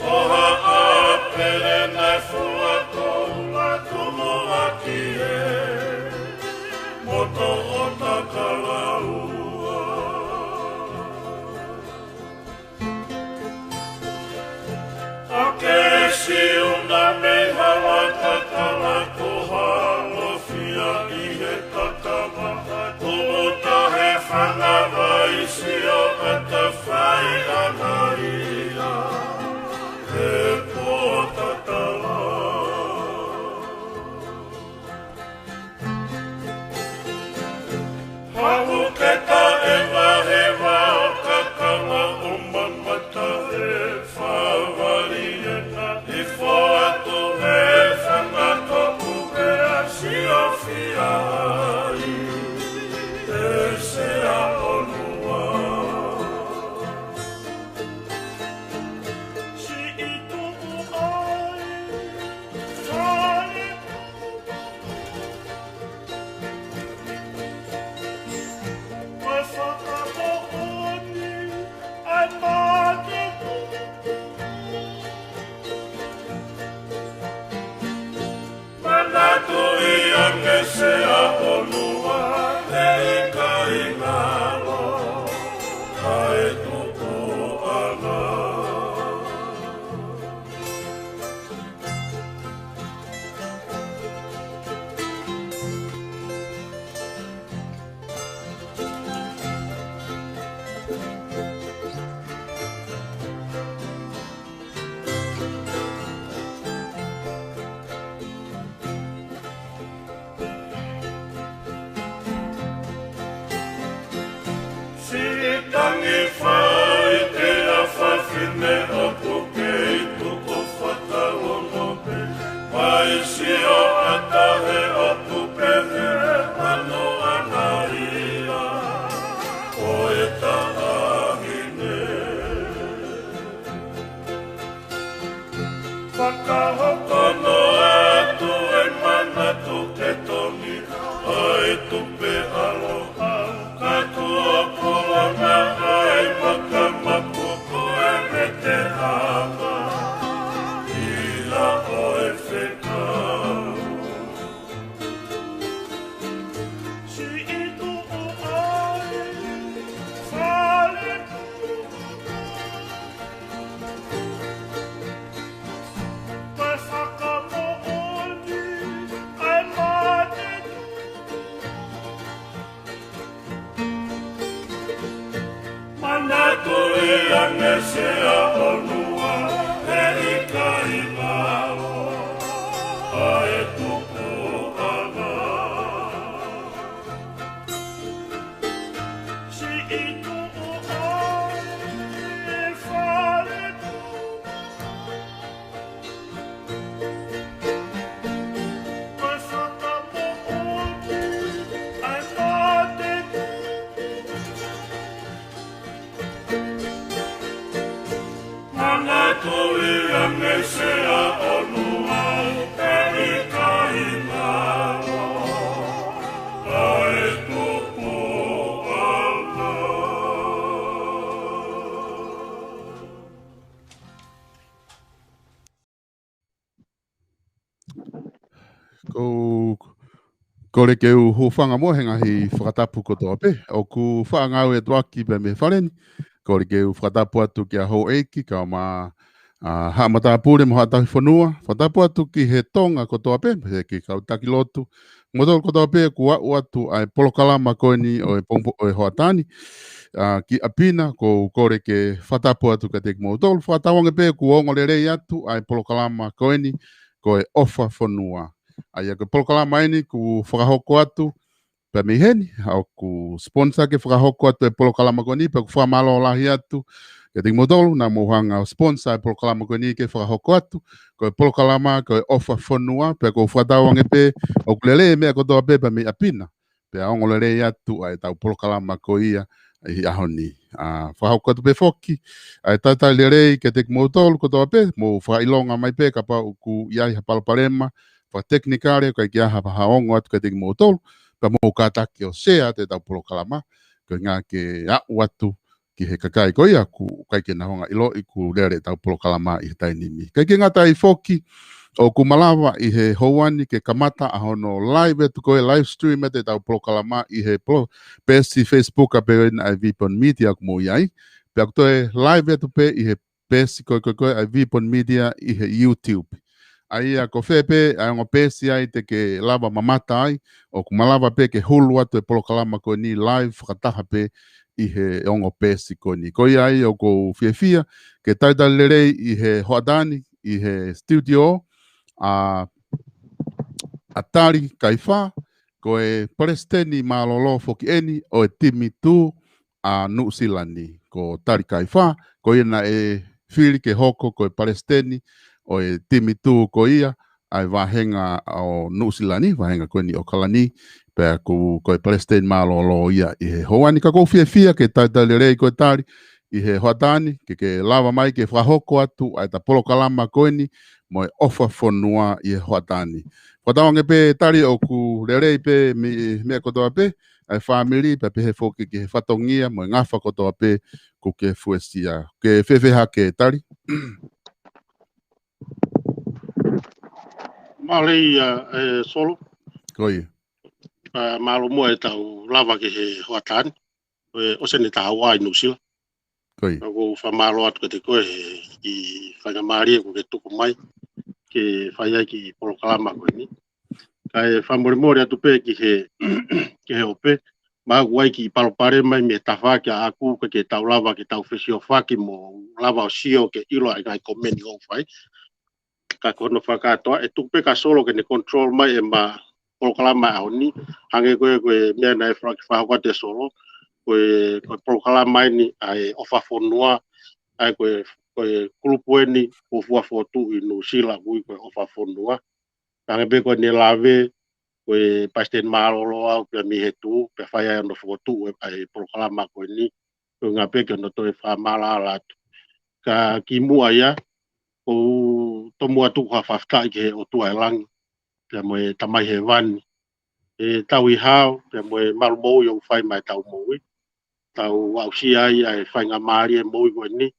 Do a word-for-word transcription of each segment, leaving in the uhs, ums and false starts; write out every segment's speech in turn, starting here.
Ko ha ʻāpele naʻe fua koula tumuʻaki e moto ʻo Takalaua. ʻA ke siuna mei Haʻa Takala ko Halofia ʻi he kakama. Kumu tahe fanga vai sio ʻata fai ʻana ia he pō tatala. Haʻu ke taʻe vahevahe ʻo kakama ʻo mamata he fāvali ena. ʻI fo atu he fanga koku pea sio fia ai e Sea ʻOnua. Siʻi tuʻu ai, fale Ko e fakamoʻoni ʻa e mate. Manatuʻi ange Sea ʻOnua, heʻikai ngalo ʻa e tupuʻanga. Siʻi tangi fai te afafine ʻoku kei tuku fakaongo pē. Mai sio ʻata he ʻoku pehē manu ʻana ia ʻo e taʻahine. Fakahoko noa atu e manatu ke tongi ʻa e tupe ʻaloha. Ka tuʻu ʻo puanga ai makamaku ko e mete ʻanga ʻi la ʻo e fekau. Siʻi tuʻu ai, fale Ko e fakamoʻoni ʻa e mate. Manatuʻi ange Sea ʻOnua, heʻikai ngalo ʻa e tupuʻanga. Siʻi tuʻu ai, fale Manatuʻi ange Sea ʻOnua, heʻikai ngalo ʻa e tupuʻanga. Ko, kole ke u hūfanga mo e ngaahi fakatapu kotoa pē ʻoku faʻa ngāue atu ʻaki pē mei he fale ni. Kole ke u fakatapu atu kia Houʻeiki, kau ma, ʻa, Haʻa Matāpule mo Haʻa Tauhi Fonua. Fakatapu atu ki he Tonga kotoa pē, he ki he kau taki lotu. Mo tolu kotoa pē kuo aʻu atu ʻa e polokalama ko eni ʻo e pongipongi ʻo e hoʻatā ni. ʻA, ki ʻapi na, ʻoku ou kole ke fakatapu atu kiate kimoutolu. Fakatauange pē kuo ongo lelei atu ʻa e polokalama ko eni, ko e ʻOfa Fonua. ʻA ia ko e polokalama eni kuo fakahoko atu pē mei heni, ʻa ʻoku sponsor ke fakahoko atu e polokalama ko eni, pea ʻoku fakamālō lahi atu kiate kimoutolu naʻa mou hanga ʻo sponsor e polokalama ko eni ke fakahoko atu, ko e polokalama ko e ʻOfa Fonua, pea ʻoku ou fakatauange pē ʻoku lelei e meʻa kotoa pē pē mei ʻapi na. Pea ongo lelei atu ʻa e tau polokalama ko ia ʻi he ʻaho ni. ʻA, fakahoko atu pē foki ʻa e talitali lelei kiate kimoutolu kotoa pē, mou fakaʻilonga mai pē kapau ʻoku ʻi ai ha palopalema fakatekinikale, ʻoku ʻikai ke ʻi ai ha ongo atu kiate kimoutolu, pea mou kātaki ʻo share atu e tau polokalama, koeʻuhi ke aʻu atu ki he kakai ko ia ʻoku ʻikai ke nau hanga ʻiloʻi ʻoku lele ʻetau polokalama ʻi he taimi ni. ʻIkai ke ngata ai foki, ʻoku malava ʻi he houa ni ke kamata ʻa hono live atu ko e live stream atu ʻetau polokalama ʻi he polo-, peesi Facebook ʻa pē ʻena ʻa e Vipon Media ʻoku mou ʻi ai. Pea ʻoku toe live atu pē ʻi he peesi ko ē, ko ē, ko ē ʻa e Vipon Media ʻi he YouTube. ʻA ia ko fē pē ʻa e ongo peesi ai te ke lava mamata ai, ʻoku malava pē ke hulu atu e polokalama ko eni live fakataha pē ʻi he ongo peesi ko eni. Ko ia ai ʻoku ou fiefia ke talitali lelei ʻi he hoʻatā ni, ʻi he studio, ʻa, ʻa Tali Kaifā, ko e palesiteni mālōlō foki ʻeni ʻo e timi tū ʻa Nuʻusila ni, ko Tali Kaifā, ko ia naʻe fili ke hoko ko e palesiteni ʻo e timi tū ko ia ʻa e vāhenga ʻo Nuʻusila ni, vāhenga ko eni ʻo ʻAokalani, pea ʻoku, ko e palesiteni mālōlō ia ʻi he houa ni. Ka ʻoku ou fiefia ke talitali lelei koe Tali ʻi he hoʻatā ni, ke ke lava mai ke fakahoko atu ʻa ʻeta polokalama ko eni mo e ʻOfa Fonua ʻi he hoʻatā ni. Fakatauange pē Tali ʻoku lelei pē mei, meʻa kotoa pē, ʻa e fāmili, pea pehē foki ki he fatongia mo e ngafa kotoa pē kuo ke fuesia. Ke fēfē hake Tali? Mālō ia, ʻe Solo. Ko ia. Pea mālō muʻa ʻetau lava ki he hoʻatā ni. ʻE, ʻosi ʻeni ʻeta haʻu ʻi Nuʻusila. Ko ia. Pea ʻoku ou fakamālō atu kiate koe he, ʻi he faingamālie kuo ke tuku mai ke fai ai e kiʻi polokalama ko eni. Kae fakamolemole atu pē ki he, ki he ope. Mahalo ʻoku ʻi ai e kiʻi palopalema mei he tafaʻaki ʻaʻaku, ʻikai ke tau lava ke tau fesiofaki mo lava ʻo sio ke ʻilo ʻa e ngaahi komeni ʻoku fai. Ka ko hono fakakātoa, ʻe tuku pē kia Solo ke ne control mai ʻema polokalama ʻaho ni, hangē ko e, ko e meʻa naʻe fakahoko atu ʻe Solo, ko e, ko e polokalama ʻeni ʻa e ʻOfa Fonua, ʻa ia ko e, ko e kulupu ʻeni kuo fuofua fokotuʻu ʻi Nuʻusila ʻoku ui ko e ʻOfa Fonua. Hangē pē ko ʻene lave, ko e palesiteni mālōlō au pea mei he tū, pea fai ai hono fokotuʻu ʻa e polokalama ko eni, ko e ʻuhinga pē ke hono toe fakamaʻalaʻala atu. Ka kimuʻa ia, ʻoku ou tomuʻa tuku ha fakafetaʻi ki he ʻOtua ʻi langi, pea mo e Tamai Hēvani, ʻetau ʻi hao, pea mo e malu moʻui ʻoku fai maʻa ʻetau moʻui. Tau aʻusia ai ʻa e faingamālie moʻui ko eni,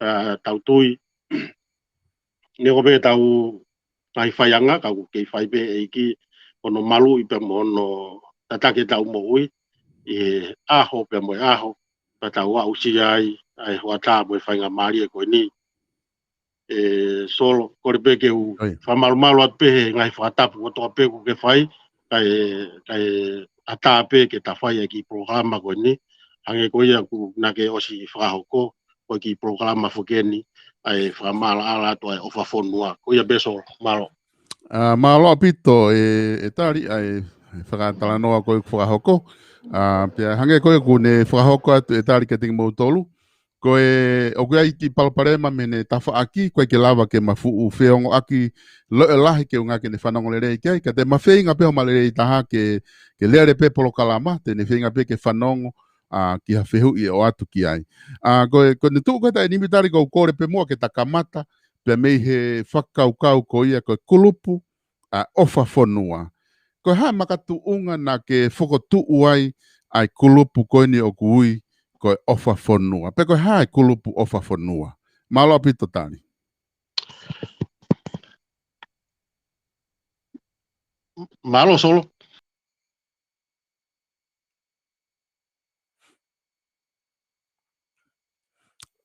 ʻa, tau tui. Neongo pē ʻetau ngaahi faianga, ka ʻoku kei fai pē ʻe he ʻEiki hono maluʻi pea mo hono tataki ʻetau moʻui ʻi he ʻaho pea mo e ʻaho, pea tau aʻusia ai ʻa e hoʻatā mo e faingamālie ko eni. ʻE Solo, kole pē ke u ʻOi. fakamalumalu atu pē he ngaahi fakatapu kotoa pē kuo ke fai, kae, kae ʻatā pē ke ta fai ʻa e kiʻi polokalama ko eni, hangē ko ia ʻoku naʻa ke ʻosi fakahoko, ko e kiʻi polokalama foki eni, ʻa e fakamaʻalaʻala atu ʻa e ʻOfa Fonua. Ko ia pē Solo, mālō. ʻA, mālō ʻaupito ʻe, ʻe Tali ʻa e fakatalanoa ko ē ʻoku fakahoko. ʻA, pea hangē ko ia kuo ne fakahoko atu ʻe Tali kiate kimoutolu. Ko e, ʻoku ʻi ai e kiʻi palopalema mei heʻene tafaʻaki, ʻoku ʻikai ke lava ke ma fuʻu feongoʻaki loʻe lahi ke ʻuhinga ke ne fanongo lelei ki ai, ka te ma feinga pē homa lelei taha ke, ke lele pē polokalama, te ne feinga pē ke fanongo, ʻa, ki ha fehuʻi ʻe ʻoatu ki ai. ʻA, ko e, ko ʻene tuʻu ko ē ʻeta ʻinimi Tali ʻoku ou kole pē muʻa ke ta kamata, pea mei he fakakaukau ko ia ko e kulupu, ʻa e ʻOfa Fonua. Ko e hā e makatuʻunga naʻa ke fokotuʻu ai ʻa e kulupu ko eni ʻoku ui ko e ʻOfa Fonua. Pe ko e hā e kulupu ʻOfa Fonua. Mālō ʻaupito Tali. Mālō Solo.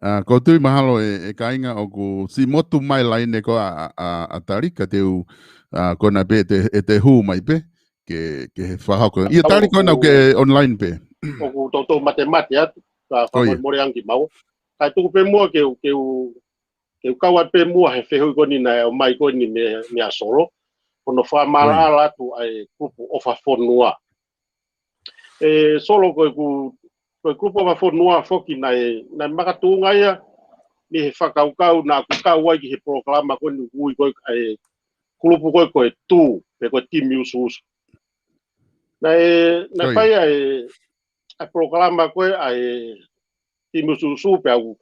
ʻA, ʻoku ou tui mahalo ʻe, ʻe kāinga ʻoku siʻi motu mai laine ko ē ʻa, ʻa, ʻa, ʻa Tali ka te u, ʻa, ko ena pē ʻe te, ʻe te hū mai pē ke, ke he fakahoko. ʻIa Tali ko ena ʻoku ke online pē. ʻOku toutou matemate atu, ka Ko ia. fakamolemole ange kimaua. Kae tuku pē muʻa ke u, ke u, ke u kau atu pē muʻa he fehuʻi ko eni naʻe ʻomai ko eni mei, mei a Solo. Ko hono fakamaʻalaʻala atu ʻa e kulupu ʻOfa Fonua. ʻE Solo ko e ku-, ko e kulupu ʻOfa Fonua foki naʻe, naʻe makatuʻunga ia mei he fakakaukau naʻa ku kau ai ki he polokalama ko eni ʻoku ui ko e, ʻa e kulupu ko ē ko e tū, pe ko e timi usuusu. Naʻe, naʻe Ko ia. fai ʻa e, ʻa e polokalama ko ē ʻa e timi usuusu pea u,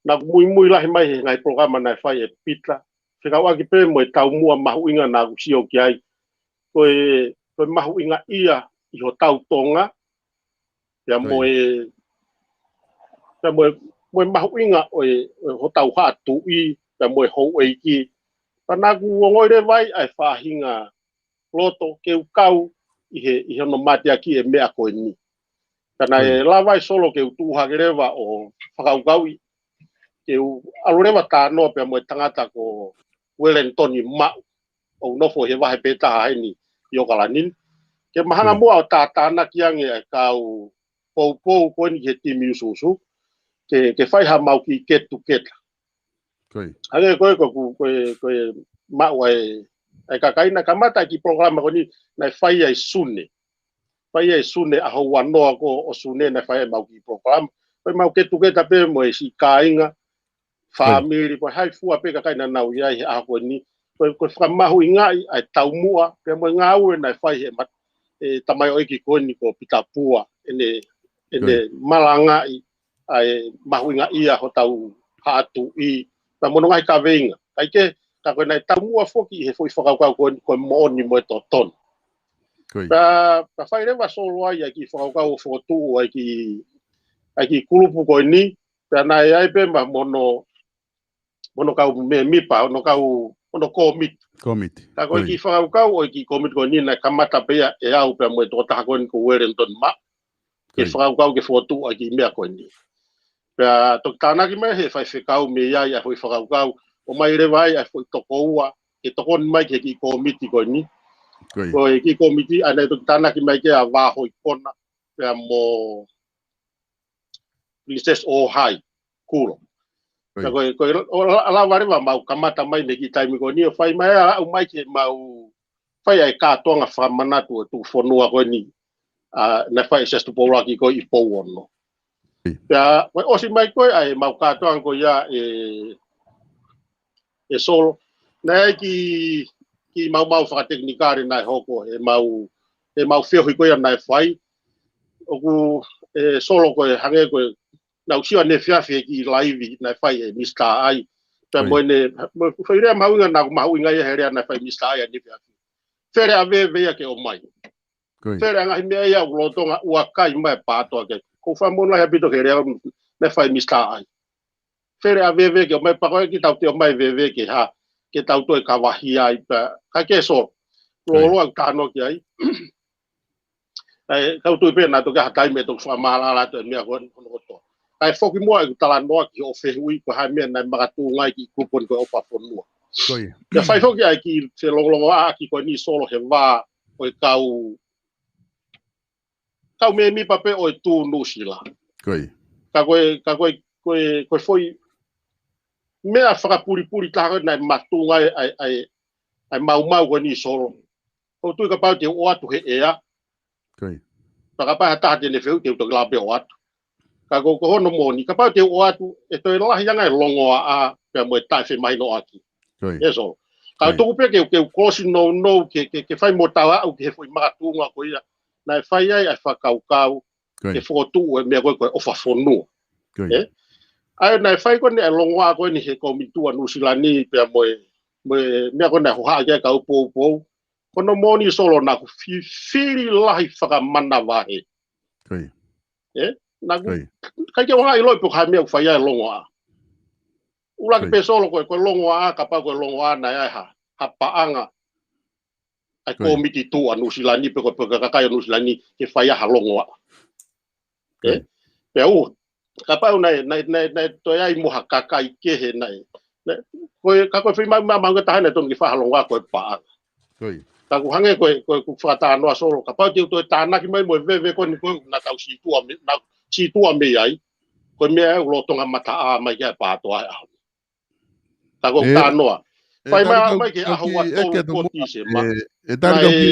naʻa ku muimui lahi mai he ngaahi polokalama naʻe fai ʻe Pita. Fekauʻaki pē mo e taumuʻa mahuʻinga naʻa ku sio ki ai. Ko e, ko e mahuʻinga ia ʻi hotau Tonga. Pea mo Ko ia. e, pea mo e, mo e mahuʻinga ʻo e, ʻo hotau haʻa tuʻi, pea mo e houʻeiki. Pea naʻa ku ongoʻi leva ai ʻa e faʻahinga loto ke u kau ʻi he, ʻi hono mateaki e meʻa ko eni. Ka naʻe lava ai Solo ke u tuʻu hake leva ʻo fakakaukauʻi, ke u ʻalu leva talanoa pea mo e tangata ko Uelenitoni Maʻu, ʻoku nofo he vahe pē taha heni ʻi ʻOkalani ni. Ke mahanga muʻa ʻo tātānaki ange ʻa e kau poupou ko eni ki he timi usuusu, ke, ke fai ha mau kiʻi get together. Hangē ko e, ko, ko, ko e, ko e maʻu ʻa e, ʻa e kakai naʻe kamata ʻa e kiʻi polokalama ko eni naʻe fai ai Sune. Fai ai Sune ʻaho uanoa ko ʻo Sune naʻe fai ai mau kiʻi polokalama. Ko e mau get together pē mo e siʻi kāinga, fāmili, ko e hā fua pē kakai naʻa nau ʻi ai he ʻaho ko eni. Ko e, ko e fakamahuʻingaʻi ʻa e taumuʻa, pea mo e ngāue naʻe fai he mat-, e tamaioʻeiki ko eni ko Pita Pua, ʻene, ʻene malangaʻi ʻa e mahuʻingaʻia hotau haʻa tuʻi, pea mo hono ngaahi kaveinga. Kae kehe, ka ko e naʻe taumuʻa foki ʻi he foʻi fakakaukau ko eni ko e moʻoni mo e totonu. Pea, pea fai leva Solo ai ʻa e kiʻi fakakaukau ʻo fokotuʻu ʻa e kiʻi, ʻa e kiʻi kulupu ko eni, pea naʻe ʻi ai pē mo hono, mo hono kau mēmipa, hono kau, hono kōmiti. Ka ko e kiʻi fakakaukau ʻo e kiʻi kōmiti ko eni naʻe kamata pē ia ʻe au pea mo e tokotaha ko eni ko Uelenitoni Maʻu. Ke fakakaukau ke fokotuʻu ʻa e kiʻi meʻa ko eni. Pea toki tānaki mai he faifekau mei ai ʻa e foʻi fakakaukau, ʻomai leva ai ʻa e foʻi tokoua, ke tokoni mai ki he kiʻi kōmiti ko eni. Ko e kiʻi kōmiti, ʻa ia naʻe toki tānaki mai ki ai ʻa Vāhoikona, pea mo Princess ʻOhai, Kulo. Pea ko e, ko e, ʻo la-, lava leva mau kamata mai mei he kiʻi taimi ko eni, ʻo fai mai ʻa e aʻu mai ke mau fai ʻa e kātoanga fakamanatu ʻo e tuʻufonua ko eni, ʻa, naʻe fai ʻe Siaosi Tupou ʻUluaki ko ē ʻi Pouono. Pea, ko e ʻosi mai ko ē ʻa e mau kātoanga ko ia ʻe, ʻe Solo. Naʻe ʻi ai e kiʻi, kiʻi maumau fakatekinikale naʻe hoko, ʻe mau, ʻe mau feohi ko ia naʻe fai. ʻOku, ʻe Solo ko e hangē ko e, naʻa ku sio ʻaneefiafi he kiʻi laivi naʻe fai ʻe Misa Taʻai. Pea mo ʻene, mo e foʻi lea mahuʻinga naʻa ku mahuʻingaʻia he lea naʻe fai ʻe Misa Taʻai ʻaneefiafi. Fele ʻa veve ia ke ʻomai. Fele ʻa e ngaahi meʻa ia ʻoku lolotonga ʻuakai mai e PATOA ke. ʻOku ou fakamoʻoni lahi ʻaupito ki he lea naʻe fai ʻe Misa Taʻai. Fele ʻa veve ke ʻomai, pea ko e ʻikai ke tau toe ʻomai veve ke hā, ke tau toe kavahia ai pē. Kae kehe Solo. Lōloa ʻeku talanoa ki ai. ʻE, kau tui pē naʻa toki ʻi ai ha taimi ʻe toki fakamaʻalaʻala atu e meʻa ko eni hono kotoa. Kae foki muʻa ʻeku talanoa ki hoʻo fehuʻi ko e hā e meʻa naʻe makatuʻunga ai e kiʻi kulupu ko e ʻOfafonua. Pea fai foki ʻa e kiʻi felongolongoaʻaki ko eni Solo he vā ʻo e kau, kau mēmipa pē ʻo e Tū Nuʻusila. Ka ko e, ka ko e, ko e, ko e foʻi meʻa fakapulipuli taha ko ē naʻe makatuʻunga ai ʻa e, ʻa e, ʻa e maumau ko eni Solo. ʻOku ou tui kapau te u ʻoatu he ʻea. Pea kapau ha taha te ne fehuʻi te u toki lava pē ʻoatu. Ka ko, ko hono moʻoni, kapau te u ʻoatu, ʻe toe lahi ange e longoaʻa, pea mo e taʻefemahinoʻaki. ʻE Solo. Ka u tuku pē ke, ke u kolosi nounou, ke, ke, ke fai mo tau aʻu ki he foʻi makatuʻunga ko ia. Naʻe fai ai ʻa e fakakaukau, ke fokotuʻu e meʻa ko ē ko e ʻOfafonua. ʻE? ʻA ia naʻe fai ko eni e longoaʻa ko eni he kōmiti Tuʻa Nuʻusila ni, pea mo e, mo e meʻa ko ē naʻe hohaʻa ki ai e kau poupou. Ko hono moʻoni Solo naʻa ku fi-, fili lahi fakamanavahē. ʻE? Naʻa ku, ʻikai ke u hanga ʻiloʻi pe ko e hā e meʻa ʻoku fai ai e longoaʻa. ʻUluaki pē Solo ko e, ko e longoaʻa, kapau ko e longoaʻa naʻe ʻi ai ha, ha paʻanga ʻa e kōmiti Tuʻa Nuʻusila ni pe ko e, pe ko e kakai ʻo Nuʻusila ni ke fai ai ha longoaʻa. ʻE? Pea ʻoua, kapau naʻe, naʻe, naʻe, naʻe toe ʻi ai mo ha kakai kehe naʻe. Naʻe, ko e, ka ko e foʻi maumau, maumau taha naʻe tonu ke fai ha longoaʻa ko e paʻanga. Ka ʻoku hangē ko e, ko e, ʻeku fakatalanoa Solo, kapau te u toe tānaki mai mo e veve ko eni ko ē naʻa tau sītuʻa mei, naʻa tau sītuʻa mei ai, ko e meʻa ʻoku lolotonga mataʻā mai ki ai e PATOA he ʻaho ni. Ka ko ʻeku talanoa. Fai mai, mai ki he ʻaho ua tolu ko Tīsema. ʻE, ʻe tali kau ki,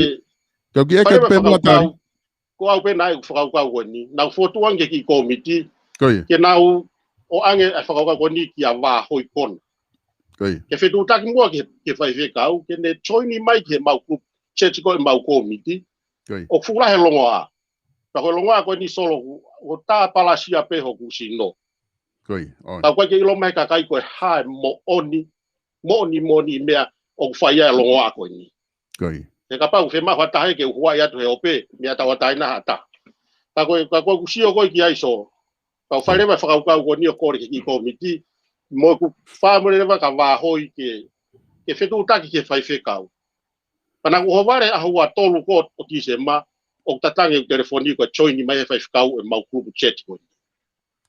kau ki ʻeke pē muʻa tali. Ko au pē naʻe ʻeku fakakaukau ko eni. Naʻa ku fokotuʻu ange e kiʻi kōmiti. Ke nau ʻoange e fakakaukau ko eni kia Vāhoikona. Ke fetuʻutaki muʻa ki he, ki he faifekau, ke ne join mai ki he mau kulupu, church ko e mau kōmiti. ʻOku fuʻu lahi e longoaʻa. Pea ko e longoaʻa ko eni Solo ʻoku, ʻoku tāpalasia pē hoku sino. Ka ʻoku ʻikai ke ʻilo mai he kakai ko e hā e moʻoni, moʻoni, moʻoni meʻa ʻoku fai ai e longoaʻa ko eni. He kapau ʻe fiemaʻu ha taha ke u huaʻi atu he ope, meʻa tauʻatāina ha taha. Ka ko e, ka ko ʻeku sio ko ē ki ai Solo. Pea u fai leva e fakakaukau ko eni ʻo kole ki he kiʻi kōmiti, mo ʻeku fāmili leva ka vāhoi ke, ke fetuʻutaki ki he faifekau. Pea naʻa ku ʻohovale ʻaho ua tolu ko ē ʻo Tīsema, ʻoku tatangi ʻeku telefoni ko e join mai e faifekau ʻemau kulupu chat ko ē.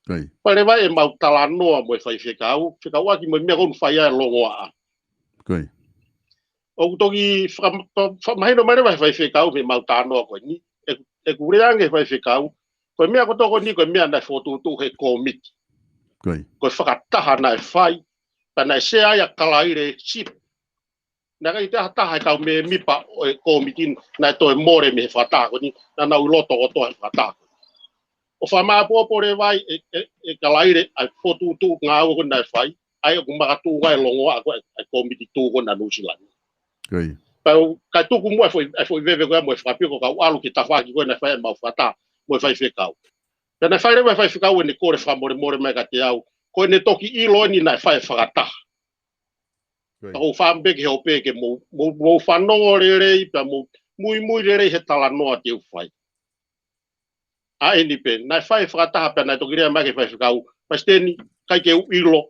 Kai. Pea leva ʻemau talanoa mo e faifekau, fekauʻaki mo e meʻa ko ē ʻoku fai ai e longoaʻa. Kai. ʻOku toki faka-, fa-, fakamahino mai leva he faifekau mei heʻemau talanoa ko eni. ʻE, ʻeku lea ange he faifekau, ko e meʻa kotoa ko eni ko e meʻa naʻe fokotuʻutuʻu he kōmiti. Kai. Ko e fakataha naʻe fai, pea naʻe sea ai ʻa Kalaile Sip. Naʻe ʻikai toe ʻi ai ha taha he kau mēmipa ʻo e kōmiti naʻe toe mole mei he fakataha ko eni, naʻa nau ʻi loto kotoa he fakataha ko eni. ʻO fakamāʻopoʻopo leva ai ʻe, ʻe, ʻe Kalaile ʻa e fokotuʻutuʻu ngāue ko ē naʻe fai, ʻa ia ʻoku makatuʻunga ai e longoaʻa ko ē ʻa e kōmiti tuʻu ko ē ʻa Nuʻusila ni. Kai. Pea u, ka tuku muʻa e foʻi, e foʻi veve ko ē mo e fakapioko ka u ʻalu ki he tafaʻaki ko ē naʻe fai ʻemau fakataha mo e faifekau. Pea naʻe fai leva e faifekau ʻene kole fakamolemole mai kiate au, ko ʻene toki ʻilo eni naʻe fai e fakataha. Kai. Ka ʻoku ou fakaʻamu pē ke hopo pē ke mou, mou, mou fanongo lelei, pea mou muimui lelei he talanoa te u fai. ʻA eni pē, naʻe fai e fakataha pea naʻe toki lea mai ki he faifekau, Palesiteni, ʻikai ke u ʻilo,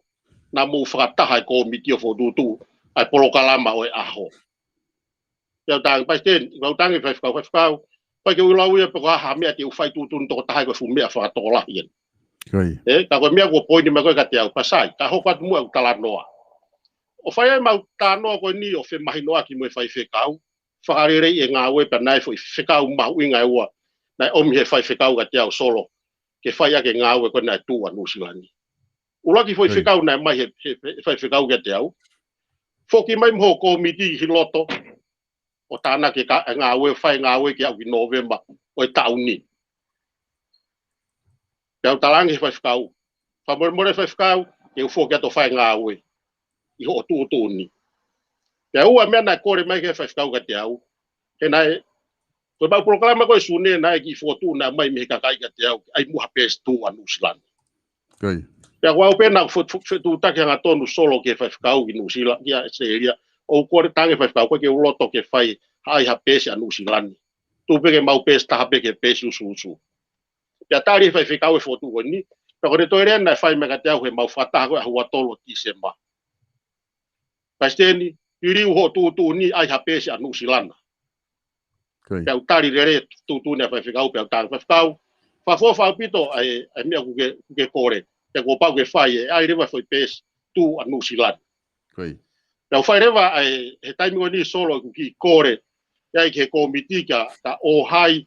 naʻa mou fakataha e kōmiti ʻo fokotuʻutuʻu ʻa e polokalama ʻo e ʻaho. Pea u talaange, Palesiteni, pea u talaange ki he faifekau, faifekau, ʻikai ke u ʻilo au ia pe ko e hā ha meʻa te u fai tuʻutuʻuni tokotaha, ko e fuʻu meʻa fakatokolahi eni. Kai. ʻE, ka ko e meʻa kuo poini mai ko ē kiate au, pea sai, ka hoko atu muʻa ʻeku talanoa. ʻO fai ai ʻemau talanoa ko eni ʻo femahinoʻaki mo e faifekau, fakaleleiʻi e ngāue pea naʻe fai e fekau mahuʻinga ʻe ua, naʻe ʻomi he faifekau kiate au Solo, ke fai ʻaki e ngāue ko ē naʻe tuʻu ʻa Nuʻusila ni. ʻUluaki foʻi Kai. fekau naʻe ʻomai he, he, he faifekau kiate au, foki mai mo ho kōmiti ki loto, ʻo tānaki e ka-, e ngāue, fai e ngāue ke aʻu ki Nōvema ʻo e taʻu ni. Pea u talaange ki he faifekau, fakamolemole faifekau, ke u foki atu ʻo fai e ngāue ʻi hoʻo tuʻutuʻuni. Pea ua meʻa naʻe kole mai ki he faifekau kiate au, he naʻe, ko ʻemau polokalama ko ē ʻi Sune naʻe kiʻi fokotuʻu naʻe ʻomai mei he kakai kiate au, ʻai muʻa ha peesi tuʻu ʻa Nuʻusila ni. Kai. Pea ko au pē naʻa ku fe-, fe-, fetuʻutaki hangatonu Solo ki he faifekau ki Nuʻusila, ki ʻAositelēlia, ʻo u kole talaange ki he faifekau, ʻoku ʻikai ke u loto ke fai ha ʻai ha peesi ʻa Nuʻusila ni. Tuku pē ke mau peesi taha pē ki he peesi ʻusuʻusu. Pea tali he faifekau e fokotuʻu ko eni, pea ko ʻene toe lea naʻe fai mai kiate au heʻemau fakataha ko ē ʻaho ua tolu ʻo Tīsema. Palesiteni, liliu hoʻo tuʻutuʻuni, ʻai ha peesi ʻa Nuʻusila na. Kai. Pea u tali lelei e tuʻutuʻuni ʻa e faifekau, pea u talaange ki he faifekau, fakaʻofoʻofa ʻaupito ʻa e, ʻa e meʻa ʻoku ke, ʻoku ke kole, pea kuo pau ke fai e, ʻai leva e foʻi peesi tuʻu ʻa Nuʻusila ni. Kai. Pea u fai leva ʻa e, he taimi ko eni Solo ʻeku kiʻi kole, ʻi ai ki he kōmiti kia, kia ʻOhai,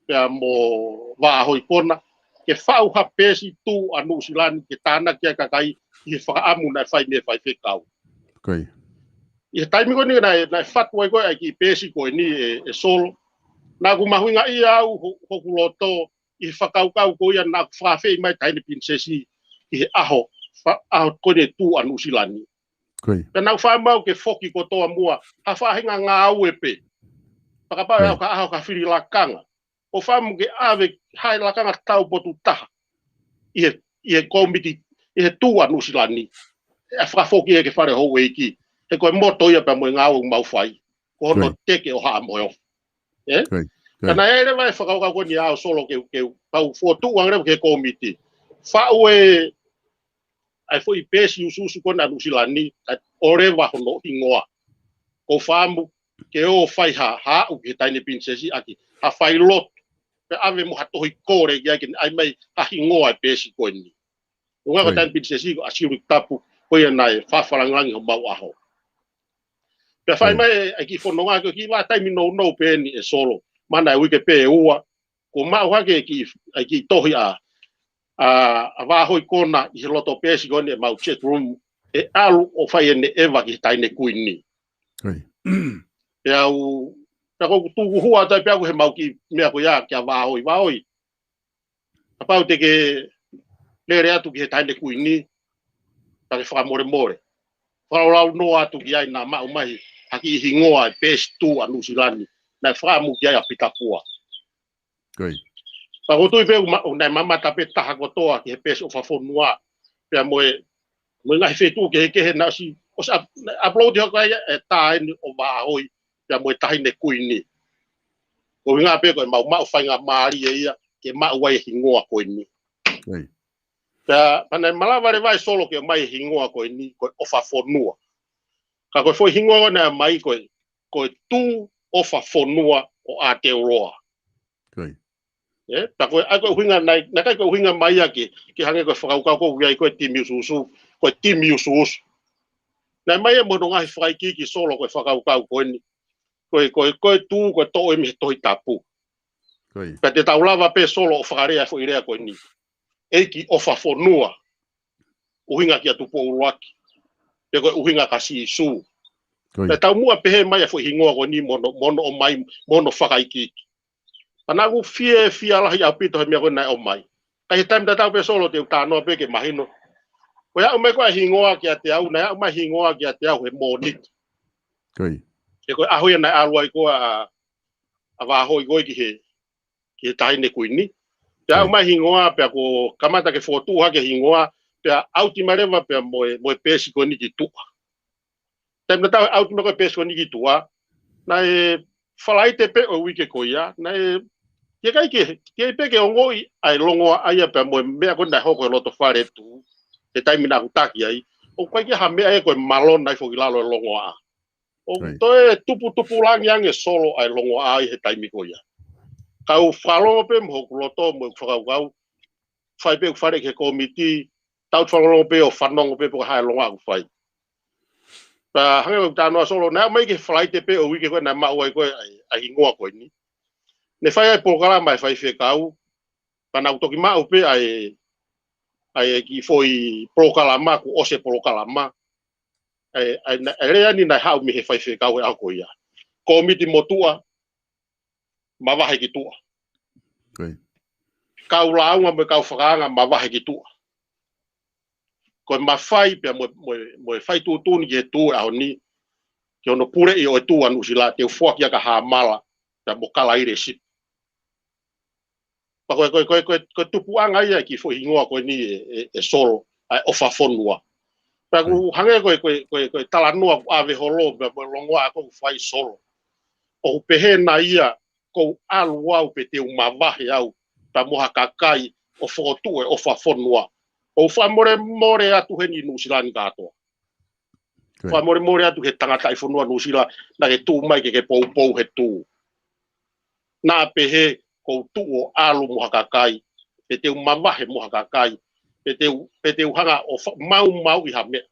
pea mo Vāhoi Kona, ke faʻu ha peesi tuʻu ʻa Nuʻusila ni ke tānaki ai e kakai ʻi he fakaʻamu naʻe fai mei he faifekau. Kai. ʻI he taimi ko eni naʻe, naʻe fatu ai ko ē ʻa e kiʻi peesi ko eni ʻe, ʻe Solo. Naʻa ku mahuʻingaʻia au ho-, hoku loto ʻi he fakakaukau ko ia naʻa ku fakaafeʻi mai e Taʻahine Pilinisesi ki he ʻaho, fa-, ʻaho ko eni ʻe tuʻu ʻa Nuʻusila ni. Kai. Pea naʻa ku fakaʻamu ke foki kotoa muʻa, ha faʻahinga ngāue pē. Fakapapau ʻe Kai. ʻaho ka, ʻaho ka fili lakanga. ʻO fakaʻamu ke ʻave ha lakanga taupotu taha ʻi he, ʻi he kōmiti, ʻi he tuʻu ʻa Nuʻusila ni. ʻE fakafoki ia ki he fale houʻeiki. He ko e moto ia pea mo e ngāue ʻoku mau fai. Ko hono Kai. teke ʻo Haʻa Moheofo. ʻE? Kai. Ka naʻe ʻi ai leva e fakakaukau ko eni ʻa Solo ke, ke pau fokotuʻu ange leva ki he kōmiti. Faʻu e, ʻa e foʻi peesi ʻusuʻusu ko ena ʻa Nuʻusila ni, kae ʻoleva hono hingoa. ʻOku ou fakaʻamu ke ō ʻo fai ha, ha aʻu ki he Taʻahine Pilinisesi ʻaki ha failotu. Pea ʻave mo ha tohi kole ki ai ke ne ʻai mai ha hingoa e peesi ko eni. ʻUhinga ko e Kai. Taʻahine Pilinisesi ko ʻAsili Tapu, ko ia naʻe fakafakalāngilangi homau ʻaho. Pea fai Kai. mai e, e kiʻi fononga ko e kiʻi vahaʻa taimi nounou pē eni ʻe Solo. Mana e uike pē ʻe ua, kuo maʻu hake e kiʻi, e kiʻi tohi ʻa, ʻa, ʻa Vāhoi Kona ʻi he loto peesi ko eni ʻemau chat room, ʻe ʻalu ʻo fai ʻene ʻeva ki he Taʻahine Kuini. Kai. Pea u, pea ko ʻeku tukuhua atu ai pē ʻaʻaku heʻemau kiʻi meʻa ko ia kia Vāhoi, Vāhoi. Kapau te ke lele atu ki he Taʻahine Kuini, pea ke fakamolemole. Fakalaulaunoa atu ki ai naʻa maʻu mai ha kiʻi hingoa e peesi tuʻu ʻa Nuʻusila ni, naʻe fakaʻamu ki ai ʻa Pita Pua. Kai. Pea ʻoku ou tui pē ʻoku ma-, ʻoku nau mamata pē taha kotoa ki he peesi ʻo fakafonua, pea mo e, mo e ngaahi feituʻu kehekehe naʻe ʻosi, ʻosi ʻap-, naʻe upload hake ai e tā eni ʻo Vāhoi, pea mo e Taʻahine Kuini. Ko e ʻuhinga pē ko ʻemau maʻu faingamālie ia, ke maʻu ai e hingoa ko eni. Kai. Pea, pea naʻe malava leva ʻe Solo ke ʻomai e hingoa ko eni, ko e ʻOfafonua. Ka ko e foʻi hingoa ko ē naʻe ʻomai ko e, ko e Tū ʻOfafonua ʻo Aotearoa. Ko ia. ʻE, pea ko e, ʻa ia ko e ʻuhinga, naʻe, naʻe ʻikai ko e ʻuhinga mai ia ke, ke hangē ko e fakakaukau ko ia ko e timi usuusu, ko e timi usuusu. Naʻe ʻomai ia mo hono ngaahi fakaikiiki ʻa Solo ko e fakakaukau ko eni. Ko e, ko e, ko e tū, ko e toʻo ia mei he Tohi Tapu. Ko ia. Pea te tau lava pē Solo ʻo fakalea e foʻi lea ko eni. ʻEiki ʻOfafonua. ʻUhinga kia Tupou ʻUluaki. Pe ko e ʻuhinga kia Sīsū. Ko ia. Pea taumuʻa pehē mai e foʻi hingoa ko eni mo hono, mo hono ʻomai, mo hono fakaikiiki. Pea naʻá ku fiefia lahi ʻaupito he meʻa ko ē naʻe ʻomai. Ka ʻi he taimi tatau pē Solo te u talanoa pē ke mahino. Ko e aʻu mai ko ē e hingoa kiate au, naʻe aʻu mai e hingoa kiate au he Mōnite. Ko ia. He ko e ʻaho ia naʻe ʻalu ai ko ē ʻa, ʻa Vahoʻi ko ē ki he, ki he Taʻahine Kuini. Pea aʻu mai e hingoa pea kuo kamata ke fokotuʻu hake e hingoa, pea ʻauti mai leva pea mo e, mo e peesi ko eni ki tuʻa. Taimi tatau e ʻauti mai ko ē e peesi ko eni ki tuʻa, naʻe Falaite pē ʻo e uike ko ia, naʻe, ʻikai ke, ʻikai pē ke ongoʻi ʻa e longoaʻa ia pea mo e meʻa ko ē naʻe hoko he loto fale ʻo e Tū, he taimi naʻá ku taki ai, ʻoku ʻikai ke ʻi ai ha meʻa ia ko e malona ʻi foki lalo e longoaʻa. ʻOku Right. toe tuputupulangi ange ʻe Solo ʻa e longoaʻa ʻi he taimi ko ia. Ka u fakalongo pē mo hoku loto mo hoku fakakaukau, fai pē ʻeku faleʻi ki he kōmiti, tau fakalongo pē ʻo fanongo pē pe ko e hā e longoaʻa ʻoku fai. Pea hangē ko ʻeku talanoa Solo, naʻe aʻu mai ki he Falaite pē ʻo e uike ko ē naʻe maʻu ai ko ē ʻa e, ʻa e hingoa ko eni. Ne fai ai e polokalama ʻa e faifekau, pea naʻá ku toki maʻu pē ʻa e, ʻa e kiʻi foʻi polokalama, kuo ʻosi e polokalama. ʻA e, ʻa e, ʻa e lea ni naʻe haʻu mei he faifekau he ʻaho ko ia. Kōmiti motuʻa, mavahe ki tuʻa. Ko ia. Kau lāunga mo e kau fakaanga, mavahe ki tuʻa. Ko e mafai pea mo, mo, mo e fai tuʻutuʻuni ki he Tū he ʻaho ni, ki hono puleʻi ʻo e Tū ʻa Nuʻusila, te u foaki ia kia Hāmala, pea mo Kalailesi. Pea ko e, ko e, ko e, ko e, ko e tupuʻanga ia e kiʻi foʻi hingoa ko eni ʻe, ʻe, ʻe Solo, ʻa e ʻOfafonua. Pea ʻoku hangē ko e, ko e, ko e, ko e talanoa kuo ʻave holo, pea mo e longoaʻa ko ē ʻoku fai ʻe Solo. ʻOku pehē nai ia, ʻoku ou ʻalu au pe te u mavahe au, pea mo ha kakai ʻo fokotuʻu e ʻOfafonua. ʻOku ou fakamolemole atu heni Nuʻusila ni kātoa. Ko ia. Fakamolemole atu he tangataʻifonua Nuʻusila, naʻá ke tuʻu mai ke ke poupou he Tū. Naʻa pehē ʻoku ou tuʻu ʻo ʻalu mo ha kakai, pe te u mavahe mo ha kakai, pe te u, pe te u hanga ʻo fa-, maumauʻi ha meʻa.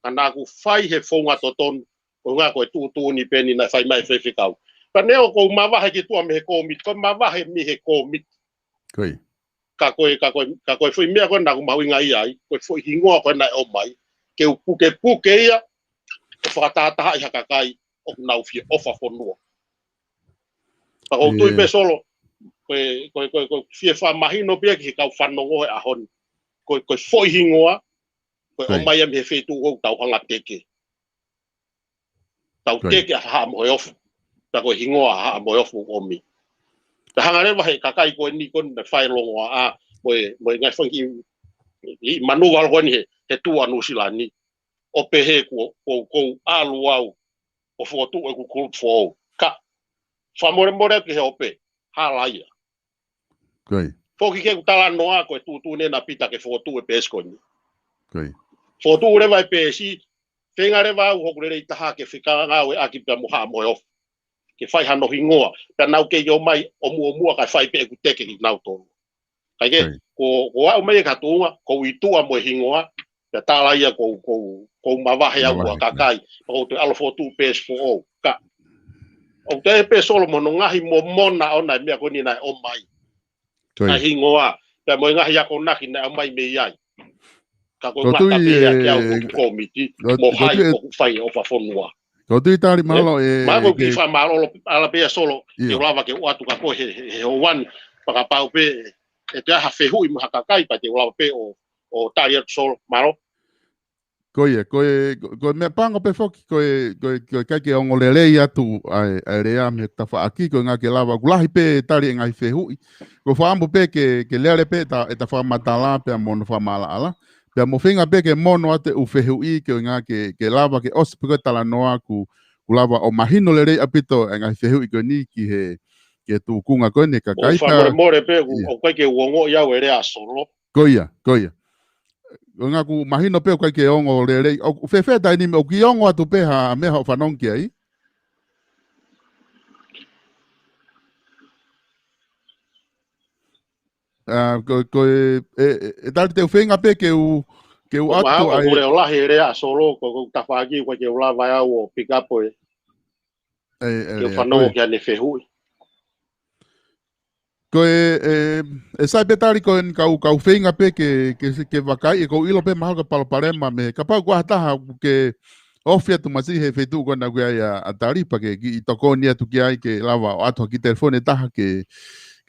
Ka naʻá ku fai he founga totonu, ko e ʻuhinga ko e tuʻutuʻuni pē eni naʻe fai mai ʻe he faifekau. Pea neongo ʻoku ou mavahe ki tuʻa mei he kōmiti, ko e mavahe mei he kōmiti. Ko ia. Ka ko e, ka ko e, ka ko e foʻi meʻa ko ē naʻá ku mahuʻingaʻia ai, ko e foʻi hingoa ko ē naʻe ʻomai, ke u pukepuke ia, ʻo fakatahatahaʻi ha kakai ʻoku nau fie ʻOfafonua. Pea ʻoku ou tui ʻIo. pē Solo, ko e, ko e, ko e, ko e fie fakamahino pē ia ki he kau fanongo he ʻaho ni. Ko e, ko e foʻi hingoa, ko e Ko ia. ʻomai ia mei he feituʻu ʻoku tau hanga ʻo teke. Tau Ko ia. teke ʻa Haʻa Moheofo. Pea ko e hingoa ʻa Haʻa Moheofo ʻoku ʻomi. Pea hanga leva he kakai ko eni ko ē naʻe fai e longoaʻa, mo e, mo e ngaahi fanga kiʻi, kiʻi manuva ko eni he, he Tū ʻa Nuʻusila ni. ʻO pehē kuo, kuo, kuo u ʻalu au ʻo fokotuʻu ʻeku kulupu foʻou. Ka, fakamolemole atu ki he ope, hala ia. Ko ia. Foki ki heʻeku talanoa ko e tuʻutuʻuni ʻa Pita ke fokotuʻu e peesi ko eni. Ko ia. Fokotuʻu leva e peesi, feinga leva au hoku lelei taha ke fekau ngāueʻaki pea mo Haʻa Moheofo. Ke fai hano hingoa, pea nau kei ʻomai ʻo muʻomuʻa kae fai pē ʻeku teke kinautolu. Kae kehe, Right. ko, ko aʻu mai e kātoanga, ʻoku ou ʻi tuʻa mo e hingoa, pea tala ia ʻoku ou, ʻoku ou, ʻoku ou mavahe au mo ha Mavahe. Kakai, pea ʻoku ou toe ʻalu ʻo fokotuʻu peesi foʻou. Ka, ʻoku ou tui pē Solo mo hono ngaahi momona ʻo e meʻa ko eni naʻe ʻomai. Ko ia. Ngaahi hingoa, pea mo e ngaahi akonaki naʻe ʻomai mei ai. Ka ko e ʻOku ou ʻuhinga tui, pē ia ke au ē, ʻo e kōmiti, ʻoku, mo ʻoku ou hai tui, ē, ʻoku fai e ʻOfafonua. ʻOku ou tui tali Ē? mālō, ē, Mahalo ko e ke, kiʻi fakamālō ʻaupito pē ia Solo, te ʻio. u lava ke u ʻoatu kia koe he, he, he ʻaho ni, fakapapau pē, ʻe toe ʻi ai ha fehuʻi mo ha kakai pea te u lava pē ʻo, ʻo tali atu Solo, mālō. Ko ia, ko e, ko, ko e meʻa pango pē foki, ko e, ko e, ko e ʻikai ke ongo lelei atu ʻa e, ʻa e lea mei he tafaʻaki, ko e ʻuhinga ke lava, ʻoku lahi pē tali e ngaahi fehuʻi. ʻOku ou fakaʻamu pē ke, ke lele pē ʻeta, ʻeta fakamatala, pea mo hono fakamaʻalaʻala. Pea mo feinga pē ke mono atu e ʻū fehuʻi, ko e ʻuhinga ke, ke lava ke ʻosi pē ko e talanoa ʻoku, ʻoku lava ʻo mahino lelei ʻaupito e ngaahi fehuʻi ko eni ki he, ki he tūkunga ko eni ʻa e kakai. Pea fakamolemole pē, ʻoku, ʻio. ʻOku ʻikai ke u ongoʻi au e lea ʻa Solo. Ko ia, ko ia. ʻOku mahino pē ʻoku ʻikai ke ongo lelei. ʻOku fēfē taimi ni, ʻoku ke ongo atu pē ha meʻa hoʻo fanongo ki ai? ʻA, ko, ko e, e, e, e tali te u feinga pē ke u, ke u ʻOku ʻatu ʻa e ʻoku leʻo lahi e lea ʻa Solo, ko, ko tafaʻaki, ʻoku ʻikai ke u lava ʻe au ʻo pick up ʻo e, ʻe, ʻe, ke u fanongo ki haʻane fehuʻi. Ko e, e, e sai pē tali ko eni kau, kau feinga pē ke, ke, ke vakai, ʻe ʻoku ou ʻilo pē mahalo ko e palopalema mei he, kapau ʻoku ʻi ai ha taha ʻoku ke ofi atu masi he feituʻu ko ena ʻoku ʻi ai ʻa, ʻa tali pea ke kiʻi tokoni atu ki ai ke lava ʻo ʻatu ha kiʻi telefoni ʻe taha ke,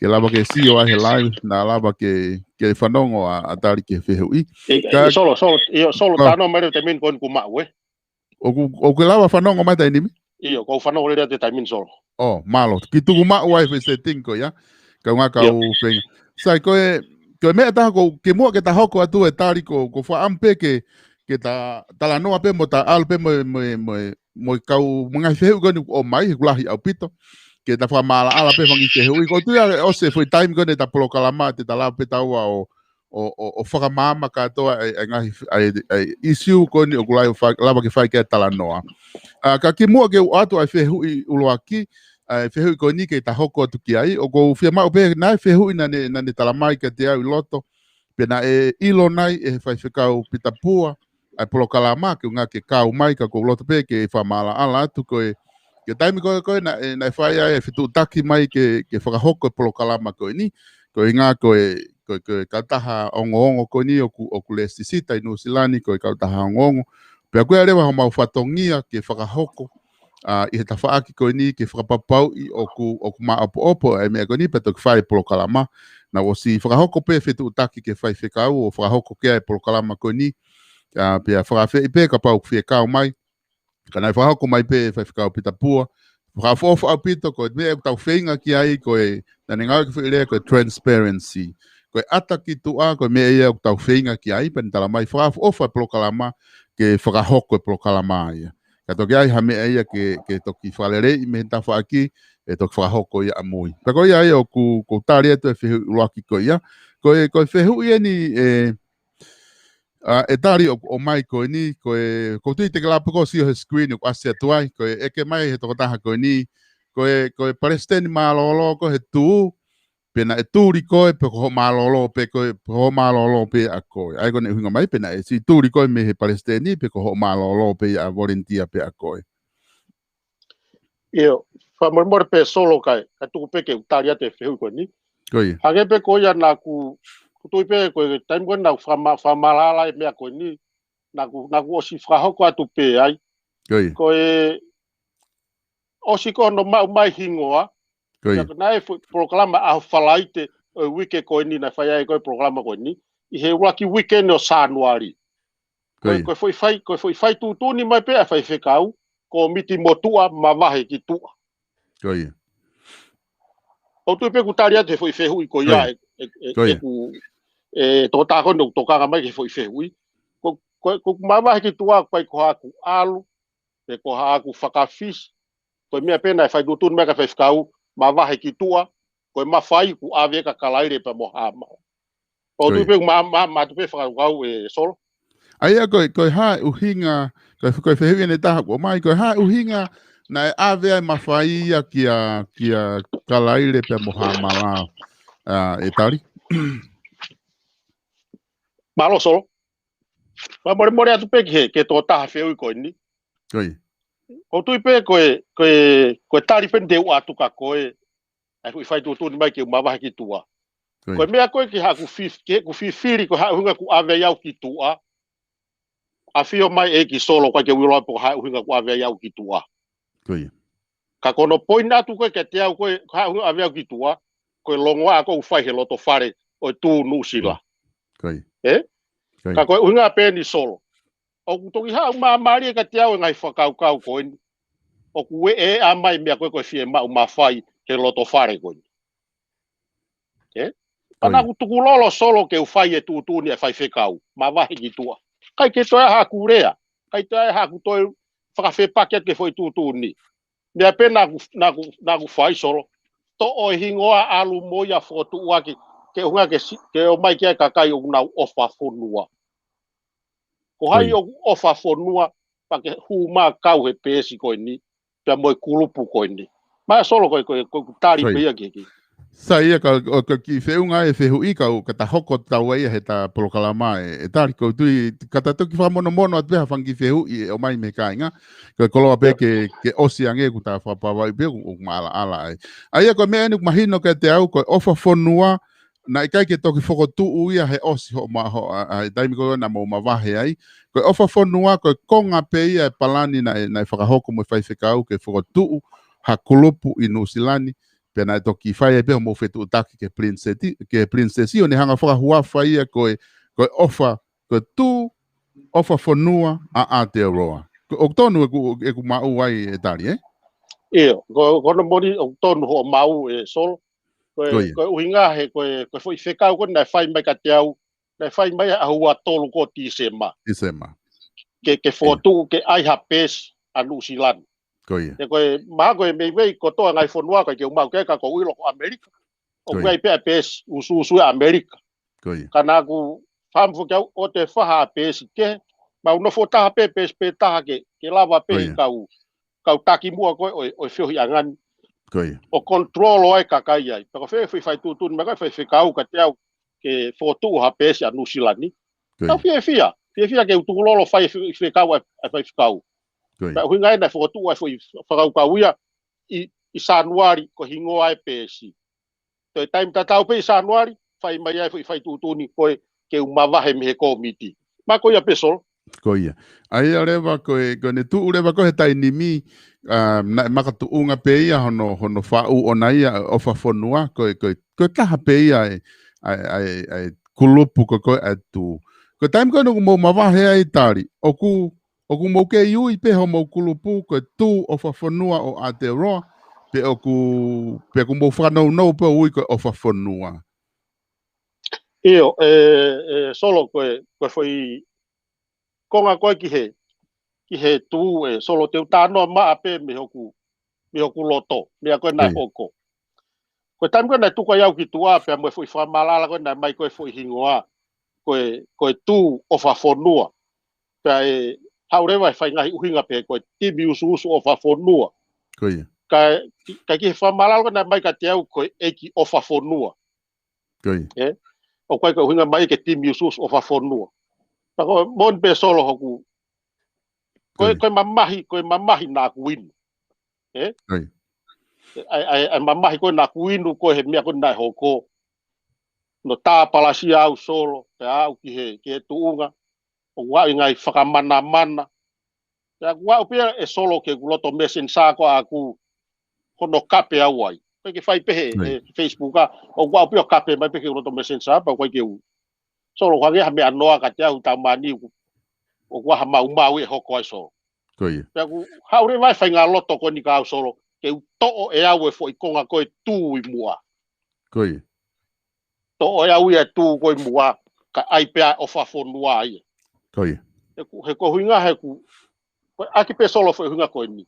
ke lava ke sio ai he live, naʻa lava ke, ke fanongo ʻa, ʻa tali ki he fehuʻi. ʻE, ka ʻe Solo, Solo, ʻio, Solo, ʻo, talanoa mai leva he taimi ni ko eni kuo maʻu, ē? ʻOku, ʻoku ke lava fanongo mai he taimi ni? ʻIo, ʻoku ou fanongo lelei atu he taimi ni Solo. ʻO, mālō. Kiʻi tuku maʻu ai e foʻi setting ko ia. Kaungā kau feinga. Sai, ko e, ko e meʻa ʻe taha ko, kimuʻa ke ta hoko atu e tali ko, ʻoku ou fakaʻamu pē ke, ke ta talanoa pē mo ta ʻalu pē mo, mo, mo, mo e kau mo e ngaahi fehuʻi ko eni ʻoku ʻomai, he ʻoku lahi ʻaupito. Ke ta fakamaʻalaʻala pē fanga kiʻi fehuʻi. ʻOku ou tui ʻe ʻosi e foʻi taimi ko eni ʻeta polokalama, te ta lava pē taua ʻo, ʻo, ʻo, ʻo fakamaama kātoa ʻa e, ʻa e ngaahi, ʻa e, ʻa e issue ko eni ʻoku lahi ʻo fa-, lava ke fai ki ai e talanoa. ʻA, ka kimuʻa ke u ʻoatu ʻa e fehuʻi ʻuluaki, ʻa e fehuʻi ko eni ke ta hoko atu ki ai, ʻoku ou fiemaʻu pē, naʻe fehuʻi naʻa ne, naʻa ne talamai kiate au ʻi loto, pe naʻe ʻilo nai ʻe he faifekau Pita Pua ʻa e polokalama, ke ʻuhinga ke kau mai, ka ʻoku ou loto pē ke fakamaʻalaʻala atu ko e, ki he taimi ko ē ko ē naʻe, naʻe fai ai e fetuʻutaki mai ke, ke fakahoko e polokalama ko eni, ko e ʻuhinga ko e, ko e, ko e kautaha ongoongo ko eni ʻoku, ʻoku lēsisita ʻi Nuʻusila ni ko e kautaha ongoongo. Pea ʻoku ʻi ai leva homau fatongia ke fakahoko, ʻa, ʻi he tafaʻaki ko eni ke fakapapauʻi ʻoku, ʻoku maʻopoʻopo ʻa e meʻa ko eni pea toki fai e polokalama. Naʻe ʻosi fakahoko pē fetuʻutaki ki he faifekau ʻo fakahoko ki ai e polokalama ko eni. ʻA, pea fakaafeʻi pē kapau ʻoku fie kau mai. Ka naʻe fakahoko mai pē ʻe faifekau Pita Pua. Fakaʻofoʻofa ʻaupito ko e meʻa ʻoku tau feinga ki ai ko e, naʻa ne ngāueʻaki e foʻi lea ko e transparency. Ko e ʻata ki tuʻa, ko e meʻa ia ʻoku tau feinga ki ai, pea ne talamai fakaʻofoʻofa e polokalama, ke fakahoko e polokalama ia. Ka toki ʻi ai ha meʻa ia ke, ke toki fakaleleiʻi mei he tafaʻaki, ʻe toki fakahoko ia ʻamui. Pea ko ia ia ʻoku, ʻoku ou tali atu e fehuʻi ʻuluaki ko ia. Ko e, ko e fehuʻi eni, ʻe, ʻa, ʻe tali ʻoku ʻomai ko eni, ko e, ʻoku ou tui te ke lava pē ʻo sio he screen ʻoku ʻasi atu ai, ko e ʻeke mai he tokotaha ko eni, ko e, ko e palesiteni mālōlō ko e tuʻu, pe naʻe tuli koe, pe ko hoʻo mālōlō pē koe, pe ko hoʻo mālōlō pē ʻa koe. ʻA ia ko ʻene ʻuhinga mai, pe naʻe siʻi tuli koe mei he palesiteni, pe ko hoʻo mālōlō pē ia ʻa volunteer pē ʻa koe. ʻIo, fakamolemole pē Solo kae, kae tuku pē ke u tali atu e fehuʻi ko eni. Ko ia. Hangē pē ko ia naʻa ku, ʻoku ou tui pē ko e taimi ko ē naʻa ku fakama-, fakamaʻalaʻala e meʻa ko eni, naʻa ku, naʻa ku ʻosi fakahoko atu pē ai. Ko ia. Ko e, ʻosi ko hono maʻu mai hingoa, Ko ia. Pea naʻe fo-, polokalama ʻaho Falaite ʻo e uike ko eni naʻe fai ai ko e polokalama ko eni. ʻI he ʻuluaki uike ni ʻo Sānuali. Ko Ko e, ia. ko e foʻi fai, ko e foʻi fai tuʻutuʻuni mai pē ʻa e faifekau, kōmiti motuʻa mavahe ki tuʻa. Ko ia. ʻOku ou tui pē ʻoku tali atu he foʻi fehuʻi ko ia Ko ia. e, e, e, Ko ia. ʻeku, e, tokotaha ko eni ʻoku tokanga mai ki he foʻi fehuʻi. Ko, ko, ko mavahe ki tuʻa, ʻoku ʻikai ko haʻaku ʻalu, pe ko haʻaku fakafisi, ko e meʻa pē naʻe fai tuʻutuʻuni mai ʻe he faifekau, mavahe ki tuʻa, ko e mafai ʻoku ʻave kia Kalaile pea mo Hāmala. ʻOku ou Ko tui ia. pē ʻoku ma-, ma-, mātuʻaki pē fakakaukau ʻe Solo. ʻA ia ko e, ko e hā e ʻuhinga, ko e, ko e fehuʻi eni ʻe taha ʻoku ʻomai, ko e hā e ʻuhinga naʻe ʻave ai e mafai ia kia, kia Kalaile pea mo Hāmala, ʻa, ʻe tali. Mālō Solo. Fakamolemole atu pē ki he, ki he tokotaha fehuʻi ko eni. Ko ia. ʻOku ou tui pē ko e, ko e, ko e tali pē eni te u ʻoatu kia koe, ʻa e foʻi fai tuʻutuʻuni mai ke u mavahe ki tuʻa. Ko ia. Ko e meʻa ko ē ki haʻaku fif-, ki heʻeku fifili ko e hā e ʻuhinga ʻoku ʻave ai au ki tuʻa. ʻAfio mai ʻEiki Solo, ʻoku ʻikai ke u ʻilo pe ko e hā e ʻuhinga ʻoku ʻave ai au ki tuʻa. Ko ia. Ka ko hono poini atu ko ē kiate au ko e, ko e hā e ʻuhinga ʻoku ʻave au ki tuʻa, ko e longoaʻa ʻoku ou fai he loto fale ʻo e tuʻu Nuʻusila. Ko ia. Ē? Ko ia. Ka ko e ʻuhinga pē eni Solo. ʻOku toki haʻu māmālie kiate au e ngaahi fakakaukau ko eni. ʻOku ʻeʻa mai e meʻa ko ē ko e fiemaʻu mafai he loto fale ko eni. Ē? Ko ia. Pea naʻa ku tukulolo Solo ke u fai e tuʻutuʻuni ʻa e faifekau, mavahe ki tuʻa. ʻIkai ke toe ʻi ai haʻaku lea. ʻIkai toe ʻi ai haʻaku toe fakafepaki atu ki he foʻi tuʻutuʻuni. Meʻa pē naʻa ku, naʻa ku, naʻa ku fai Solo. Toʻo e hingoa ʻalu mo ia fokotuʻuaki, ke ʻuhinga ke si-, ke ʻomai ki ai e kakai ʻoku nau ʻofa fonua. Ko hai ʻoku ʻofa fonua, pea ke hū mai ʻo kau he peesi ko eni, pea mo e kulupu ko eni. Mo e Solo, ko e, ko e, ko e tali pē ia ki he kiʻi. Sai ia, ka, ʻo, ka kiʻi feʻunga e fehuʻi, ka u, ka ta hoko atu ʻa ia he ta polokalama ē, ʻe Tali, ʻoku ou tui, ka ta toki fakamonomono atu pē ha fanga kiʻi fehuʻi ʻe ʻomai mei he kāinga, ko e koloa pē ke, ke ʻosi ange ʻoku ta fakapapauʻi pē ʻoku, ʻoku maʻalaʻala ai. ʻA ia ko e meʻa eni ʻoku mahino kiate au, ko e ʻofa fonua, naʻe ʻikai ke toki fokotuʻu ia he ʻosi hoʻo ma-, hoʻo, ʻa, ʻa, he taimi ko ē naʻa mou mavahe ai. Ko e ʻofa fonua, ko e konga pē ia e palani naʻe, naʻe fakahoko mo e faifekau ke fokotuʻu ha kulupu ʻi Nuʻusila ni, pea naʻe toki fai ai pē hoʻomou fetuʻutaki ki he Pilinisesi, ki he Pilinisesi, ʻo ne hanga fakahuafa ia ko e, ko e ʻofa, ko e tū ʻofa fonua ʻa Aotearoa. Ko, ʻoku tonu ʻeku, ʻeku maʻu ai ʻe Tali, ē? ʻIo, ko, ko hono moʻoni ʻoku tonu hoʻo maʻu ē Solo. Ko e, ko ia. Ko e ʻuhinga he, ko e, ko e foʻi fekau ko ē naʻe fai mai kiate au, naʻe fai mai he ʻaho ua tolu ko ē ʻo Tīsema. Tīsema. Ke, ke fokotuʻu, ke ʻai ha peesi ʻa Nuʻusila ni. Ko ia. He ko e, mahalo ko e meimei kotoa ngaahi fonua ko ē ʻoku ou maʻu ki ai ka ʻoku ou ʻilo ko ʻAmelika. ʻOku ʻi ai pē ʻa e peesi, ʻusuʻusu ʻa ʻAmelika. Ko ia. Ka naʻa ku fakaʻamu foki au ʻo toe fai ha peesi kehe, mau nofo taha pē peesi pē taha ke, ke lava pē he kau, kau taki muʻa ko ē ʻo e, ʻo e feohiʻanga ni. Ko ia. ʻO control ʻa e kakai ai. Pea ko e fai, fai, fai tuʻutuʻuni mai ko ē faifekau kiate au ke fokotuʻu ha peesi ʻa Nuʻusila ni. Ko ia. Tau fiefia, fiefia ke u tukulolo fai fe-, fekau ʻa e, ʻa e faifekau. Ko ia. Pea ʻuhinga ia naʻe fokotuʻu ai foʻi fakakaukau ia ʻi, ʻi Sānuali ko e hingoa e peesi. Toe taimi tatau pē ʻi Sānuali, fai mai ai foʻi fai tuʻutuʻuni ko ē ke u mavahe mei he kōmiti. Mo ko ia pē Solo. Ko ia. ʻA ia leva ko e, ko ʻene tuʻu leva ko ē he taimi ni, ʻa, naʻe makatuʻunga pē ia hono, hono faʻu ʻona ia ʻofa fonua, ko e, ko e, ko e taha pē ia e, ʻa e, ʻa e, ʻa e kulupu ko ē ʻa e tū. Ko e taimi ko ē naʻa mou mavahe ai Tali, ʻoku ʻoku mou kei ui pē hoʻomou kulupu ko e tū ʻofa fonua ʻo Aotearoa, pe ʻoku, pe ʻoku mou fakanounou pē ʻo ui ko e ʻofa fonua? ʻIo, ē, ē, Solo ko e, ko e foʻi konga ko ē ki he, ki he tū ē, Solo te u talanoa maʻa pē mei hoku, mei hoku loto, meʻa ko ē naʻe hoko. Ko e taimi ko ē naʻe tuku ai au ki tuʻa, pea mo e foʻi fakamaʻalaʻala ko ē naʻe ʻomai ko ē foʻi hingoa, ko e, ko e tū ʻofa fonua. Pea ʻe haʻu leva ʻe fai ngaahi ʻuhinga pē ko e timi ʻusuʻusu ʻofa fonua. Ko ia. Ka, ka ki he fakamaʻalaʻala ko ē naʻe ʻomai kiate au ko e ʻeiki ʻofa fonua. Ko ia. Ē? ʻOku ʻikai ko e ʻuhinga mai ki he timi ʻusuʻusu ʻofa fonua. Pea ko e moʻoni pē Solo hoku. Ko e, ko ia. Ko e mamahi, ko e mamahi naʻa ku inu. Ē? Ko ia. ʻA e, ʻa e, ʻa e mamahi ko ē naʻa ku inu ko ē he meʻa ko ē naʻe hoko. Naʻe tāpalasia au Solo, pea aʻu ki he, ki he tuʻunga. ʻO ʻoatu ʻi he ngaahi fakamanamana. Pea ʻoku ou pehē ʻe Solo ki heʻeku loto Messenger ko ē ʻoku ou hono kape au ai. Pea ke fai pehē ʻe Facebook ʻa, ʻoku ou pehē ʻo kape mai pē ki heʻeku loto Messenger, pea ʻoku ʻikai ke u. Solo, ʻoku hangē ha meʻa noa kiate au he taimi ni ʻoku, ʻoku ʻi ai ha maumau ʻe hoko ai Solo. Ko ia. Pea ʻoku haʻu leva e faʻahinga loto ko eni kia au Solo, ke u toʻo ʻe au e foʻi konga ko e tū ʻi muʻa. Ko ia. Toʻo ʻe au ia e tū ko ē ʻi muʻa, kae ʻai pē ʻa e ʻofa fonua ia. Ko ia. He ʻoku, he ko e ʻuhinga he ʻoku, ko e ʻaki pē Solo foʻi ʻuhinga ko eni.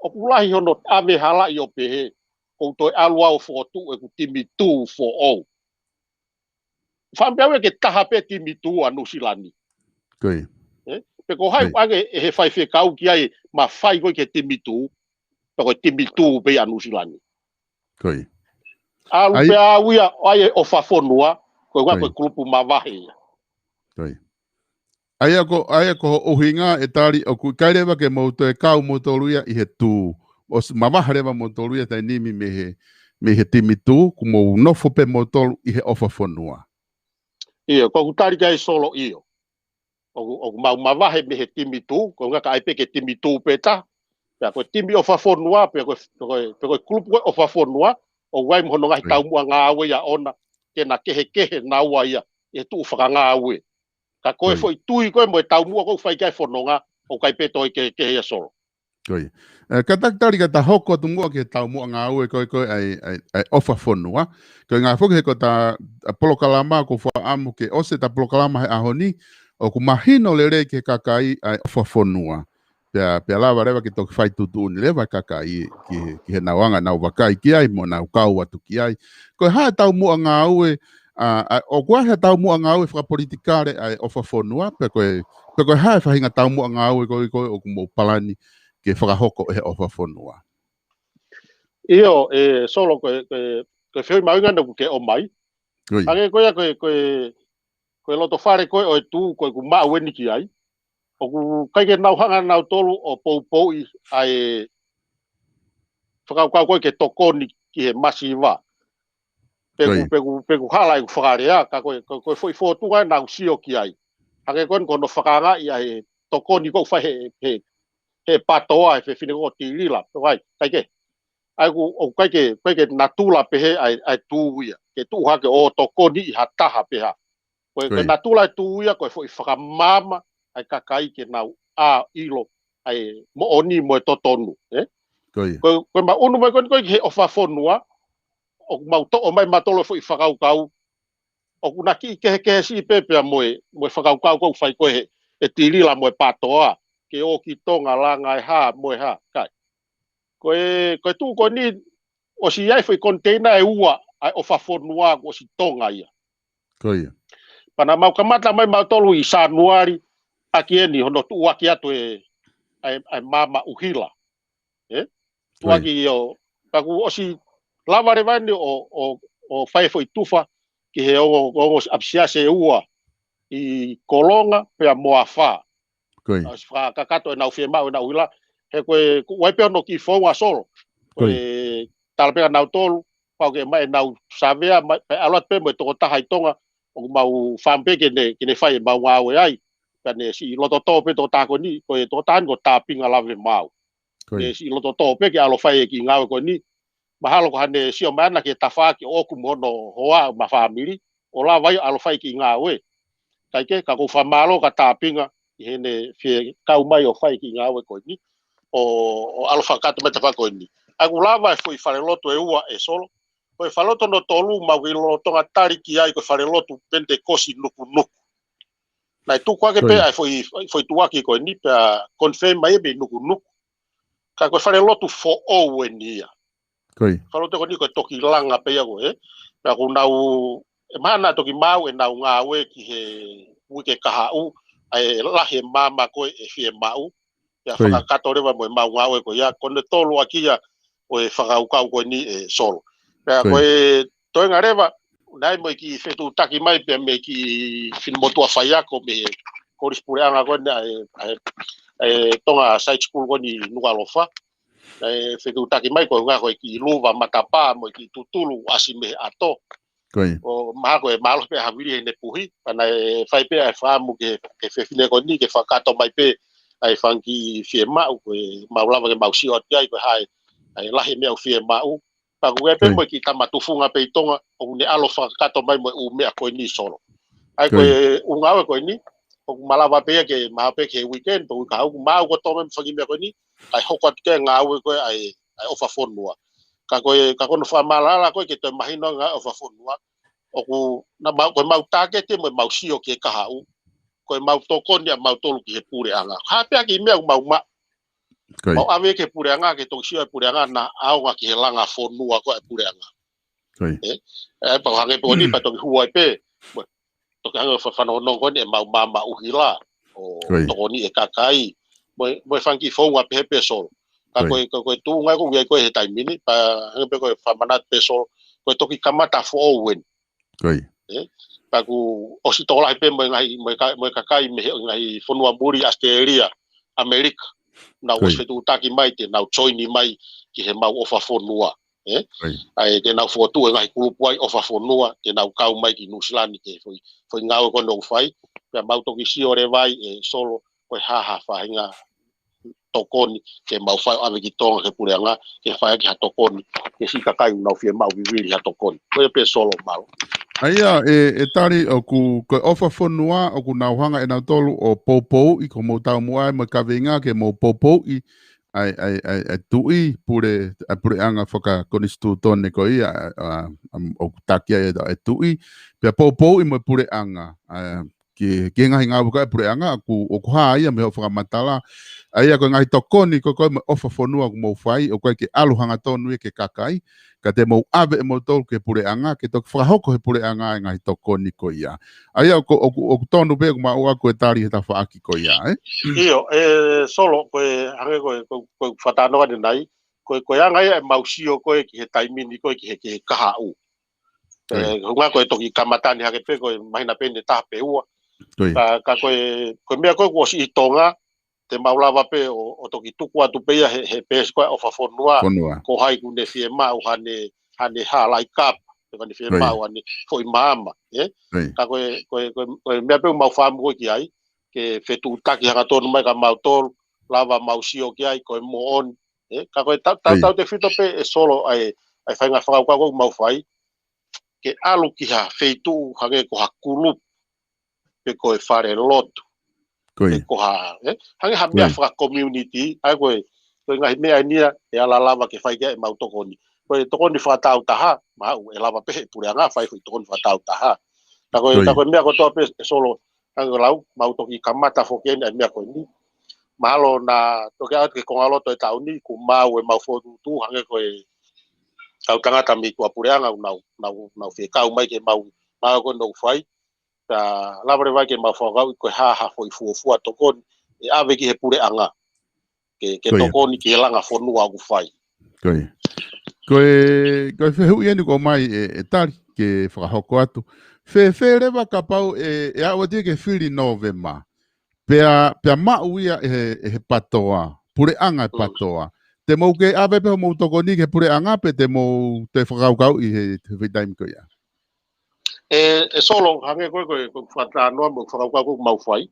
ʻOku lahi hono ʻave halaʻi ʻo pehē, ʻoku ou toe ʻalu au ʻo fokotuʻu ʻeku timi tū foʻou. Fakaʻamu pē au ia ke taha pē timi tū ʻa Nuʻusila ni. Ko ia. Ē? Pe ko hai ʻoku ʻange ʻe he faifekau ki ai mafai ko ē ki he timi tū, pe ko e timi tū pē ʻa Nuʻusila ni. Ko ia. ʻAlu pē au ia ʻo ʻai e ʻofa fonua, ko e ʻuhinga ko e kulupu mavahe ia. Ko ia. ʻA ia ko, ʻa ia ko hoʻo ʻuhinga ʻe Tali ʻoku ʻikai leva ke mou toe kau moutolu ia ʻi he tū. ʻOsi mavahe leva moutolu ia taimi ni mei he, mei he timi tū, ʻoku mou nofo pē moutolu ʻi he ʻofa fonua. ʻIo, ko ʻeku tali ki ai Solo ʻio. ʻOku, ʻoku mau mavahe mei he timi tū, ko e ʻuhinga kae ʻai pē ke timi tū pē taha. Pea ko e timi ʻofa fonua, pea ko e, pea ko e, pea ko e kulupu ko ē ʻofa fonua, ʻoku ʻi ai mo hono ngaahi taumuʻa ngāue ia ʻona, ke na kehekehe naua ia, ʻi he tuʻu fakangāue. Ka ko e foʻi tui ko ē mo e taumuʻa ko ē ʻoku fai ki ai e fononga, ʻoku ʻikai pē toe kehekehe ia Solo. Ko ia. Ē, kātaki Tali ka ta hoko atu muʻa ki he taumuʻa ngāue ko ē, ko ē ʻa e, ʻa e, ʻa e ʻofa fonua. Ko e ʻuhinga foki he ko e ta, ʻa e polokalama ʻoku ou fakaʻamu ke ʻosi ʻeta polokalama he ʻaho ni, ʻoku mahino lelei ki he kakai ʻa e ʻofa fonua. Pea, pea lava leva ke toki fai tuʻutuʻuni leva e kakai ki, ki heʻenau anga ʻenau vakai ki ai, mo ʻenau kau atu ki ai. Ko e hā e taumuʻa ngāue, ʻa, ʻa, ʻoku ʻi ai ha taumuʻa ngāue fakapolitikale ʻa e ʻofa fonua, pe ko e Ko e, ko e hā e faʻahinga taumuʻa ngāue ko ē, ko ē ʻoku mou palani ke fakahoko ʻe he ʻofa fonua? ʻIo, ē, Solo, ko e, ko e, ko e fehuʻi mahuʻinga ʻoku ke ʻomai. Ko ia. Hangē ko ia, ko e, ko e, ko e loto fale ko ē ʻo e tuʻu, ko ʻeku maʻu eni ki ai. ʻOku ʻikai ke nau hanga nautolu ʻo poupouʻi ʻa e fakakaukau ko ē ke tokoni ki he masiva. Pe ʻoku, Ko ia. pe ʻoku, pe ʻoku hala ʻeku fakalea, ka ko e, ko e, ko e foʻi fōtunga ʻe nau sio ki ai. Hangē ko eni ko hono fakaangaʻi ʻa e tokoni ʻoku fai he, he, he pātoa, he fefine ko Tilila, pe ʻikai, ʻikai ke. ʻA ia ʻoku, ʻoku ʻikai ke, ʻikai ke natula pehē ʻa e, ʻa e tuʻu ia. Ke tuʻu hake ʻo tokoniʻi ha taha pe hā. Ko e, Ko ko e ia. natula e tuʻu ia, ko e foʻi fakamaama ʻa e kakai ke nau ʻā ʻilo ʻa e moʻoni mo e totonu, ē? Ko ia. Ko e, ko e maʻunu mai ko eni ko ē ki he ʻofa fonua, ʻoku mau toʻo mai mautolu e foʻi fakakaukau, ʻoku na kiʻi kehekehe siʻi pē pea mo e, mo e fakakaukau ʻoku fai ko ē he, ʻe Tilila mo e pātoa, ke ō ki Tonga langa e hā, mo e hā, ʻikai. Ko e, ko e tuʻu ko eni, ʻosi ʻi ai e foʻi koniteina ʻe ua ʻa e ʻofa fonua kuo ʻosi tonga ia. Ko ia. Pea naʻa mau kamata mai mautolu ʻi Sānuali, ʻaki eni hono tuʻuaki atu e, ʻa e, ʻa e maama ʻuhila. Ē? Ko ia. Tuʻuaki ʻo, pea kuo ʻosi lava leva eni ʻo, ʻo, ʻo fai e foʻi tufa ki he ongo, ongo ʻapisiasi ʻe ua ʻi Kolonga pea mo Afā. Ko ia. ʻOsi fakakakato ʻenau fiemaʻu ʻenau ʻuhila. He ko e, kuo ʻi ai pē hono kiʻi founga, Solo. Ko Ko ia. e, tala pē kia nautolu, pau ke ʻomai ʻenau savea, mai, pea ʻalu atu pē mo e tokotaha ʻi Tonga, ʻoku mau fāmili pē ke ne, ke ne fai ʻemau ngāue ai. Pea ne siʻi loto tō pē tokotaha ko eni, ko e tokotaha ni ko Tāpinga Lavemaau. Ko Ne ia. siʻi loto tō pē ke ʻalu ʻo fai e kiʻi ngāue ko eni. Mahalo ko haʻane sio mai ʻana ki he tafaʻaki ʻoʻoku mo hono hoa mo e fāmili, ʻo lava ia ʻo ʻalu ʻo fai e kiʻi ngāue. ʻIkai ke, ka ʻoku ou fakamālō kia Tāpinga ʻi heʻene fie kau mai ʻo fai e kiʻi ngāue ko eni. ʻO, ʻo ʻalu ʻo fakakakato mai e tafaʻaki ko eni. ʻA ia kuo lava e foʻi falelotu ʻe ua, ē Solo. Ko e falelotu hono tolu mau kiʻi lolotonga tali ki ai, ko e falelotu Penitekosi Nukunuku. Naʻe tuku hake Ko pē ia. ʻa e foʻi, foʻi tuʻuaki ko eni pea confirm mai mei Nukunuku. Ka ko e falelotu foʻou eni ia. Ko ia. Falelotu ko eni ko e toki langa pē ia ko ē. Pea kuo nau, ʻe mahalo naʻa toki maʻu ʻenau ngāue ki he uike kahaʻu, ʻa e lahi e maama ko ē ʻe fiemaʻu. Pea Ko ia. fakakakato leva mo ʻemau ngāue ko ia, ko hono tolu ʻaki ia ʻo e fakakaukau ko eni, ē Solo. Pea Ko ko ia. e toenga leva, naʻe ʻi ai mo e kiʻi fetuʻutaki mai pea mo e kiʻi finemotuʻa faiako mei he Kolisi Puleʻanga ko eni ʻa e, ʻa e, ʻa e Tonga Side School ko eni ʻi Nukuʻalofa. Naʻe fetuʻutaki mai ko e ʻuhinga ko e kiʻi luva matapā mo e kiʻi tutulu ʻasi mei he ʻato. Ko ia. ʻO mahalo ko e mālohi pē ʻa e havili heʻene puhi, pea naʻe fai pē ʻa e fakaʻamu ki he, ki he fefine ko eni ke fakakakato mai pē ʻa e fanga kiʻi fiemaʻu, ko e mau lava ke mau sio atu ai, ko e hā e, ʻa e lahi e meʻa ʻoku fiemaʻu. Pea kuo ʻi ai pē Ko ia. mo e kiʻi tama tufunga pē ʻi Tonga, ʻoku ne ʻalu ʻo fakakakato mai mo e ʻū meʻa ko eni, Solo. ʻA ia Ko ko ia. e ʻū ngāue ko eni, ʻoku malava pē ia ke maʻu pē ki he weekend, pe uike kahaʻu, ʻoku maʻu kotoa mai e fanga kiʻi meʻa ko eni, kae hoko atu ki he ngāue ko ē ʻa e, ʻa e ʻofa fonua. Ka ko e, ka ko hono fakamaʻalaʻala ko ē ke toe mahino ange ʻa e ʻofa fonua, ʻoku, naʻa mau, ko ʻemau tāketi mo ʻemau sio ki he kahaʻu, ko ʻemau tokoni ʻamautolu ki he puleʻanga. Hā pē ha kiʻi meʻa ʻoku mau maʻu, Ko ia. mau ʻave ki he puleʻanga, ke toki sio e puleʻanga naʻa ʻaonga ki he langa fonua ko ē ʻa e puleʻanga. Ko ia. Ē? Ē, pea hangē pē ko eni pea toki hū ai pē. Mo, toki hanga ʻo fa-, fanongonongo ko eni ʻemau maama ʻuhila. ʻO Ko ia. tokoniʻi e kakai. Mo e, mo e fanga kiʻi founga pehē pē, Solo. Ka Ko ia. ko e, ko e, ko e tuʻunga ʻoku ʻi ai ko ē he taimi ni, pea hangē pē ko e fakamanatu pē, Solo. Ko e toki kamata foʻou eni. Ko ia. Ē? Pea kuo ʻosi tokolahi pē mo e ngaahi, mo e ka-, mo e kakai mei he ngaahi fonua muli, ʻAositelēlia, ʻAmelika. Nau Ko ʻosi ia. fetuʻutaki mai, te nau join mai ki heʻemau ʻofa fonua. Ē? Ko ia. ʻA ia te nau fokotuʻu e ngaahi kulupu ai ʻofa fonua, te nau kau mai ki Nuʻusila ni ki he foʻi, foʻi ngāue ko eni ʻoku fai. Pea mau toki sio leva ai, ē Solo, ko e hā ha faʻahinga tokoni ke mau fai ʻo ʻave ki Tonga ki he puleʻanga, ke fai ʻaki ha tokoni ki he siʻi kakai ʻoku nau fiemaʻu vivili ha tokoni. Ko ia pē, Solo, mālō. ʻA ia, ʻe, ʻe tali ʻoku, ko e ʻofa fonua, ʻoku nau hanga ʻe nautolu ʻo poupouʻi, ko hoʻomou taumuʻa ia mo e kaveinga ke mou poupouʻi ʻa e, ʻa e, ʻa e, ʻa e tuʻi, pule, ʻa e puleʻanga fakakonisitūtone ko ia, ʻa, ʻa, ʻa, ʻoku taki ai ʻa e tuʻi, pea poupouʻi mo e puleʻanga, ʻa, ki, ki he ngaahi ngāue ko ē ʻa e puleʻanga, ʻoku, ʻoku hā ia mei hoʻo fakamatala. ʻA ia ko e ngaahi tokoni ko ē ko ē mo e ʻofa fonua ʻoku mou fai, ʻoku ʻikai ke ʻalu hangatonu ia ki he kakai, ka te mou ʻave ʻe moutolu ki he puleʻanga, ke toki fakahoko ʻe he puleʻanga e ngaahi tokoni ko ia. ʻA ia ʻoku, ʻoku, ʻoku tonu pē ʻoku maʻu ʻa e tali he tafaʻaki ko ia, ē? ʻIo, ʻe Solo, ko e hangē ko e, ko, ko e fakatalanoa ʻanenai, ko e, ko e anga ia ʻemau sio ko ē ki he taimi ni ko ē ki he, ki he kahaʻu. Ko ia. ʻE, ko e ʻuhinga ko e toki kamata ni hake pē ko e māhina pē ʻe taha pe ua. Ko ia. Ka, ka ko e, ko e meʻa ko ē kuo ʻosi ʻi Tonga, te mau lava pē ʻo, ʻo toki tuku atu pē ia he, he peesi ko ē ʻofa fonua. Fonua. Ko hai ʻoku ne fiemaʻu haʻane, haʻane halaʻi kapa, pe ko ʻene Ko ia. fiemaʻu haʻane foʻi maama, ē? Ko ia. Ka ko e, ko e, ko e, ko e meʻa pē ʻoku mau fakaʻamu ko ē ki ai, ke fetuʻutaki hangatonu mai kia mautolu, lava mau sio ki ai, ko e moʻoni, ē? Ka ko e tau, tau, Ko ia. tautefito pē ʻe Solo ʻa e, ʻa e faʻahinga fakakaukau ʻoku mau fai, ke ʻalu ki ha feituʻu hangē ko ha kulupu, pe ko e falelotu, Ko pe ia. ko ha, ē? Hangē ha Ko meʻa ia. faka-community, ʻa ia ko e, ko e ngaahi meʻa ʻeni ia ʻe ala lava ke fai ki ai ʻemau tokoni. Ko e tokoni fakatāutaha, maʻu ʻe lava pē ʻe he puleʻanga fai foʻi tokoni fakatāutaha. Ka ko e, Ko ka ia. ko e meʻa kotoa pē ʻe Solo, hangē ko e lau, mau toki kamata foki eni ʻa e meʻa ko eni. Mahalo naʻa toki ʻalu ki he kongaloto ʻo e taʻu ni, kuo maʻu ʻemau fokotuʻutuʻu, hangē ko e kau tangata mei tuʻapuleʻanga, nau, nau, nau fekau mai ke mau, mau ko ē nau fai. Ka lava leva ke mau fakakaukau ko e hā ha foʻi fuofua tokoni ʻe ʻave ki he puleʻanga. Ke, ke Ko ia. tokoni ki he langa fonua ʻoku fai. Ko ia. Ko e, ko e fehuʻi eni ʻoku ʻomai ʻe, ʻe Tali ke fakahoko atu. Fēfē leva kapau ʻe, ʻe aʻu atu ia ki he fili Nōvema. Pea, pea maʻu ia ʻe he, ʻe he patoa. Puleʻanga ʻe Mm. patoa. Te mou kei ʻave pē hoʻomou tokoni ki he puleʻanga pe te mou toe fakakaukauʻi he, he foʻi taimi ko ia. ʻE, ʻe Solo, hangē ko e, ko e, ko e fakatalanoa mo e fakakaukau ʻoku mau fai.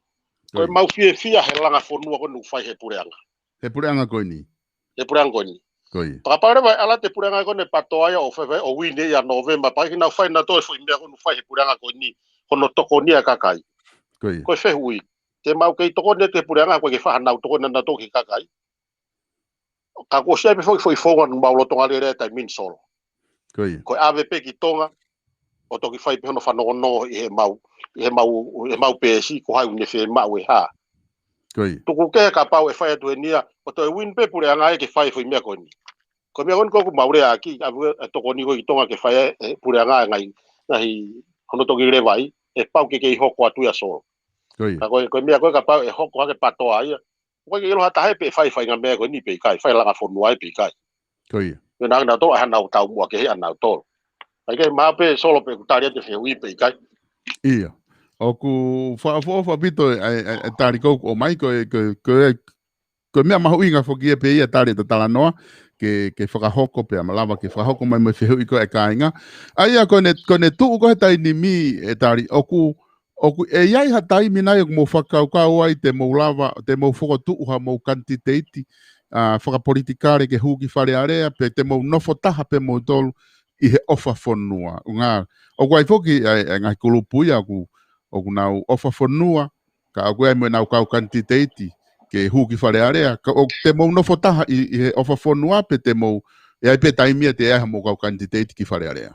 Ko Ko ia. ʻemau fiefia he langa fonua ko ē ʻoku fai he puleʻanga. He puleʻanga ko eni. He puleʻanga ko eni. Ko ia. Fakapale vai ala te puleʻanga ko eni patoa ia ʻo fai fai ʻo uine ia Nōvema, pea ʻikai ke nau fai nautolu e foʻi meʻa ko ē ʻoku fai he puleʻanga ko eni, hono tokoni ʻa e kakai. Ko ia. Ko e fehuʻi. Te mau kei tokoni atu he puleʻanga, ko e ke faʻa nau tokoni nautolu ki he kakai. Ka kuo ʻosi ʻi ai pē foʻi, foʻi founga ʻoku mau lolotonga lele ai he taimi ni Solo. Ko ia. Ko e ʻave pē ki Tonga, ʻo toki fai pē hono fanongonongo ʻi heʻemau, ʻi heʻemau, heʻemau peesi, ko hai ʻoku ne fiemaʻu ʻe hā. Ko ia. Tuku kehe kapau ʻe fai atu heni ia, ʻo toe uine pē puleʻanga ia ke fai foʻi meʻa ko eni. Ko e meʻa ko eni ko ē ʻoku mau lea ʻaki, ʻave e tokoni ko ē ki Tonga ke fai ʻe he puleʻanga e ngaahi, ngaahi hono toki leva ai, ʻe pau ke kei hoko atu ia Solo. Ko ia. Ka ko e, ko e meʻa ko ē kapau ʻe hoko hake patoa ia, ʻoku ʻikai ke ʻilo ha taha ia pe ʻe fai faʻahinga meʻa ko eni pe ʻikai, fai langa fonua ia pe ʻikai. Ko ia. Pea naʻa nautolu, ʻa nautolu taumuʻa kehe ʻanautolu. ʻIkai ke maʻu pē Solo pe ʻoku tali atu e fehuʻi pe ʻikai. ʻIo. ʻOku fakaʻofoʻofa ʻaupito ʻa e, ʻa e, ʻa e tali ko ē ʻoku ʻomai ko e, ko e, ko e, ko e meʻa mahuʻinga foki ia pē ia Tali ʻeta talanoa, ke, ke fakahoko pea malava ke fakahoko mai mo e fehuʻi ko ē ʻa e kāinga. ʻA ia ko ʻene, ko ʻene tuʻu ko ē he taimi ni ʻe Tali ʻoku ʻoku ʻi ai ha taimi nai ʻoku mou fakakaukau ai te mou lava, te mou fokotuʻu haʻamou kanititeiti, ʻa, fakapolitikale ke hū ki Fale Alea, pe te mou nofo taha pē moutolu ʻi he ʻofa fonua. ʻUhinga, ʻoku ʻi ai foki ʻa e, ʻa e ngaahi kulupu ia ʻoku, ʻoku nau ʻofa fonua, ka ʻoku ʻi ai mo ʻenau kau kanititeiti ke hū ki Fale Alea, ka ʻoku te mou nofo taha ʻi, ʻi he ʻofa fonua pe te mou, ʻe ʻi ai pē taimi ia te ʻi ai haʻamou kau kanititeiti ki Fale Alea.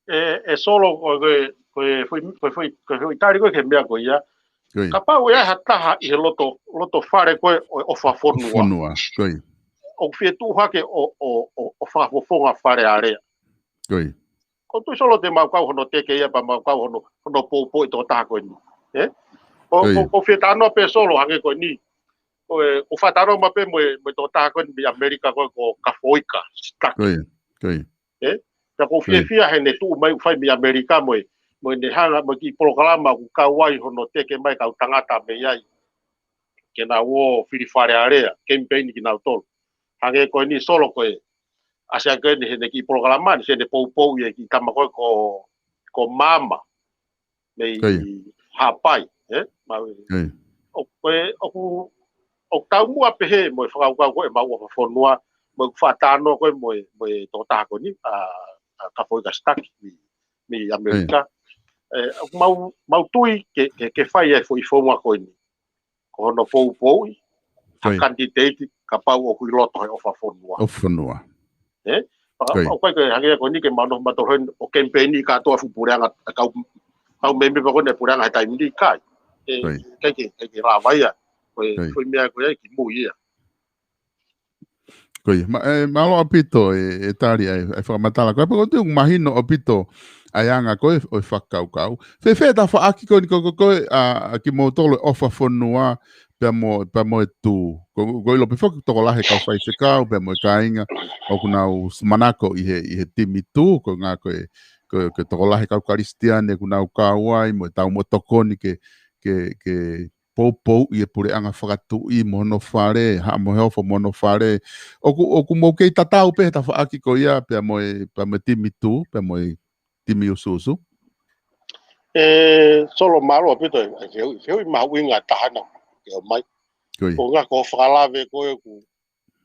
ʻE, ʻe Solo ko e, ko e foʻi, ko e foʻi, ko e foʻi tali ko ē ki he meʻa ko ia. Ko ia. Kapau ʻe ʻi ai ha taha ʻi he loto, loto fale ko ē ʻo, ʻofa fonua. Fonua, ko ia. ʻOku fie tuʻu hake ʻo, ʻo, ʻo, ʻo fakafofonga Fale Alea. Ko ia. ʻOku ou tui Solo te mau kau hono teke ia pea mau kau hono, hono poupouʻi e tokotaha ko eni. Ē? ʻOku, Ko ia. ʻoku, ʻoku ou fie talanoa pē Solo hangē ko eni. ʻOku, ʻoku ou fakatalanoa mai pē mo e, mo e tokotaha ko eni mei ʻAmelika ko ē ko Kafoika Sitaki. Ko ia. Ko ia. Ē? Pea ʻoku ou Ko ia. fiefia heʻene tuʻu mai ʻo fai mei ʻAmelika mo e, mo ʻene hanga, mo e kiʻi polokalama ʻoku kau ai hono teke mai kau tangata mei ai. Ke nau ō fili Fale Alea, kemipeini kinautolu. Hangē ko eni Solo ko e, ʻasi hake eni heʻene kiʻi polokalama ni, heʻene poupouʻi e kiʻi tama ko ē ko, ko Maama. Mei Ko ia. Haʻapai, ē? Mau, Ko ia. ʻo, ʻe, ʻoku, ʻoku taumuʻa pehē mo e fakakaukau ko ē ʻemau ʻofa fonua, mo e fakatalanoa ko ē mo e, mo e tokotaha ko eni, ʻa, ʻa Kafoika Sitaki, mei, mei ʻAmelika. Ko ia. ʻE, ʻoku mau, mau tui ke, ke, ke fai e foʻi founga ko eni. Ko hono poupouʻi, ha Ko ia. kanititeiti, kapau ʻoku ʻi loto he ʻofa fonua. ʻOfa fonua. Ē? Pea, Ko ia. pea ʻoku ʻikai ke hangē ko eni ke mau nofo mautolu heni ʻo kemipeini kātoa fuʻu puleʻanga ʻa e kau, kau mēmipa ko ē ʻo e puleʻanga he taimi ni, ʻikai. ʻIkai ke, ʻikai ke lava ia. Ko e, ko e meʻa ko ē ki mui ia. Ko ia, ma, e, mālō ʻaupito e, e Tali ʻa e, ʻa e fakamatala ko ē, pea ʻoku ou tui ʻoku mahino ʻaupito ʻa e anga ko ē ʻo e fakakaukau. Fēfē tafaʻaki ko eni ko, ko, ko ē, ʻa, ʻa kimoutolu ʻofa fonua, pea mo, pea mo e Tū. Ko, ko e ʻilo pē foki tokolahi e kau faifekau, pea mo e kāinga, ʻoku nau manako ʻi he, ʻi he timi Tū, ko e ngaahi ko e, ko e, ko e tokolahi e kau Kalisitiane, ʻoku nau kau ai, mo e taumuʻa tokoni ke, ke, ke poupouʻi e puleʻanga fakatuʻi mo hono fale, haʻamo he ofo mo hono fale. ʻOku, ʻoku mou kei tatau pē he tafaʻaki ko ia, pea mo e, pea mo e timi Tū, pea mo e timi ʻusuʻusu. E, Solo, mālō ʻaupito e, e fehuʻi, fehuʻi mahuʻinga taha na ke ʻomai. Ko ia. Ko e ngaahi ko e fakalave ko ē ʻoku,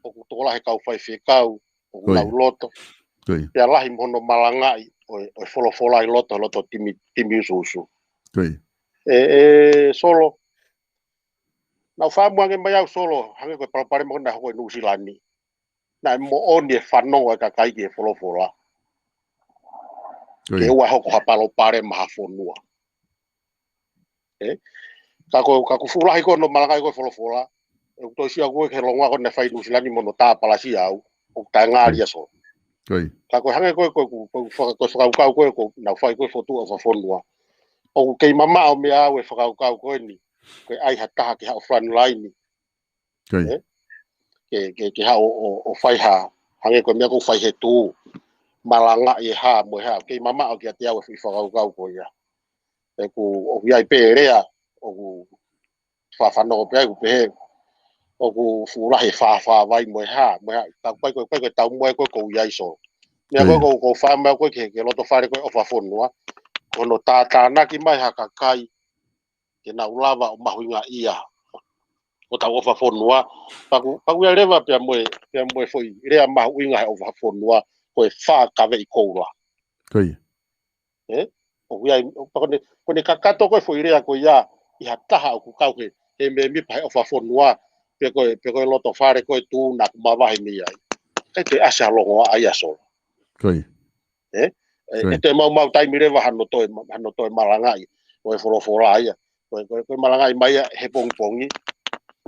ʻoku tokolahi e kau faifekau, ʻoku nau loto. Ko ia. Pea lahi mo hono malangaʻi ʻo e, ʻo e folofola ʻi loto, loto timi, timi ʻusuʻusu. Ko ia. E, e, Solo, naʻa ku fakamuʻange mai au Solo, hangē ko e palopalema ko ē naʻe hoko ʻi Nuʻusila ni. Naʻe moʻoni e fanongo e kakai ki he folofola. Ko ia. Ke ʻoua ʻe hoko ha palopalema ha fonua. E? Ka ko, ka ko e fuʻu lahi ko ē hono malangaʻi ko ē folofola. ʻOku ou sio au ko ē ki he longoaʻa ko ē naʻe fai ʻi Nuʻusila ni mo hono tāpalasia au. ʻOku taʻengali ia Solo. Ko ia. Ka ko e hangē ko ē, ko e, ko e, ko e faka-, ko e fakakaukau ko ē, ko ʻenau fai ko ē fokotuʻu ʻofa fonua. ʻOku kei mamaʻo meʻa au e fakakaukau ko eni. Ko e ʻai ha taha ke haʻu front line. Ko ia. E? Ke, ke, ke haʻu ʻo, ʻo, ʻo fai ha, hangē ko e meʻa ʻoku fai he Tū. Malangaʻi e hā mo e hā. Kei mamaʻo kiate au e foʻi fakakaukau ko ia. ʻOku, ʻoku ʻi ai pē lea, ʻoku fafanongo pē ai, ʻoku pehē, ʻoku fuʻu lahi e fāfā vai mo e hā, mo e hā. Ka ʻoku ʻikai ko e, ʻikai ko e taumuʻa ko ē ʻoku ou ʻi ai Solo. Meʻa ko ē ʻoku ou, ʻoku ou fakamuʻa ko ē ki he, ki he loto fale ko ē ʻofa fonua. Ko hono tātānaki mai ha kakai, ke nau lava ʻo mahuʻingaʻia hotau ʻofa fonua. Pea ʻoku, pea ʻoku ʻi ai leva pea mo e, pea mo e foʻi lea mahuʻinga he ʻofa fonua, ko e fakaveʻi koula. Ko ia. E? ʻOku ʻi ai, pea ko ʻene, ko ʻene kakato ko ē foʻi lea ko ia, ʻi ha taha ʻoku kau he, he mēmipa he ʻofa fonua, pe ko e, pe ko e loto fale ko ē Tū naʻa ku mavahe mei ai. ʻIkai ke ʻasi ha longoaʻa ia Solo. Ko ia. E? E, ko ia. ʻE toe maumau taimi leva hano toe, hano toe malangaʻi ʻo e folofola ia. Ko e, ko e, ko e malangaʻi mai ia he pongipongi,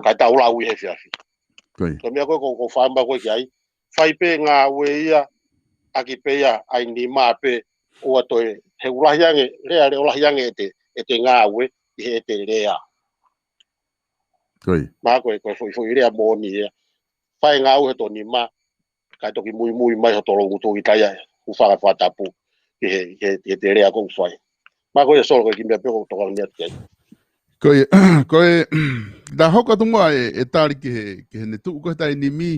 kae tau lau ʻi he efiafi. Ko ia. Ko e meʻa ko ē ʻoku, ʻoku ou fakamuʻa ko ē ki ai. Fai pē ngāue ia, ʻaki pē ia ʻa e nima pē, ʻoua toe, he ʻoku lahi ange, lea, lea ʻoku lahi ange ʻete, ʻete ngāue, ʻi he ʻete lea. Ko ia. Mahalo ko e, ko e foʻi, foʻi lea moʻoni ia. Fai ngāue he tō nima, kae toki muimui mai hoto longoaʻa ki he taimi ʻoku faka-, fakatapu ki he, he, he ʻete lea ʻoku fai. Mahalo ko ia Solo ko e kiʻi meʻa pē ʻoku ou tokanga atu ki ai. Ko ia, ko e, naʻa hoko atu muʻa e, e Tali ki he, ki heʻene tuʻu ko ē he taimi ni,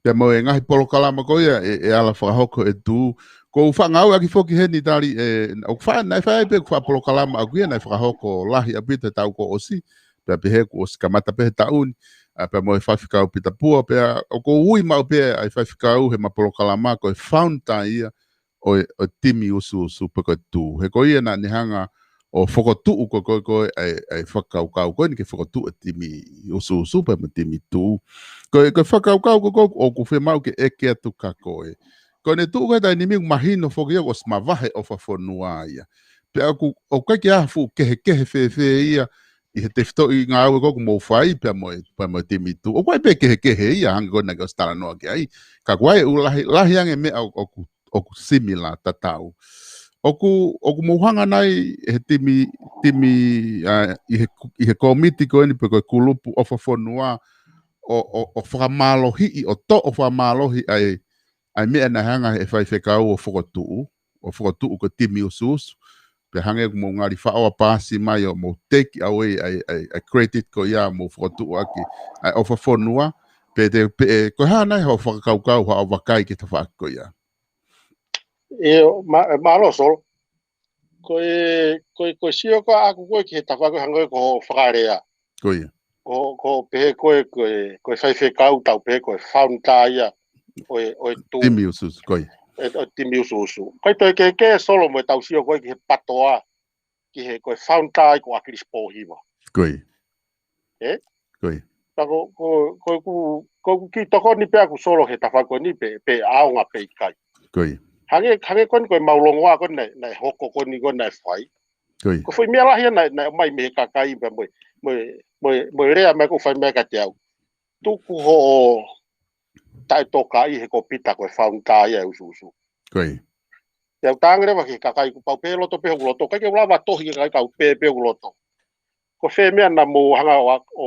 pea mo e ngaahi polokalama ko ia, e, e ala fakahoko e Tū. ʻOku ou fakangāueʻaki foki heni Tali, e, ʻoku fa-, naʻe fai pē ʻeku fakapolokalama ʻaʻaku ia naʻe fakahoko lahi ʻaupito he taʻu kuo ʻosi, pea pehē kuo ʻosi kamata pē he taʻu ni, ʻa, pea mo e Faifekau Pita Pua, pea ʻoku ou ui maʻu pē ʻa e Faifekau heʻema polokalama ko e founder ia ʻo e, ʻo e timi ʻusuʻusu pe ko e Tū. He ko ia naʻa ne hanga ʻo fokotuʻu ko ē, ko ē, ko ē, ʻa e, ʻa e fakakaukau ko eni ke fokotuʻu e timi ʻusuʻusu pe mo e timi Tū. Ko e, ko e fakakaukau ko ē ʻoku fiemaʻu ke ʻeke atu kia koe. Ko ʻene tuʻu ko ē he taimi ni ʻoku mahino foki ia kuo ʻosi mavahe ʻofa fonua ia. Pea ʻoku, ʻoku ʻikai ke ʻi ai ha fuʻu kehekehe fēfē ia ʻi he tefitoʻi ngāue ko ē ʻoku mou fai pea mo e, pea mo e timi Tū. ʻOku ʻi ai pē kehekehe ia hangē ko ē naʻa ke ʻosi talanoa ki ai. Ka ʻoku ʻi ai e ʻū lahi, lahi ange meʻa ʻoku, ʻoku, ʻoku similar tatau. ʻOku, ʻoku mou hanga nai he timi, timi, ʻa, ʻi he, ʻi he kōmiti ko eni pe ko e kulupu ʻofa fonua ʻo, ʻo, ʻo fakamālohiʻi, ʻo toʻo fakamālohi ʻa e, ʻa e meʻa naʻe hanga he faifekau ʻo fokotuʻu, ʻo fokotuʻu ko e timi ʻusuʻusu. Pea hangē ʻoku mou ngali faʻo ʻa e paasi mai ʻo mou take away ʻa e, ʻa e, ʻa e credit ko ia mou fokotuʻu ʻaki ʻa e ʻofa fonua, pe te, pe, e, ko e hā nai hoʻo fakakaukau, haʻo vakai ki he tafaʻaki ko ia? ʻIo, mā-, mālō Solo. Ko e, ko e, ko e sio ko ē ʻaʻaku ko ē ki he tafaʻaki ko ē hangē ko hoʻo fakalea. Ko ia. Ko, ko e pehē ko ē, ko e, ko e faifekau tau pehē ko e founder ia ʻo e, ʻo e Tū. Timi ʻusuʻusu, ko ia. E, ʻo e timi ʻusuʻusu. ʻIkai toe kehekehe Solo mo ʻetau sio ko ē ki he PATOA, ki he ko e founder ia ko ʻAkilisi Pōhiva. Ko ia. E? Ko ia. Ka ko, ko, ko ʻeku, ko ʻeku kiʻi tokoni pē ʻaʻaku Solo he tafaʻaki ko eni pe, pe ʻaonga pe ʻikai. Ko ia. Hangē, hangē ko eni ko ʻemau longoaʻa ko eni naʻe, naʻe hoko ko eni ko ē naʻe fai. Ko e foʻi meʻa lahi ia naʻe, naʻe ʻomai mei he kakai pea mo e, mo e, mo e, mo e lea mai ko e fai mai kiate au. Tuku hoʻo taʻetokaʻi he ko Pita ko e founder ia ʻo e ʻusuʻusu. Ko ia. Te u talaange leva ki he kakai kuo pau pē loto pē hoku loto. ʻIkai ke u lava tohi ki he kakai, kau pehē pē hoku loto. Ko e fē meʻa naʻa mou hanga ʻo, ʻo,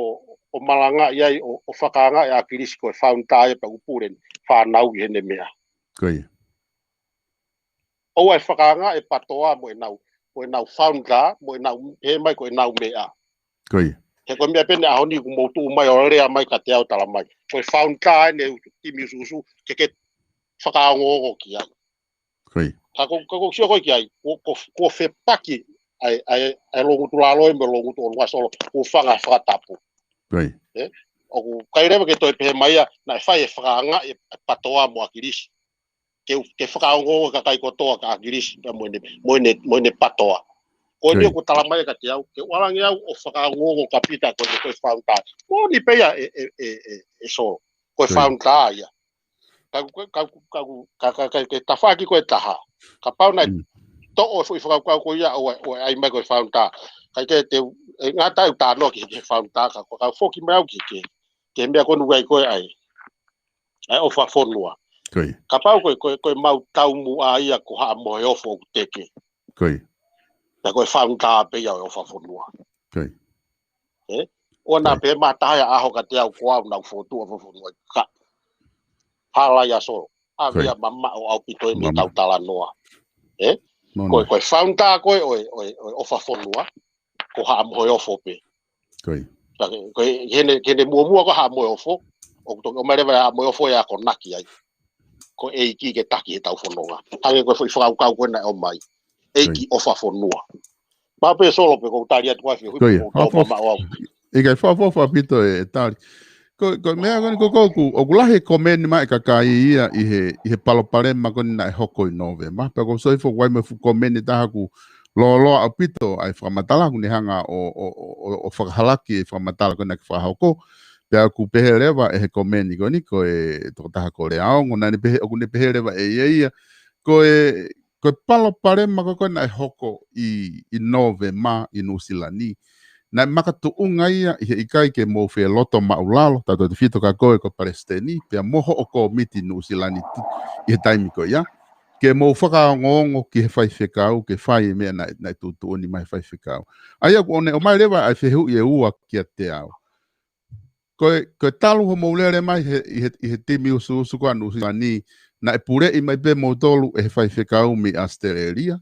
ʻo malangaʻi ai, ʻo, ʻo fakaangaʻi ʻa ʻAkilisi ko e founder ia pea ʻoku pule ʻene fānau ki heʻene meʻa. Ko ia. ʻOua ʻe fakaangaʻi e PATOA mo ʻenau, mo ʻenau founder, mo ʻenau pehē mai ko ʻenau meʻa. Ko ia. He ko e meʻa pē ʻeni ʻaho ni kuo mou tuʻu mai ʻo lea mai kiate au, tala mai ko e founder ʻeni ʻo e timi ʻusuʻusu, ke ke fakaongoongo ki ai. Ko ia. Ka ko, ka ko e sio ko ē ki ai, ko, ko, ko e fepaki ʻa e, ʻa e, ʻa e loungutu lalo ia mo e loungutu ʻolunga, Solo, ko e fanga fakatapu. Ko ia. ʻE? ʻOku ʻikai leva ke toe pehē mai ia naʻe fai e fakaangaʻi e PATOA mo ʻAkilisi. Ke, ke fakaongoongo e kakai kotoa kia ʻAkilisi pea mo ʻene, mo ʻene, mo ʻene PATOA. Ko eni, ko ia, ʻoku tala mai kiate au, ke u ʻalu ange au ʻo fakaongoongo kia Pita ko e, ko e founder. Ko eni pē ia ʻe, ʻe, ʻe, ʻe, ʻe Solo. Ko e, ko ia, founder ia. Ka, ka, ka, ka, ka, ka, ka, ke tafaʻaki ko e taha. Kapau naʻe, mm, toʻo e foʻi fakakaukau ko ia ʻo, ʻo ʻai mai ko e founder. ʻIkai ke te, ʻe ngata ʻeku talanoa ki he, ki he founder, ka, ka, ka foki mai au ki he, ki he, ki he meʻa ko eni ʻoku ʻai ko ē ʻa e, ʻa e ʻofa fonua. Ko ia. Kapau ko e, ko e, ko e mau taumuʻa ia ko Haʻa Moheofo ʻoku teke. Ko ia. Pea ko e founder pē ia ʻo e ʻofa fonua. Ko ia. ʻE? ʻOua naʻa, ko ia, pehē mai ha taha ia ʻaho kiate au ko au naʻa ku fokotuʻu ʻofa fonua. Ka. Hala ia, Solo. ʻAve, ko ia, mamaʻo ʻaupito eni, mamaʻo, ʻetau talanoa. ʻE? Mona. Ko e, ko e founder ko ē ʻo e, ʻo e, ʻo e ʻofa fonua, ko Haʻa Moheofo pē. Ko ia. Ka ke, ko e, ki heʻene, ki heʻene muʻomuʻa ko Haʻa Moheofo, ʻoku toki ʻomai leva ʻe Haʻa Moheofo e akonaki ai ko e ʻEiki ke taki heʻetau fononga. Hangē ko e foʻi fakakaukau ko ē naʻe ʻomai. ʻEiki, ko ia, ʻofa fonua. Pea pē, Solo, pē ʻoku ou tali atu ai, fehuʻi, ko ia, pē ʻoku ou tō, fakaʻofoʻofa, mamaʻo au. ʻIkai, fakaʻofoʻofa ʻaupito e, e tali. Ko, ko e meʻa ko eni ko ē ʻoku, ʻoku lahi e komeni mai e kakai ia ʻi he, ʻi he palopalema ko eni naʻe hoko ʻi Nōvema. Pea ʻoku ou sio hifo ʻoku ʻi ai mo e fuʻu komeni ʻe taha ʻoku lōloa ʻaupito ʻa e fakamatala, ʻoku ne hanga ʻo, ʻo, ʻo, ʻo, ʻo fakahalaki e fakamatala ko ē naʻe fakahoko. Pea ʻoku pehē leva ʻe he komeni ko eni, ko e tokotaha ko Leaongo, naʻa ne pehē, ʻoku ne pehē leva ʻe ia ia, ko e, ko e palopalema ko ē ko ē naʻe hoko ʻi, ʻi Nōvema ʻi Nuʻusila ni, naʻe makatuʻunga ia ʻi he ʻikai ke mou fie loto maʻulalo, tautautefito kia koe ko e palesiteni, pea mo hoʻo kōmiti Nuʻusila ni ti-, ʻi he taimi ko ia, ke mou fakaongoongo ki he faifekau, ke fai e meʻa naʻe, naʻe tuʻutuʻuni mai he faifekau. ʻA ia ʻoku ne ʻomai leva ʻa e fehuʻi ʻe ua kiate au. Ko e, ko e talu hoʻomou lele mai he, ʻi he, ʻi he timi ʻusuʻusu ko ē ʻa Nuʻusila ni, naʻe puleʻi mai pē moutolu ʻe he faifekau mei ʻAositelēlia.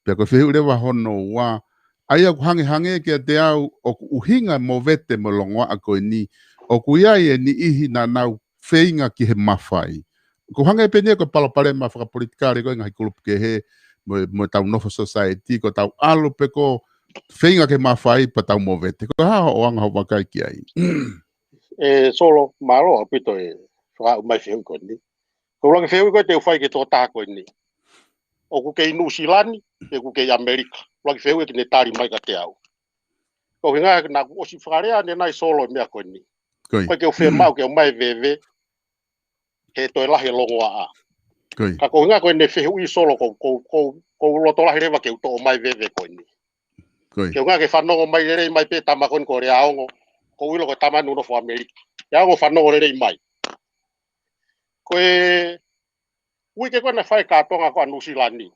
Pea ko e fehuʻi leva hono ua, ʻa ia ʻoku hangehangē kiate au ʻoku ʻuhinga e movete mo e longoaʻa ko eni, ʻoku ʻi ai e niʻihi naʻa nau feinga ki he mafai. ʻOku hangē pē eni ia ko e palopalema fakapolitikale ko ē ʻi he ngaahi kulupu kehe, mo, mo ʻetau nofo society, ko ʻetau ʻalu pē ʻo feinga ki he mafai pea tau movete. Ko e hā hoʻo anga hoʻo vakai ki ai? ʻE Solo, mālō ʻaupito e fakaʻomai fehuʻi ko eni. Ko e ʻuluaki fehuʻi ko ē te u fai ki he tokotaha ko eni. ʻOku kei Nuʻusila ni, pe ʻoku kei ʻAmelika? ʻUluaki fehuʻi ke ne tali mai kiate au. Ko e ʻuhinga naʻa ku ʻosi fakalea ʻanenai, Solo, e meʻa ko eni. Ko ia. ʻOku ʻikai ke u fiemaʻu ke ʻomai e veve, he toe lahi e longoaʻa. Ko ia. Ka ko e ʻuhinga ko ʻene fehuʻi, Solo, ʻoku, ʻoku, ʻoku, ʻoku ou loto lahi leva ke u toʻo mai e veve ko eni. Ko ia. Ko e ʻuhinga ke fanongo mai lelei mai pē e tama ko eni ko Leaongo, ʻoku ou ʻilo ko e tama ʻoku nofo Amelika. Leaongo, fanongo lelei mai. Ko e uike ko ē naʻe fai e kātoanga ko ē ʻa Nuʻusila ni,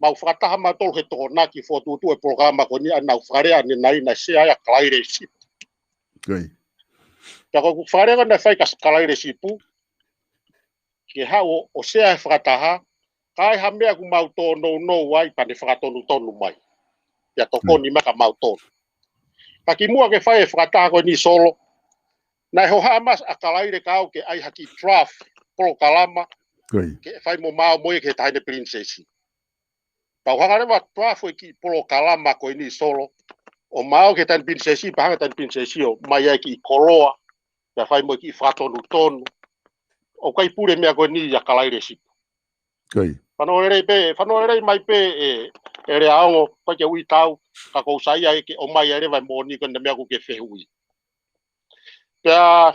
mau fakataha mautolu he Tokonaki ʻo fokotuʻutuʻu e polokalama ko eni, ʻa ia naʻa ku fakalea ʻanenai, naʻe sea ai ʻa Kalaile Sipu. Ko ia. Pea ko ʻeku fakalea ko ē naʻe fai kia Kalaile Sipu, ke haʻu ʻo, ʻo sea he fakataha, ka ʻi ai ha meʻa ʻoku mau tōnounou ai pea ne fakatonutonu mai. Pea tokoni mai kia mautolu. Ka kimuʻa ke fai e fakataha ko eni, Solo, naʻe hohaʻa mai ʻa Kalaile kia au ke ʻai ha kiʻi draft polokalama, ko ia, ke fai mo maʻu mo ia ki he Taʻahine Pilinisesi. Pea u hanga leva ʻo draft e kiʻi polokalama ko eni, Solo, ʻo maʻu ki he Taʻahine Pilinisesi, pea hanga ʻe he Taʻahine Pilinisesi ʻo ʻomai ai e kiʻi koloa, pea fai mo e kiʻi fakatonutonu. ʻOku ʻikai pule e meʻa ko eni ʻia Kalaile Sipu. Ko ia. Fanongo lelei pē, fanongo lelei mai pē ē, ē Leaongo, ʻikai ke u ʻita au, ka ʻoku ou saiʻia ke ʻomai ai leva e moʻoni ko eni e meʻa ʻoku ke fehuʻi. Pea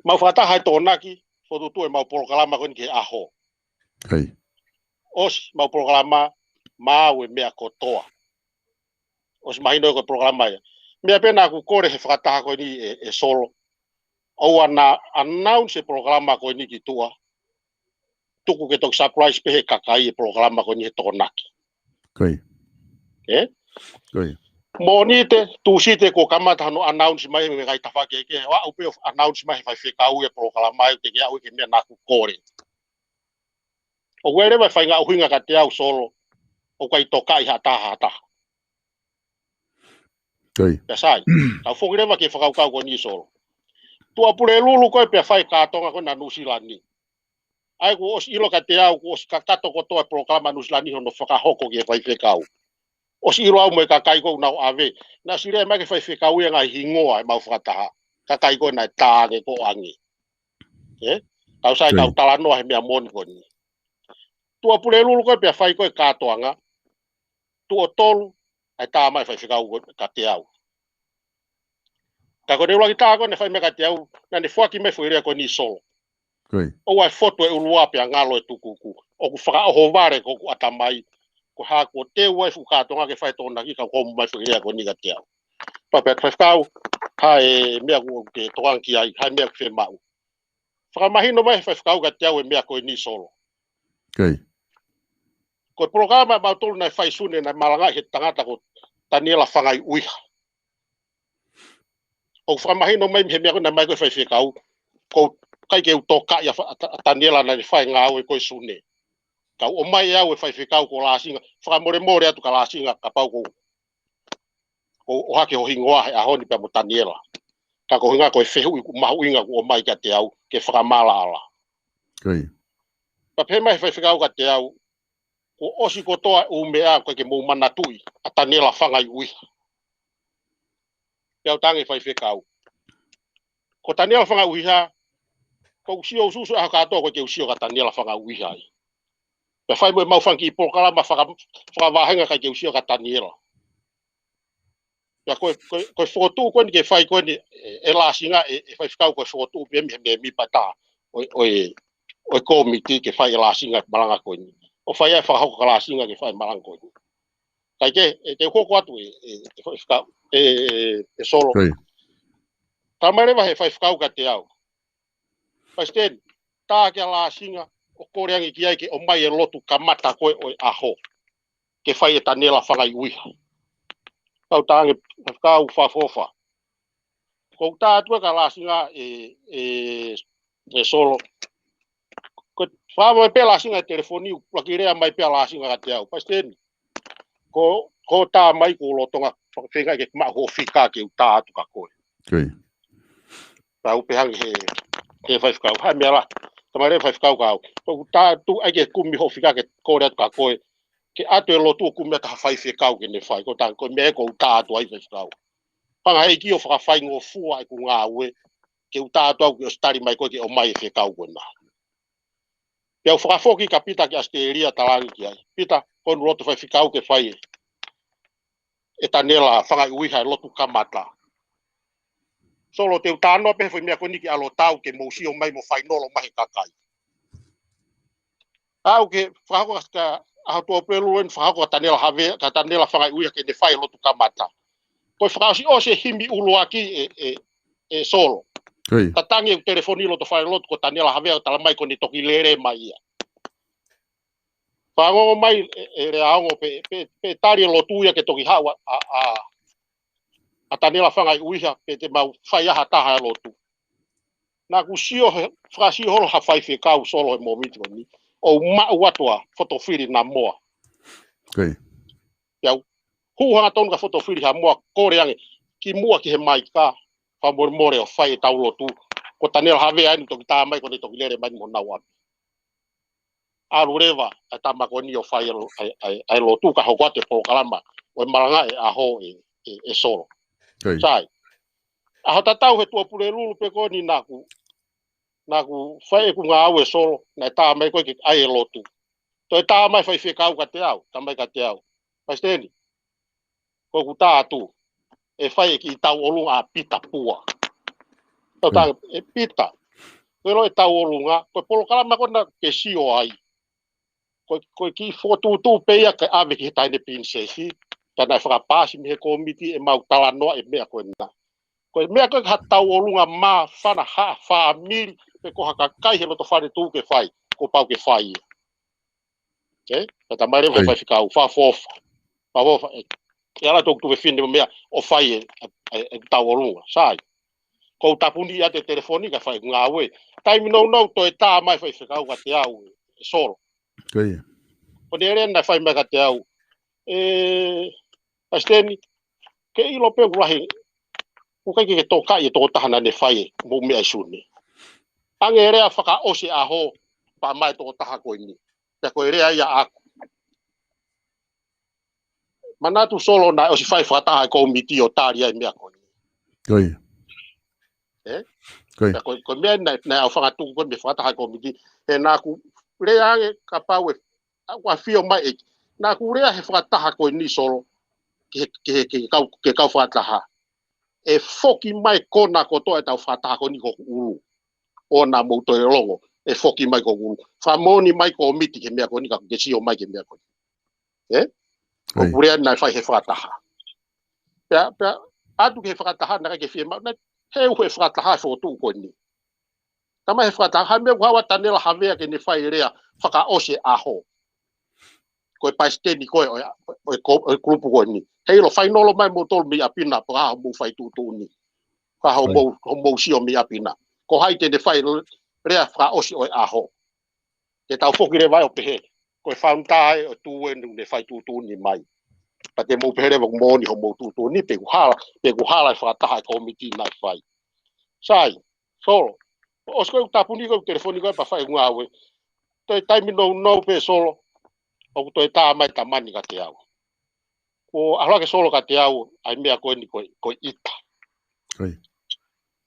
mau fakataha he Tokonaki, fokotuʻutuʻu ʻemau polokalama ko eni ki he ʻaho. Ko ia. ʻOsi ʻemau polokalama, maʻu e meʻa kotoa. ʻOsi mahino ko e polokalama ia. Meʻa pē naʻa ku kole he fakataha ko eni ʻe, ʻe Solo. ʻOua naʻa announce e polokalama ko eni ki tuʻa. Tuku ke toki surprise pē he kakai e polokalama ko eni he Tokonaki. Ko ia. Ē? Ko ia. Mōnite, Tūsite kuo kamata hono announce mai mei he ngaahi tafaʻaki kehekehe, ʻo aʻu pē ʻo announce mai he faifekau e polokalama ia ke ke aʻu ki he meʻa naʻa ku kole. ʻOku ʻi ai leva e faʻahinga ʻuhinga kiate au Solo, ʻoku ʻikai tokaʻi ha taha ha taha. Ko ia. Pea sai, kau foki leva ki he fakakaukau ko eni Solo. Tuʻapulelulu ko ē pea fai e kātoanga ko ena Nuʻusila ni. ʻA ia kuo ʻosi ʻilo kiate au, kuo ʻosi kakato kotoa e polokalama Nuʻusila ni hono fakahoko ki he faifekau. ʻOsi ʻilo au mo e kakai ko ē naʻa nau ʻave. Naʻe ʻosi lea mai ki he faifekau ia e ngaahi hingoa ʻemau fakataha. Kakai ko ē naʻe tā ange ko ē ange. Ē? Kau sai, Ko ia. Kau talanoa he meʻa moʻoni ko eni. Tuʻapulelulu ko ē pea fai ko ē e kātoanga. Tuʻo tolu, ʻa e tā mai e faifekau ko ē kiate au. Ka ko ʻene ʻuluaki tā ko ē naʻe fai mai kiate au, naʻa ne foaki mai e foʻi lea ko eni Solo. Ko ia. ʻOua ʻe fotu e ʻulu ʻā pea ngalo e tukuku. ʻOku fakaʻohovale ko ʻeku ʻatamai, ko e hā kuo teu ai e fuʻu kātoanga ke fai e Tokonaki ka ko e mai e foʻi lea ko eni kiate au. Pea pehē atu e faifekau, ha e meʻa ʻoku ke tokanga ki ai, ha e meʻa ʻoku ke fiemaʻu. Fakamahino mai he faifekau kiate au e meʻa ko eni Solo. Ko ia. Ko e polokalama ʻamautolu naʻe fai Sune naʻe malangaʻi he tangata ko Taniela Fangaiʻuiha. ʻOku fakamahino mai he meʻa ko ē naʻe mai ko ē he faifekau, ʻoku ʻikai ke u tokaʻi ʻa Fa-, ʻa Ta-, ʻa Taniela naʻa ne fai e ngāue ko ē Sune. Kau ʻomai ʻe au e faifekau ko Lāsinga, fakamolemole atu kia Lāsinga kapau ko ʻoku ʻohake ho hingoa he ʻaho ni pea mo Taniela. Ka ko e ʻuhinga ko e fehuʻi ʻoku mahuʻinga kuo ʻomai kiate au ke fakamaʻalaʻala. Ko ia. Pea pehē mai e faifekau kiate au, kuo ʻosi kotoa e ʻū meʻa, ʻoku ʻikai ke mou manatuʻi ʻa Taniela Fangaiʻuiha. Pea u talaange ki he faifekau, ko Taniela Fangaiʻuiha, ʻoku ou sio usuusu ʻaho kātoa ʻoku ʻikai ke u sio kia Taniela Fangaiʻuiha ia. Pea fai mo ʻemau fanga kiʻi polokalama faka-, fakavāhenga ʻikai ke u sio kia Taniela. Pea ko e, ko e, ko e fokotuʻu ko eni ke fai ko eni, ʻe, ʻe Lāsinga, ʻe, ʻe faifekau ko e fokotuʻu pē mei he mēmipa ʻe taha ʻo e, ʻo e, ʻo e kōmiti ke fai ʻe Lāsinga e malanga ko eni. ʻO fai ai e fakahoko kia Lāsinga ke fai e malanga ko eni. Kae kehe, ʻe, te u hoko atu ʻe, ʻe, ʻe faifekau, ʻe, ʻe, ʻe Solo. Ko ia. Tala mai leva he faifekau kiate au, Palesiteni, tā kia Lāsinga ʻo kole ange ki ai ke ʻomai e lotu kamata ko ē ʻo e ʻaho ke fai ʻe Taniela Fangaiʻuiha. Kau talaange, kau fakaʻofoʻofa. Ko ʻeku tā atu ē kia Lāsinga ʻe, ʻe, ʻe Solo. Ko e fakaava pē Lāsinga e telefoni, ʻuluaki lea mai pē ʻa Lāsinga kiate au, Palesiteni, ko, ko e tā mai ʻoku ou lolotonga feinga ke maʻu hoʻo fika ke u tā atu kia koe. Ko ia. Pea u pehē ange he, he faifekau, ha e meʻa lahi. Tala mai leva he faifekau kia au, ko ʻeku tā atu ʻai ke kumi hoʻo fika ke kole atu kia koe ke ʻoatu e lotu ʻo kumi atu ha faifekau ke ne fai. Ko e tā, ko e meʻa ē ʻoku ou tā atu ai faifekau. Hanga he ʻEiki ʻo fakafaingofua ʻeku ngāue ke u tā atu au ke ʻosi tali mai koe ke ʻomai e fekau ko ena. Pea u fakafoki kia Pita ki ʻAositelēlia, talaange ki ai, Pita, ko hono loto faifekau ke fai ʻe, ʻe Taniela Fangaiʻuiha e lotu kamata. Solo, te u talanoa pē he foʻi meʻa ko eni ki ʻAlotau ke mou sio mai mo fainolo mai he kakai. Aʻu ki he fakahoko kia, ʻaho Tuʻapulelulu eni, fakahoko kia Taniela Havea, kia Taniela Fangaiʻuiha ke ne fai e lotu kamata. Ko e fakaʻosiʻosi e himi ʻuluaki ē, ē, ē Solo. Ko ia. Tatangi ʻeku telefoni loto falelotu ko Taniela Havea, tala mai ko ʻene toki lele mai ia. Fanongo mai ē, ē Leaongo, pe, pe, pe tali e lotu ia ke toki haʻu ʻa, ʻa, ʻa, ʻa Taniela Fangaiʻuiha, pe te mau fai ʻe ha taha e lotu. Naʻa ku sio he, fakasio holo ha faifekau Solo he mōmiti ko eni, ʻo maʻu atu ʻa Fotofili Namoa. Ko ia. Pea u hū hangatonu kia Fotofili Namoa, kole ange kimuʻa ki he maika, fakamolemole ʻo fai ʻetau lotu. Ko Taniela Havea eni toki tā mai ko ʻene toki lele mai mo nau atu. ʻAlu leva ʻa e tama ko eni ʻo fai ʻa e, ʻa e, ʻa e, ʻa e lotu ka hoko atu e polokalama ʻo e malanga e ʻaho ē, ē, ē Solo. Ko ia. Sai. ʻAho tatau he Tuʻapulelulu pē ko eni naʻa ku, naʻa ku fai ʻeku ngāue Solo, naʻe tā mai ko ē ke ʻai e lotu. Toe tā mai faifekau kiate au, tā mai kiate au, Palesiteni, ko ʻeku tā atu, ʻe fai e kiʻi tauʻolunga ʻa Pita Pua. Tau tā, ʻe Pita, ko e ʻilo e tauʻolunga, ko e polokalama ko ena ke sio ai. Ko, ko e kiʻi fokotuʻutuʻu pē ia ke ʻave ki he Taʻahine Pilinisesi. Ka naʻe fakapaasi mei he kōmiti ʻemau talanoa e meʻa ko ena. Ko e meʻa ko ē ka tau ʻolunga māfana ha fāmili pe ko ha kakai he loto fale tuʻu ke fai, kuo pau ke fai ia. Ke? Ka tamai leva ke fai fekau, fakaʻofoʻofa. Fakaʻofoʻofa, ē. ʻE ala toku tuʻu fefine mo meʻa ʻo fai e, e, e, e tau ʻolunga. Sai. Ko u tapuni ia te telefoni ka fai ngāue. Taimi nounou toe tā mai fai fekau ka te au e solo. Ko ia. Ko ne lea naʻe fai mai ka te au. E, Pasiteni, ke ʻilo pē ʻoku lahi, ʻoku ʻikai ke toka e tokotaha naʻa ne fai e mo meʻa i Sune. Ange lea fakaʻosi ʻaho, pā mai tokotaha ko eni. Pea ko e lea ia ʻaku. Manatu solo naʻe ʻosi fai fakataha e kōmiti ʻo tali ai meʻa ko eni. Ko ia. Ē? Ko ia. Pea ko, ko e meʻa naʻe, naʻe au fakatuku ko e meʻa fakataha e kōmiti. He naʻa ku lea ange kapau e, ʻa, ʻa fio mai e. Naʻa ku lea he fakataha ko eni solo. Ke, ke, ke kau, ke kau fakataha. ʻE foki mai kona kotoa e tau fakataha ko eni ko ʻulu. ʻO naʻa mou toe longo. ʻE foki mai ko ʻulu. Fakamoʻoni mai kōmiti ke meʻa ko eni ka ke sio mai ke meʻa ko eni. Ē? Ko e pule ʻa naʻe fai he fakataha. Pea, pea, atu ke he fakataha, naʻe ʻikai ke fiemaʻu, naʻe he uhe fakataha e fokotuʻu ko eni. Tamai he fakataha, ha meʻa ʻoku haʻu ʻa Taniela Havea ke ne fai lea, fakaʻosi ʻaho. Ko e pasiteni ko ē, ʻo e, ʻo e, ʻo e kulupu ko eni. He ʻilo fainolo mai mo tolu mei ʻapi na, pea ka hoʻomou fai tuʻutuʻuni. Ka hoʻomou, hoʻomou sio mei ʻapi na. Ko hai te ne fai lea fakaʻosi ʻo e ʻaho. Ke tau foki leva ʻo pehē. Ko e faunta ē ʻo tuʻu ē ne fai tuʻutuʻuni mai. Pea te mou pehē leva ʻoku moʻoni hoʻomou tuʻutuʻuni, pe ʻoku hala, pe ʻoku hala e fakataha e kōmiti naʻe fai. Sai, solo. ʻOsi ko e tapuni ko e telefoni ko e pea fai ngāue. Toe taimi nounou pē solo. ʻOku toe tā mai tamani ka te au. Ko ʻalu hake solo ka te au, ʻai meʻa ko eni ko, ko ita. Ko ia.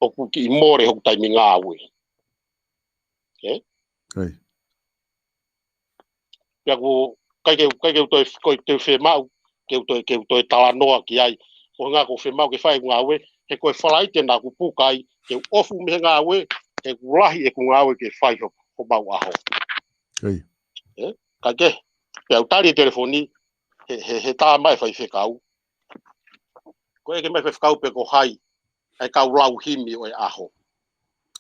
ʻOku kiʻi mole hoku taimi ngāue. Ē? Ko ia. Pea ko, ʻikai ke, ʻikai ke u toe, ko e te u fiemaʻu, ke u toe, ke u toe talanoa ki ai. Ko e ngā ko u fiemaʻu ke fai ngāue, he ko e Falaite naʻa ku puka ai, ke u ʻofu mei he ngāue, he ʻoku lahi ʻeku ngāue ke fai ho, homau ʻaho. Ko ia. Ē? Ka ke, pea u tali e telefoni, he, he, he tā mai faifekau. Ko e ke mai faifekau pe ko hai, ʻa e kau lau himi ʻo e ʻaho.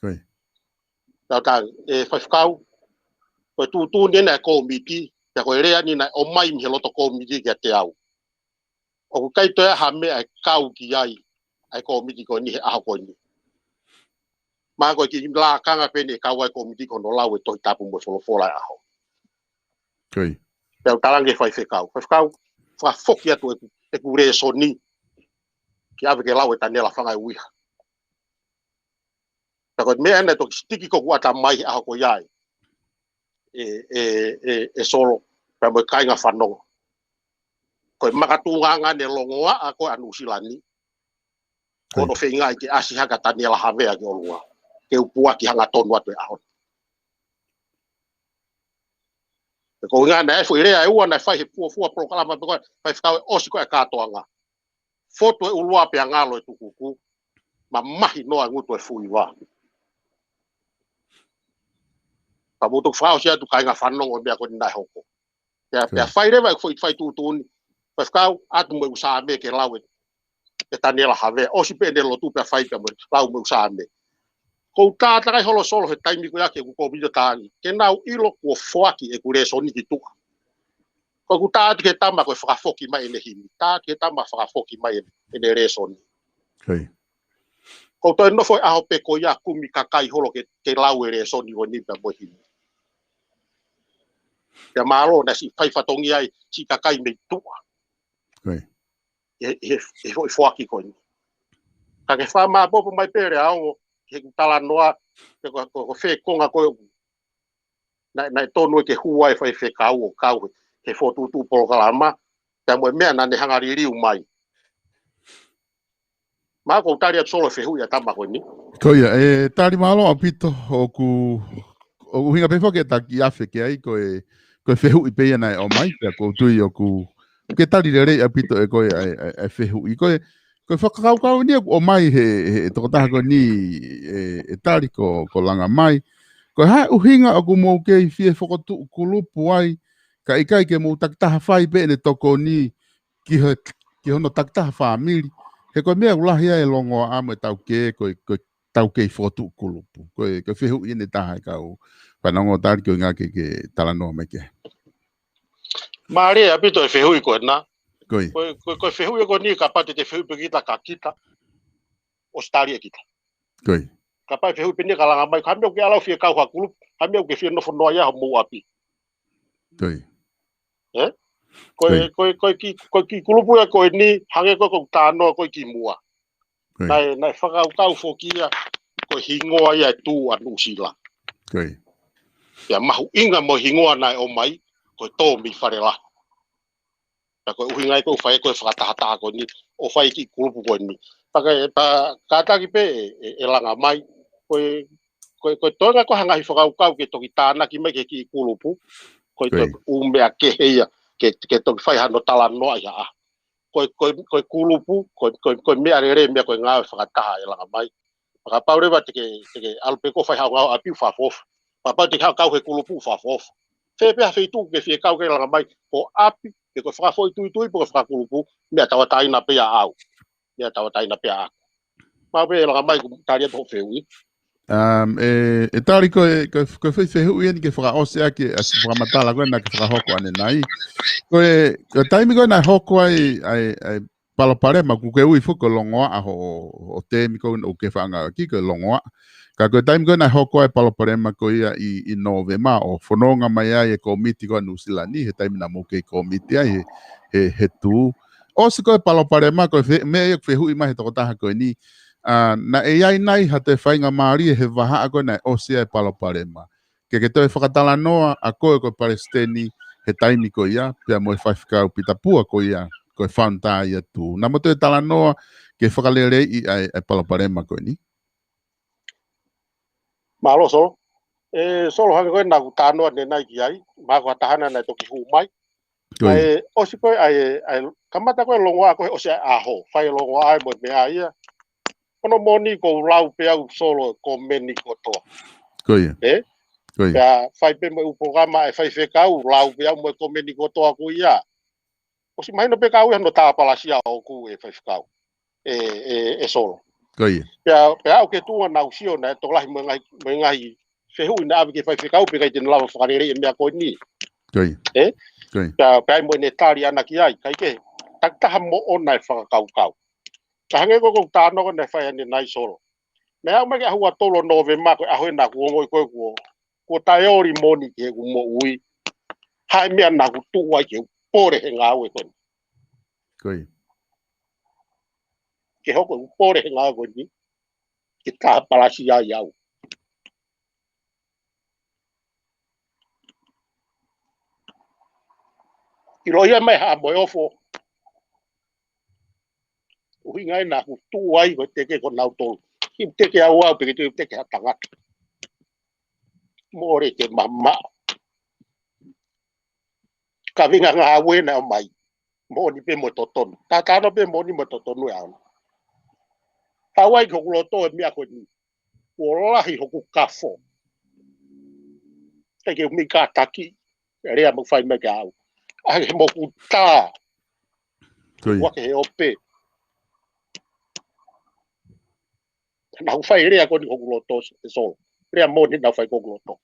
Ko ia. Tau tā, e faifekau, ko e tuʻutuʻuni ena e kōmiti, pea ko e lea ni naʻe ʻomai mei he loto kōmiti kiate au. ʻOku ʻikai toe ha meʻa ʻe kau ki ai, ʻa e kōmiti ko eni he ʻaho ko eni. Mā ko e kiʻi lakanga pē eni ʻe kau ai kōmiti ko hono lau e Tohi Tapu mo e folofola e ʻaho. Ko ia. Pea u talaange faifekau. Faifekau, fakafoki atu ʻeku, ʻeku lēsoni. Ke ʻave ke lau e Taniela Fangaiuiha. Pea ko e meʻa ena ʻe toki sitiki ko ʻeku ʻatamai he ʻaho ko ia ē. ʻE, ʻe, ʻe, ʻe solo. Pea mo e kāinga fanongo. Ko e makatuʻunga ʻene longoaʻa ko ē ʻa Nuʻusila ni. Ko hono feingaʻi ke ʻasi hake ʻa Taniela Havea ki ʻolunga. Ke u puaki hangatonu atu e ʻaho. Ko e ʻuhinga naʻe foʻi lea ʻe ua naʻe fai he fuofua polokalama pe ko e faifekau ʻe ʻosi ko e kātoanga. Fotu e ʻuluā pea ngalo e tukuku. Mamahi noa e ngutu e fuiva. Pea mou toki fakaʻosi atu kāinga fanongo e meʻa ko eni naʻe hoko. Pea, pea fai leva e foʻi fai tuʻutuʻuni. Faifekau, ʻatu mo e ʻū Saame ke lau e, e Taniela Havea. ʻOsi pē ʻene lotu pea fai pea mo e lau mo e ʻū Saame. Ko u tātakai holo solo he taimi ko ia ke u ko video tāngi. Ke nau ʻilo kuo foaki ʻeku lēsoni ki tuʻa. Ko ʻeku tā atu ki he tama ko e fakafoki mai ʻene himi. Tā ki he tama fakafoki mai ʻene, ʻene lēsoni. Ko ia. Ko u toe nofo e ʻaho pē ko ia kumi kakai holo ke, ke lau e lēsoni ko eni pea mo e himi. Pea mālō naʻe siʻi fai fatongia ai siʻi kakai mei tuʻa. Ko ia. ʻE, ʻe, ʻe foʻi foaki ko eni. Ka ke fakamāpopo mai pē Leaongo, ke ku talanoa, ke ko, ko, ko fē konga ko ē naʻe, naʻe tonu ke hū ai e faifekau ʻo kau he, he fokotuʻutuʻu polokalama, pea mo e meʻa naʻa ne hanga liliu mai. Mā ko u tali atu solo e fehuʻi ʻa e tama ko eni. Ko ia, ʻe tali mālō ʻaupito ʻoku, ʻoku ʻuhinga pē foki e taki afe ki ai ko e, ko e fehuʻi pē ia naʻe ʻomai, pea ko u tui ʻoku, ke tali lelei ʻaupito ʻe koe ʻa e, ʻa e, ʻa e fehuʻi. Ko e, ko e fakakaukau eni ʻoku ʻomai he, he tokotaha ko eni ʻe, ʻe tali ko, ko Langamai. Ko e hā e ʻuhinga ʻoku mou kei fie fokotuʻu kulupu ai, ka ʻikai ke mou takitaha fai pē ʻene tokoni ki he, ki hono takitaha fāmili. He ko e meʻa ʻoku lahi ai e longoaʻa mo e taukei, ko e, ko e taukei fokotuʻu kulupu. Ko e, ko e fehuʻi ʻeni ʻe taha ʻa e kau fanongo, tali ko e ʻuhinga ke, ke talanoa mai ki ai. Mālie ʻaupito e fehuʻi ko ena. Ko ia. Ko e, ko e, ko e fehuʻi ko eni kapau te te fehuʻi pē kita kia kita, ʻosi tali ʻe kita. Ko ia. Kapau fehuʻi pē ʻeni kia Langamai, ko e hā e meʻa ʻoku ke ʻalu ʻo fie kau ha kulupu, hā e meʻa ʻoku ke fie nofo noa ai ʻi hoʻo moʻui ʻapi. Ko ia. Ē? Ko e, ko ia. Ko e, ko e kiʻi, ko e kiʻi kulupu ia ko eni, hangē ko ē ko ʻeku talanoa ko ē kimuʻa. Ko ia. Naʻe, naʻe fakakaukau foki ia, ko e hingoa ia e Tū ʻa Nuʻusila. Ko ia. Pea mahuʻinga mo e hingoa naʻe ʻomai, ko e Tō mei Falelahi. Pea ko e ʻuhinga ia ko ē ʻoku fai ko ē e fakatahataha ko eni, ʻo fai e kiʻi kulupu ko eni. Pea ka, pea kātaki pē ʻe, ʻe, ʻe Langamai. Ko e, ko e, ko e toenga ko ē ha ngaahi fakakaukau ke toki tānaki mai ki he kiʻi kulupu. Ko e, ko e toki ʻū meʻa kehe ia, ke, ke toki fai hano talanoa ʻi ha ʻaho. Ko e, ko e, ko e kulupu, ko e, ko e, ko e meʻa lelei, meʻa ko e ngāue fakataha ʻe Langamai. Pea kapau leva te ke, te ke ʻalu pē koe ʻo fai haʻo ngāue ʻapi, ʻoku fakaʻofoʻofa. Pea kapau te ke haʻu ʻo kau he kulupu, ʻoku fakaʻofoʻofa. Fē pē ha feituʻu ʻoku ke fie kau ki ai Langamai, ko ʻapi, pe ko e fakafoʻituitui, pe ko e fakakulupu, meʻa tauʻatāina pē ia ʻaʻau. Meʻa tauʻatāina pē ia ʻaʻaku. Maʻu pē Langamai ʻoku tali atu hoʻo fehuʻi. Um, ʻe, ʻe tali ko e, ko e, ko e foʻi fehuʻi ʻeni ke fakaʻosi ʻaki ʻa e fakamatala ko ē naʻa ke fakahoko ʻanenai. Ko e, ko e taimi ko ē naʻe hoko ai, ʻa e, ʻa e palopalema, ʻoku ke ui foki ko e longoaʻa hoʻo, hoʻo teemi ko ē ʻoku ke faʻa ngāueʻaki, ko e longoaʻa. Ka ko e taimi ko ē naʻe hoko ai e palopalema ko ia ʻi, ʻi Nōvema, ʻo fononga mai ai e kōmiti ko ē ʻa Nuʻusila ni, he taimi naʻa mou kei kōmiti ai he, he, he Tū. ʻOsi ko ē e palopalema, ko e fe-, meʻa ia ʻoku fehuʻi mai he tokotaha ko eni, ʻa, naʻe ʻi ai nai ha toe faingamālie he vahaʻa ko ē naʻe ʻosi ai e palopalema. Ke ke toe fakatalanoa ʻa koe ko e palesiteni he taimi ko ia, pea mo e faifekau Pita Pua ko ia, ko e founder ia e Tū. Naʻa mou toe talanoa ke fakaleleiʻi ʻa e, ʻa e palopalema ko eni. Mālō Solo. ʻE Solo, hangē ko ē naʻa ku talanoa ʻanenai ki ai, mahalo ko ha taha naʻe toki hū mai. Ko ia. ʻA e, ʻosi ko ē, ʻa e, ʻa e, kamata ko ē e longoaʻa ko ē he ʻosi ʻa e ʻaho, fai e longoaʻa mo e meʻa ia. Ko hono moʻoni ʻoku ou lau pē au Solo e kōmeni kotoa. Ko ia. Ē? Ko ia. Pea fai pē mo e ʻū polokalama ʻa e faifekau, lau pē au mo e kōmeni kotoa ko ia. ʻOsi mahino pē kia au ia hono tāpalasia ʻoʻoku ʻe faifekau. ʻE, ʻe, ʻe Solo. Ko ia. Pea, pea aʻu ki he tuʻunga naʻa ku sio naʻe tokolahi mo e ngaahi, mo e ngaahi fehuʻi naʻe ʻave ki he faifekau pea ʻikai te ne lava fakaleleiʻi e meʻa ko eni. Ko ia. Ē? Ko ia. Pea, pea ʻi ai mo ʻene tali ʻana ki ai, kae kehe, takitaha moʻona e fakakaukau. Ka hangē ko ē ko ʻeku talanoa ko ē naʻe fai ʻanenai Solo. Naʻe aʻu mai ki he ʻaho ua tolu ʻo Nōvema ko e ʻaho ē naʻa ku ongoʻi ko ē kuo, kuo taʻeoli moʻoni ki heʻeku moʻui. Hā e meʻa naʻa ku tuʻu ai ke u pole he ngāue ko eni. Ko ia. Ke hoko ʻeku pole he ngāue ko eni. Ke tāpalasia ai au. ʻIloʻi mai Haʻa Moheofo. ʻUhinga ia naʻa ku tuʻu ai ko e teke ko nautolu. Ki he teke au au pe ke teke ha tangata. Mole ke mamaʻo. Ka vinga ngāue naʻe ʻomai. Moʻoni pē mo e totonu. Tatano pē moʻoni mo e totonu ʻe au. Haʻu ai ki hoku loto e meʻa ko eni. Kuo lahi hoku kafo. Te ke umi kātaki. E lea mo fai mai kia au. ʻA he moku tā. Ko ia. Ua ke he ope. Naʻa ku fai e lea ko eni hoku loto ʻe Solo. Lea moʻoni naʻa ku fai ko hoku loto.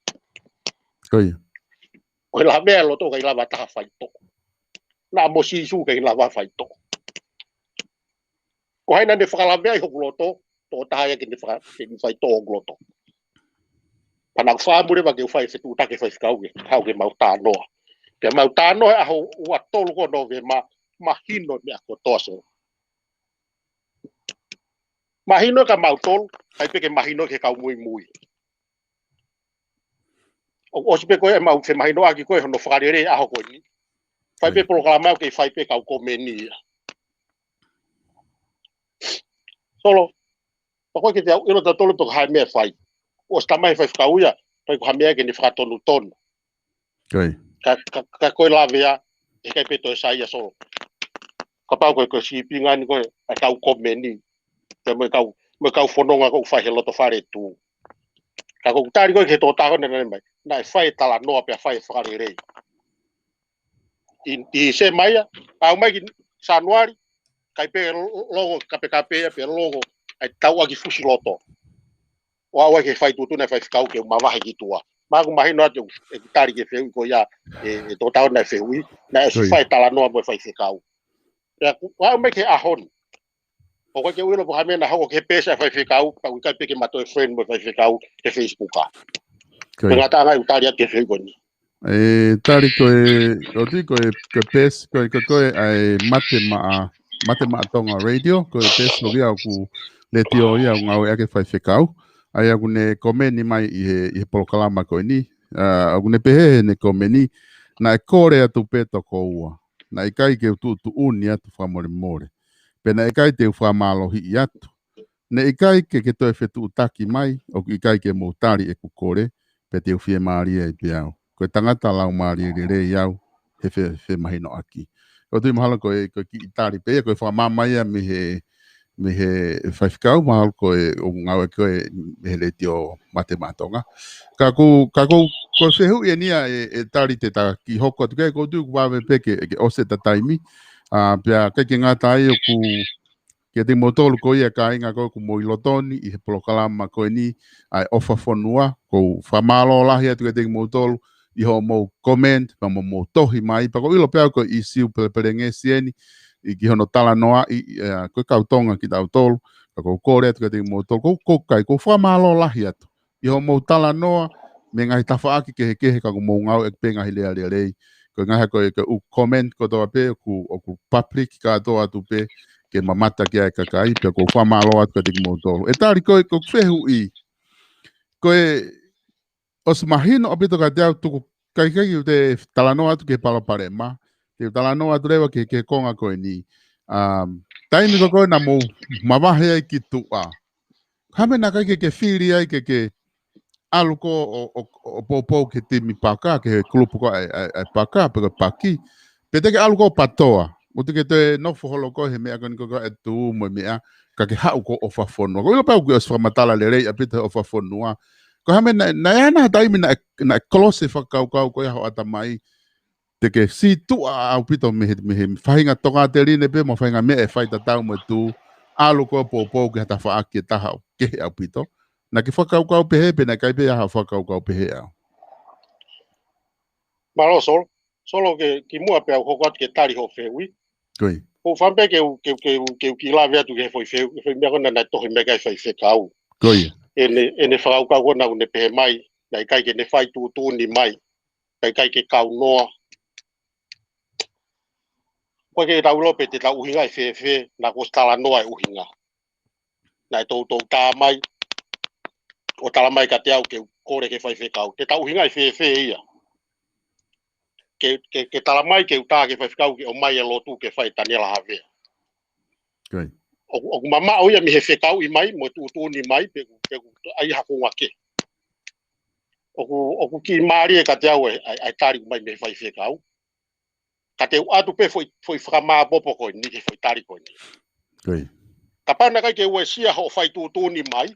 Ko ia. Ko e lava meʻa loto ʻikai lava taha faitoʻo. Naʻa mo Sīsū ʻikai lava faitoʻo. Ko hai naʻa ne fakalaveaʻi hoku loto, tokotaha ia ke ne faka-, ke ne faitoʻo hoku loto. Pea naʻa ku fakaʻamu leva ke u fai e fetuʻutaki faifekau ke, haʻu ke mau talanoa. Ke mau talanoa he ʻaho ua tolu ko Nōvema, mahino e meʻa kotoa Solo. Mahino kia mautolu, ʻikai pē ke mahino ki he kau muimui. ʻO, ʻosi pē ko ē ʻemau femahinoʻaki ko ē hono fakalelei e ʻaho ko eni. Fai pē polokalama ʻoku kei fai pē kau kōmeni ia. Solo, pea ko e ke te au ʻilo tautolu pe ko hai meʻa fai. ʻOsi tamai faifekau ia, pe ko ha meʻa ke ne fakatonutonu. Ko ia. Ka, ka, ka ko e lavea, ʻe ʻikai pē toe sai ia Solo. Kapau ko e, ko e sīpinga eni ko ē, ʻa e kau kōmeni. Pea mo e kau, mo e kau fononga ko ē ʻoku fai he loto fale Tū. Ka ko ʻeku tali ko ē ki he tokotaha ko ē naʻe ʻanenai mai. Naʻe fai e talanoa pea fai e fakalelei. ʻI, ʻi Sētemita, aʻu mai ki Sānuali, kai pē longo kapekape ia pe longo ai tau aki fusi loto. ʻO aʻu ai ki he fai tuʻutuʻuni ʻa e faifekau ke u mavahe ki tuʻa. Mahalo ʻoku mahino atu ʻeku tali ki he fehuʻi ko ia ʻe, ʻe Toketā Hone ʻa e fehuʻi, naʻe ʻosi fai talanoa mo e faifekau. Pea ʻoku aʻu mai ki he ʻaho ni. ʻOku ʻikai ke u ʻilo pe ko e hā e meʻa naʻe hoko ki he peesi ʻa e faifekau, pea ʻoku ʻikai pē ke ma toe friend mo e faifekau he Facebook. Ko ia. Pea ngata ange ʻeku tali atu ki he fehuʻi ko eni. ʻE tali ko e, ʻoku ou tui ko e, ko e peesi, ko e, ko e, ko e ʻa e Mate Maʻa, Mate Maʻa Tonga Radio, ko e peesi ʻoku ʻi ai ʻoku letiō ia ʻoku ngāueʻaki ʻe he faifekau. ʻA ia ʻoku ne komeni mai ʻi he, ʻi he polokalama ko eni. ʻA, ʻoku ne pehē heʻene komeni, naʻe kole atu pē toko ua. Naʻe ʻikai ke u tuʻutuʻuni atu fakamolemole. Pea naʻe ʻikai te u fakamālohiʻi atu. Naʻe ʻikai ke ke toe fetuʻutaki mai, ʻoku ʻikai ke mou tali ʻeku kole, pea te u fiemālie ai pē au. Ko e tangata laumālie lelei au, he fe, femahinoʻaki. ʻOku ou tui mahalo ko e, ko e kiʻi tali pē ia, ko e fakamāmā ia mei he, mei he faifekau, mahalo ko e ʻoku ngāueʻaki ko e mei he letiō Mate Maʻa Tonga. Ka ʻoku, ka ʻoku, ko e fehuʻi eni ia ʻe, ʻe tali te ta kiʻi hoko atu ki ai, ʻoku ou tui ʻoku vave pē ke, ke ʻosi ʻeta taimi. ʻA, pea ʻikai ke ngata ai ʻoku kiate kimoutolu ko ia kāinga ko ē ʻoku mou ʻi loto ni ʻi he polokalama ko eni ʻa e ʻOfa Fonua, ʻoku ou fakamālō lahi atu kiate kimoutolu ʻi hoʻomou comment, pea mo hoʻomou tohi mai, pea ʻoku ou ʻilo pē au ko e ʻīsiu pelepelengesi eni, ʻi ki hono talanoaʻi, ʻa, ko e kau Tonga kitautolu, ka ʻoku ou kole atu kiate kimoutolu, ʻoku ou, ʻoku ou kai, ʻoku ou fakamālō lahi atu ʻi hoʻomou talanoa, mei he ngaahi tafaʻaki kehekehe ka ʻoku mou ngāueʻaki pē ngaahi lea lelei. Ko e ngaahi ko e, ko e ʻū comment kotoa pē, ʻoku, ʻoku public kātoa atu pē, ke mamata ki ai e kakai, pea ʻoku ou fakamālō atu kiate kimoutolu. ʻE tali ko e, ko e fehuʻi. Ko e, ʻosi mahino ʻaupito kiate au tuku, ʻikai ke u toe talanoa atu ki he palopalema. Te u talanoa atu leva ki he, ki he konga ko eni. Um, taimi ko ē naʻa mou mavahe ai ki tuʻa. Hā e meʻa naʻe ʻikai ke ke fili ai ke ke ʻalu koe ʻo, ʻo, ʻo poupou ki he timi paka, ki he kulupu ko ē ʻa e, ʻa e, ʻa e paka, pe ko e paki. Pe te ke ʻalu koe ʻo PATOA. ʻOku te ke toe nofo holo koe he meʻa ko eni ko ē ʻa e tuʻu mo e meʻa, ka ke haʻu koe ʻo ʻOfa Fonua. ʻOku ou ʻilo pē au kuo ʻosi fakamatala lelei ʻaupito he ʻOfa Fonua. Ko e hā e meʻa naʻe, naʻe ʻi ai ha taimi naʻe, naʻe kolose fakakaukau ko ia ho ʻatamai, te ke sītuʻa ʻaupito mei he, mei he faʻahinga tokāteline pē mo e faʻahinga meʻa ʻe fai tatau mo e tuʻu, ʻalu koe ʻo poupou ki ha tafaʻaki ʻe taha ʻoku kehe ʻaupito. Naʻa ke fakakaukau pehē pe naʻe ʻikai pē ha fakakaukau pehē ʻaʻau? Mālō Solo, Solo ke kimuʻa pea u hoko atu ke tali hoʻo fehuʻi. Ko ia. ʻOku ou fakaʻamu pē ke u, ke u, ke u, ke u kiʻi lave atu ki he foʻi fehuʻi, foʻi meʻa ko ena naʻe tohi mai ki ai e faifekau. Ko ia. ʻEne, ʻene fakakaukau ko ena ʻoku ne pehē mai, naʻe ʻikai ke ne fai tuʻutuʻuni mai. Ka ʻikai ke kaunoa. ʻOku ʻikai ke tau ʻilo pe te tau ʻuhinga ʻi fēfē, naʻa ku ʻosi talanoa e ʻuhinga. Naʻe toutou tā mai, ʻo tala mai kiate au ke u kole ki he faifekau. Te tau ʻuhinga ʻi fēfē ia. Ke, ke, ke tala mai ke u tā ki he faifekau ke ʻomai e lotu ke fai Taniela Havea. Ko ia. ʻOku, ʻoku mamaʻo ia mei he fekauʻi mai, mo e tuʻutuʻuni mai, pe, pe, ʻa ia ha konga kehe. ʻOku, ʻoku kiʻi mālie kiate au e, ʻa e, ʻa e tali mai mei he faifekau. Ka te u ʻoatu pē foʻi, foʻi fakamāpopo ko eni ki he foʻi tali ko eni. Ko ia. Kapau naʻe ʻikai ke uesia hoʻo fai tuʻutuʻuni mai,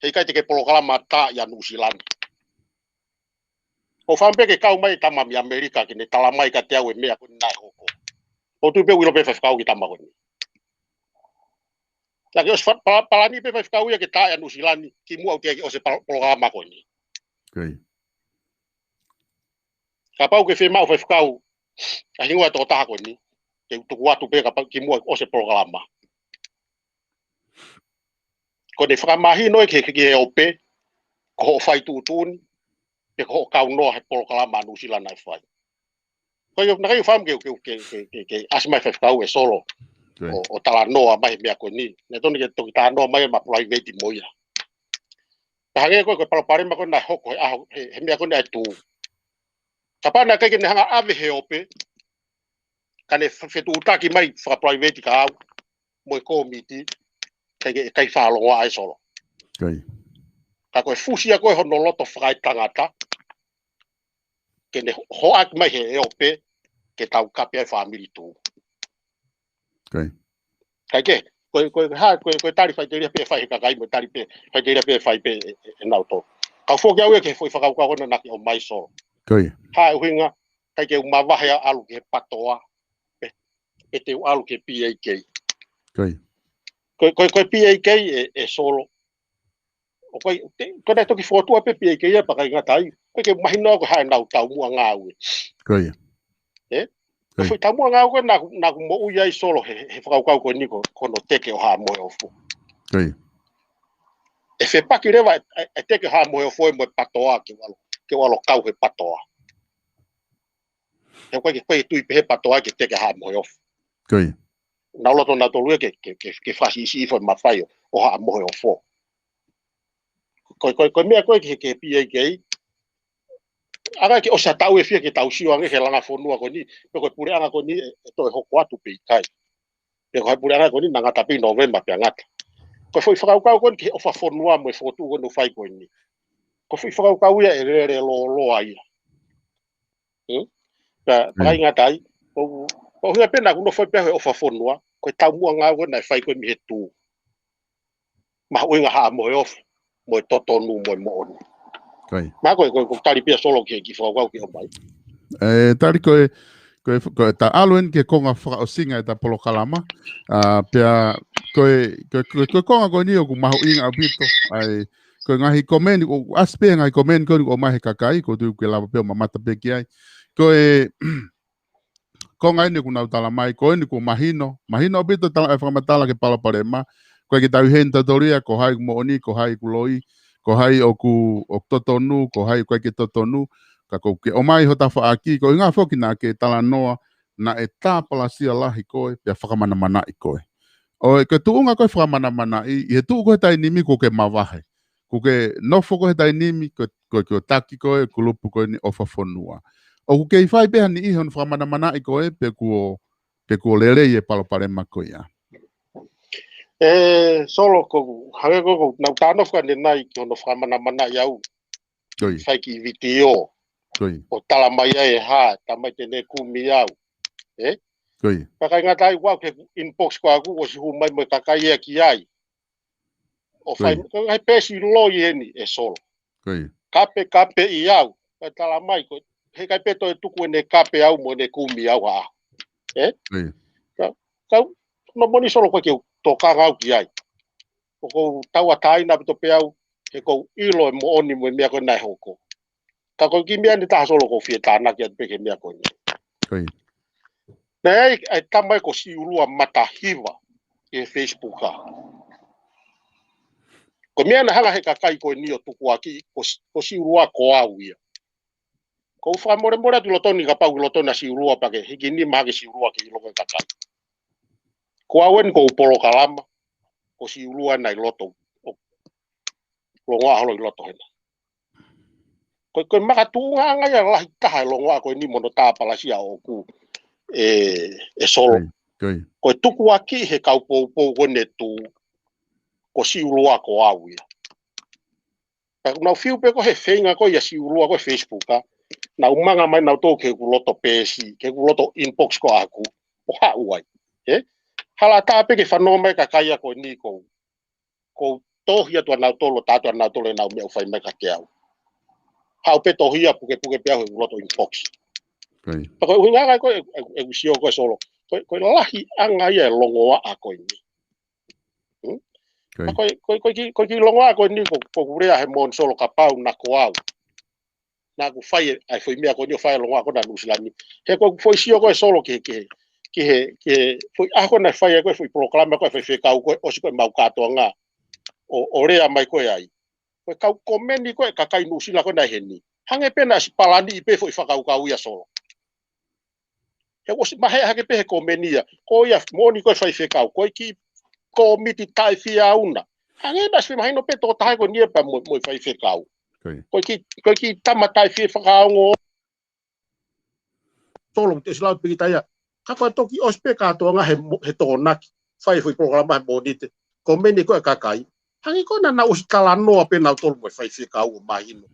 heʻikai te ke polokalama tā ʻia Nuʻusila ni. ʻOku ou fakaʻamu pē ke kau mai e tama mei ʻAmelika ke ne tala mai kiate au e meʻa ko eni naʻe hoko. ʻOku ou tui pē ʻoku ʻilo pē faifekau ki he tama ko eni. Naʻa ke ʻosi fa-, pa-, palani pē faifekau ia ke tā ʻia Nuʻusila ni, kimuʻa ʻoku teʻeki ʻosi e polo-, polokalama ko eni. Ko ia. Kapau ʻoku ke fiemaʻu faifekau, ʻa e hingoa e tokotaha ko eni, ke u tuku atu pē kapau kimuʻa ʻosi e polokalama. Ko ʻene fakamahino ē ki he, ki he ope, ko hoʻo fai tuʻutuʻuni, pe ko hoʻo kaunoa he polokalama ʻa Nuʻusila naʻe fai. Ko ia, naʻe ʻikai ke u fakaʻamu ke, ke, ke, ke, ke ʻasi mai faifekau ʻe Solo. Ko ia. ʻO, ʻo talanoa mai he meʻa ko eni. Naʻe totonu ke toki talanoa mai ma private mo ia. Ka hangē ko e, ko e palopalema ko ē naʻe hoko he ʻaho, he, he meʻa ko eni ʻa e tuʻu. Kapau naʻe ʻikai ke ne hanga ʻave he ope, ka ne fe-, fetuʻutaki mai fakaprivate kia au, mo e kōmiti, ʻikai ke, ʻikai fakalongoaʻa ʻe Solo. Ko ia. Ka ko e fusi ia ko ē hono loto fakaetangata, ke ne ho-, hoʻaki mai he ope, ke taukape ai e fāmili tuʻu. Ko ia. Kae kehe, ko e, ko e, ha, ko e, ko e tali faʻiteliha pē fai he kakai mo e tali pē, faʻiteliha pē fai pē ʻe, ʻe, ʻe nautolu. Kau foki au ia ki he foʻi fakakaukau ko ena naʻa ke ʻomai Solo. Ko ia. Ha ʻuhinga, ʻikai ke u mavahe ʻo ʻalu ki he PATOA, pe, pe te u ʻalu ki he P A K. Ko e, ko e, ko e P A K ē, ē Solo. ʻOku ʻikai, te, ko e naʻe toki fokotuʻu pē P A K ia pea ʻikai ngata ai. ʻOku ʻikai ke mahino ko e hā ʻenau taumuʻa ngāue. Ko ia. Ē? Ko e foʻi taumuʻa ngāue ko ē naʻa ku, naʻa ku moʻui ai Solo he, he fakakaukau ko eni ko, ko hono teke ʻo Haʻa Moheofo. Ko ia. ʻE fepaki leva ʻa e, ʻa e teke ʻo Haʻa Moheofo ē mo e PATOA ke ʻalu, ke ʻalu kau he PATOA. He ʻoku ʻikai ke, ʻikai ke tui pē he PATOA ke teke ʻa Haʻa Moheofo. Ko ia. Naʻa nau loto nautolu ia ke, ke, ke, ke fakasiʻisiʻi e foʻi mafai ʻo, ʻo Haʻa Moheofo. Ko e, ko e, ko e meʻa ko ē ki he, ki he P A K, ʻa ia ke ʻosi ha taʻu ʻe fiha ke tau sio ange he langa fonua ko eni, pe ko e puleʻanga ko eni ʻe, ʻe toe hoko atu pe ʻikai. Pe ko e puleʻanga ko eni naʻa ngata pē ʻi Nōvema pea ngata. Ko e foʻi fakakaukau ko eni ki he ʻofa fonua mo e fokotuʻu ko eni ʻoku fai ko eni. Ko e foʻi fakakaukau ia ʻe lele lōloa ia. Hmm? Pea, pea ʻikai ngata ai, ʻoku, ʻoku ʻuhinga pē naʻa ku nofo ai pē au he ʻofa fonua, ko e taumuʻa ngāue ko ē naʻe fai ko ē mei he tuʻu. Mahuʻinga Haʻa Moheofo, mo e totonu, mo e moʻoni. Ko ia. Mahalo ko e, ko e, ko e tali pē ia Solo ki he, ki he fakakaukau ke ʻomai. Ē, tali ko e, ko e, ko e ta ʻalu eni ki he konga fakaʻosinga ʻeta polokalama. ʻA, pea, ko e, ko e, ko e, ko e konga ko eni ʻoku mahuʻinga ʻaupito. ʻA e, ko e ngaahi komeni, ʻoku ʻasi pē ngaahi komeni ko eni ʻoku ʻomai he kakai, ʻoku ou tui ʻoku ke lava pē ʻo mamata pē ki ai. Ko e, konga eni ʻoku nau tala mai, ko eni ʻoku mahino, mahino ʻaupito tala, ʻa e fakamatala ki he palopalema, ʻoku ʻikai ke tau ʻi heni tautolu ia, ko hai ʻoku moʻoni, ko hai ʻoku loi, ko hai ʻoku, ʻoku totonu, ko hai ʻoku ʻikai ke totonu, ka ʻoku ke ʻomai ho tafaʻaki, ko e ʻuhinga foki naʻa ke talanoa, naʻe tāpalasia lahi koe, pea fakamanamanaʻi koe. ʻO e, ko e tuʻunga ko e fakamanamanaʻi, ʻi he tuʻu ko ē he taimi ni ʻoku ke mavahe. ʻOku ke nofo ko ē he taimi ni, ko, ko, ko e taki ko ē, kulupu ko eni ʻofa fonua. ʻOku kei fai pē ha niʻihi hono fakamanamanaʻi koe, pe kuo, pe kuo lelei e palopalema ko ia. Ē, Solo ko, hangē ko, ko, naʻa ku talanoa ʻanenai ki hono fakamanamanaʻi au. Ko ia. Fai kiʻi vitiō. Ko ia. ʻO tala mai ai ʻe hā, tala mai te ne kumi au. Ē? Ko ia. Pea ʻikai ngata ai ʻoku ʻi he inbox ko ē ʻoku ʻosi hū mai mo e kakai ia ki ai. ʻO fai, ko e ngaahi peesi loi eni ē Solo. Ko ia. Kape, kapeʻi au. Kae tala mai ko e, heʻikai pē toe tuku ʻene kape au mo ʻene kumi au ha ʻaho. Ē? Ko ia. Ka, kau, no moni Solo ko e ke u tokanga au ki ai. ʻOku ou tauʻatāina ʻaupito pē au, he ʻoku ou ʻilo e moʻoni mo e meʻa ko ē naʻe hoko. Ka ko e kiʻi meʻa eni ʻe taha Solo ʻoku ou fie tānaki atu pē ki he meʻa ko eni. Ko ia. Naʻe ʻi ai e tama ia ko Siulua Matahiva ʻi he Facebook ʻa. Ko e meʻa naʻe hanga he kakai ko eni ʻo tukuakiʻi, ko, ko Siulua ko au ia. ʻOku ou fakamolemole atu ʻi loto ni kapau ʻi loto na Siulua pea ke hiki nima hake Siulua ke ʻilo ko e kakai. Ko au eni ʻoku ou polokalama, ko Siulua naʻe ʻi loto, ʻo, longoaʻa holo ʻi loto hena. Ko, ko e makatuʻungaʻanga ia lahi taha e longoaʻa ko eni mo hono tāpalasia ʻoʻoku ē, ē Solo. Ko ia, ko ia. Ko e tukuakiʻi he kau poupou ko eni ʻe tuʻu, ko Siulua ko au ia. Ka ʻoku nau fiu pē ko e he feinga ko ia Siulua ko e Facebook ʻa. Nau manga mai nautolu ki heʻeku loto peesi, ki heʻeku loto inbox ko ʻaku, ʻo haʻu ai. Ē? Hala tā pē ke fanongo mai e kakai ia ko eni ʻoku ou, ʻoku ou tohi atu ʻa nautolu, tā atu ʻa nautolu ʻenau meʻa ʻoku fai mai kiate au. Haʻu pē tohi ia pukepuke pē au heʻeku loto inbox. Ko ia. Pea ko e ʻuhinga ia ko e, ʻe, ʻeku sio ko ē Solo. Ko e, ko e lahiʻanga ia e longoaʻa ko eni. Hmm? Ko ia. Ko e, ko e, ko e kiʻi, ko e kiʻi longoaʻa ko eni ʻoku, ʻoku ou lea he moʻoni Solo kapau naʻa ko au. Naʻa ku fai e, ʻa e foʻi meʻa ko eni ʻo fai e longoaʻa ko ena ʻi Nuʻu Sila ni. He ko ʻeku foʻi sio ko ē Solo ki he, ki he, ki he, ki he, foʻi ʻaho ko ē naʻe fai ai ko ē foʻi polokalama ko ē faifekau ko ē ʻosi ko ē mau kātoanga. ʻO, ʻo lea mai ko ē ai. Ko e kau komeni ko ē kakai Nuʻu Sila ko ē naʻe ʻi heni. Hangē pē naʻe ʻosi palaniʻi pē foʻi fakakaukau ia Solo. He ʻosi mahe hake pē he komeni ia. Ko ia moʻoni ko e faifekau. Ko e kiʻi kōmiti taʻefiauna. Hangē naʻe ʻosi mahino pē tokotaha ko eni ia pea mo, mo e faifekau. Ko ia. Ko e kiʻi, ko e kiʻi tama taʻefie fakaongo. Solo te ʻosi lau pē kita ia. Ka ko e toki ʻosi pē kātoanga he mo-, he Tokonaki. Fai foʻi polokalama he Mōnite. Komeni ko ē kakai. Hangē ko ena naʻa nau ʻosi talanoa pē nautolu mo e faifekau ʻo mahino.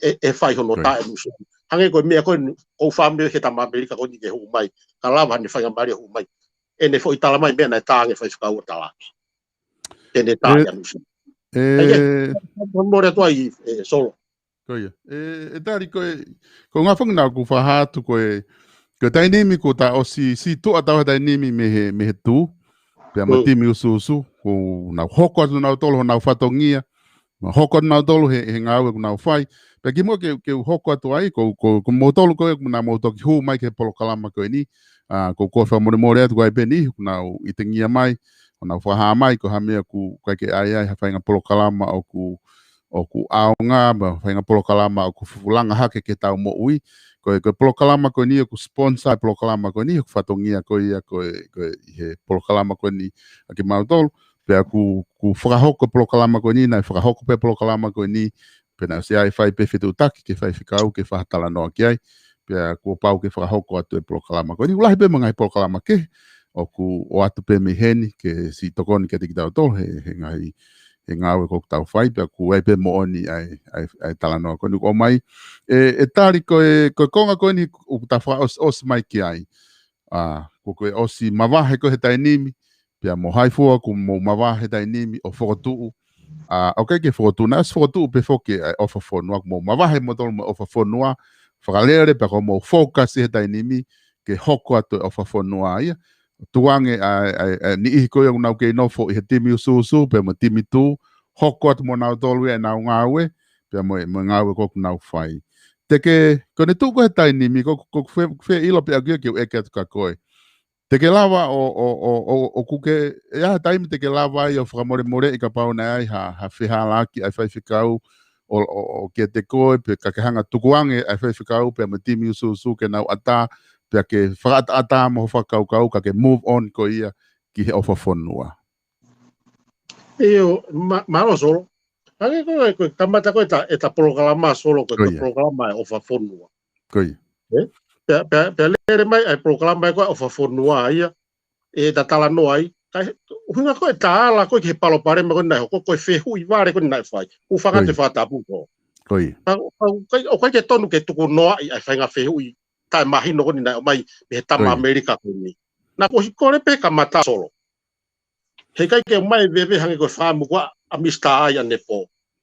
ʻE, ʻe fai hono taʻemusu. Hangē ko e meʻa ko ē ʻoku ou fāmili he tama ʻAmelika ko eni ke hū mai. Ka lava haʻane faingamālie ʻo hū mai. ʻEne foʻi tala mai meʻa naʻe tā ange faifekau ʻo talaki. ʻEne tā ia musu. Ai ke, mole atu ai, ē, Solo. Ko ia. ʻE, ʻe tali ko e, ko e ngaahi foʻi naʻa ku fakahā atu ko e, ko e taimi ni kuo ta ʻosi situʻa atu he taimi ni mei he, mei he tuʻu. pea mo e timi ʻusuʻusu, ʻoku nau hoko atu nautolu honau fatongia, mo hoko atu nautolu he, he ngāue ʻoku nau fai. Pea kimuʻa ke, ke u hoko atu ai, ko, ko, ko moutolu ko ē ʻoku nau mou toki hū mai ki he polokalama ko eni, ʻa, ʻoku ou fakamolemole atu ko e hā pē niʻihi ʻoku nau ʻitengia mai, ʻoku nau fakahā mai, ko ha meʻa ʻoku ʻikai ke ʻi ai ha faʻahinga polokalama ʻoku, ʻoku ʻaonga, mo ha faʻahinga polokalama ʻoku fufulanga hake ki heʻetau moʻui. Ko e, ko e polokalama ko eni ʻoku sponsor e polokalama ko eni, ʻoku fatongia ko ia ko e, ko e ʻi he polokalama ko eni ʻa kimautolu. Pea ʻoku, ʻoku fakahoko e polokalama ko eni, naʻe fakahoko pē polokalama ko eni, pea naʻe ʻosi ʻi ai e fai pē fetuʻutaki ki he faifekau ke fai ha talanoa ki ai. Pea kuo pau ke fakahoko atu e polokalama ko eni. ʻOku lahi pē mo e ngaahi polokalama kehe ʻoku ʻoatu pē mei heni ke siʻi tokoni kiate kitautolu he, he ngaahi, he ngāue ʻoku tau fai, pea ʻoku ʻi ai pē moʻoni ʻa e, ʻa e, ʻa e talanoa ko eni ʻoku ʻomai. ʻE, ʻe Tali, ko e, ko e konga ko eni ʻoku ta fakaʻosiʻosi mai ki ai. ʻA, ko, ko e ʻosi mavahe ko ē he taimi ni, pea mo hai fua kuo mou mavahe he taimi ni ʻo fokotuʻu. ʻA, ʻoku ʻikai ke fokotuʻu, naʻe ʻosi fokotuʻu pē foki ʻa e ʻOfa Fonua, kuo mou mavahe moutolu mo e ʻOfa Fonua, fakalele pea kuo mou focus he taimi ni ke hoko atu e ʻOfa Fonua ia. Tukuange ʻa, ʻa, ʻa e niʻihi ko ia ʻoku nau kei nofo ʻi he timi ʻusuʻusu, pea mo e timi tuʻu, hoko atu mo nautolu ia ʻenau ngāue, pea mo e, mo e ngāue ko ē ʻoku nau fai. Te ke, ko ʻene tuʻu ko ē he taimi ni, ko, ko, ko fē, fē ʻilo pē ʻaku ia ke u ʻeke atu kia koe. Te ke lava ʻo, ʻo, ʻo, ʻo, ʻoku ke, ʻi ai ha taimi te ke lava ai ʻo fakamolemoleʻi kapau naʻe ʻi ai ha, ha fehālaaki ʻa e faifekau ʻo, ʻo, ʻo kiate koe, pe ka ke hanga ʻo tukuange ʻa e faifekau pea mo e timi ʻusuʻusu ke nau ʻatā, pea ke fakaʻataʻatā mo hoʻo fakakaukau, ka ke move on ko ia ki he ʻOfa Fonua. ʻIo, ma-, mālō Solo. Hangē ko e, ko e kamata ko ē ʻeta, ʻeta polokalama Solo, ko e, ko e Ko ia. polokalama ʻa e ʻOfa Fonua. Ko ia. Ē? Pea, pea, pea lele mai ʻa e polokalama ko ē ʻa e ʻOfa Fonua ia, ʻe ta talanoa ai. Ka ʻi he, ʻuhinga ko ē ʻeta ala ko ē ki he palopalema ko ē naʻe hoko, ko e fehuʻi vale ko ē naʻe fai. Hūfanga Ko ia. ʻete fakatapu ko. Ko ia. Ka, ka, ka, ʻoku ʻikai ke tonu ke tukunoaʻi ʻa e faʻahinga fehuʻi taʻemahino ko eni naʻe ʻomai mei he tama Ko ia. ʻAmelika ko eni. Naʻa ku ʻosi kole pē kamata Solo. Heʻikai ke ʻomai veve hangē ko e fakaʻamu ko ē ʻa Misa ʻAi ʻanepō.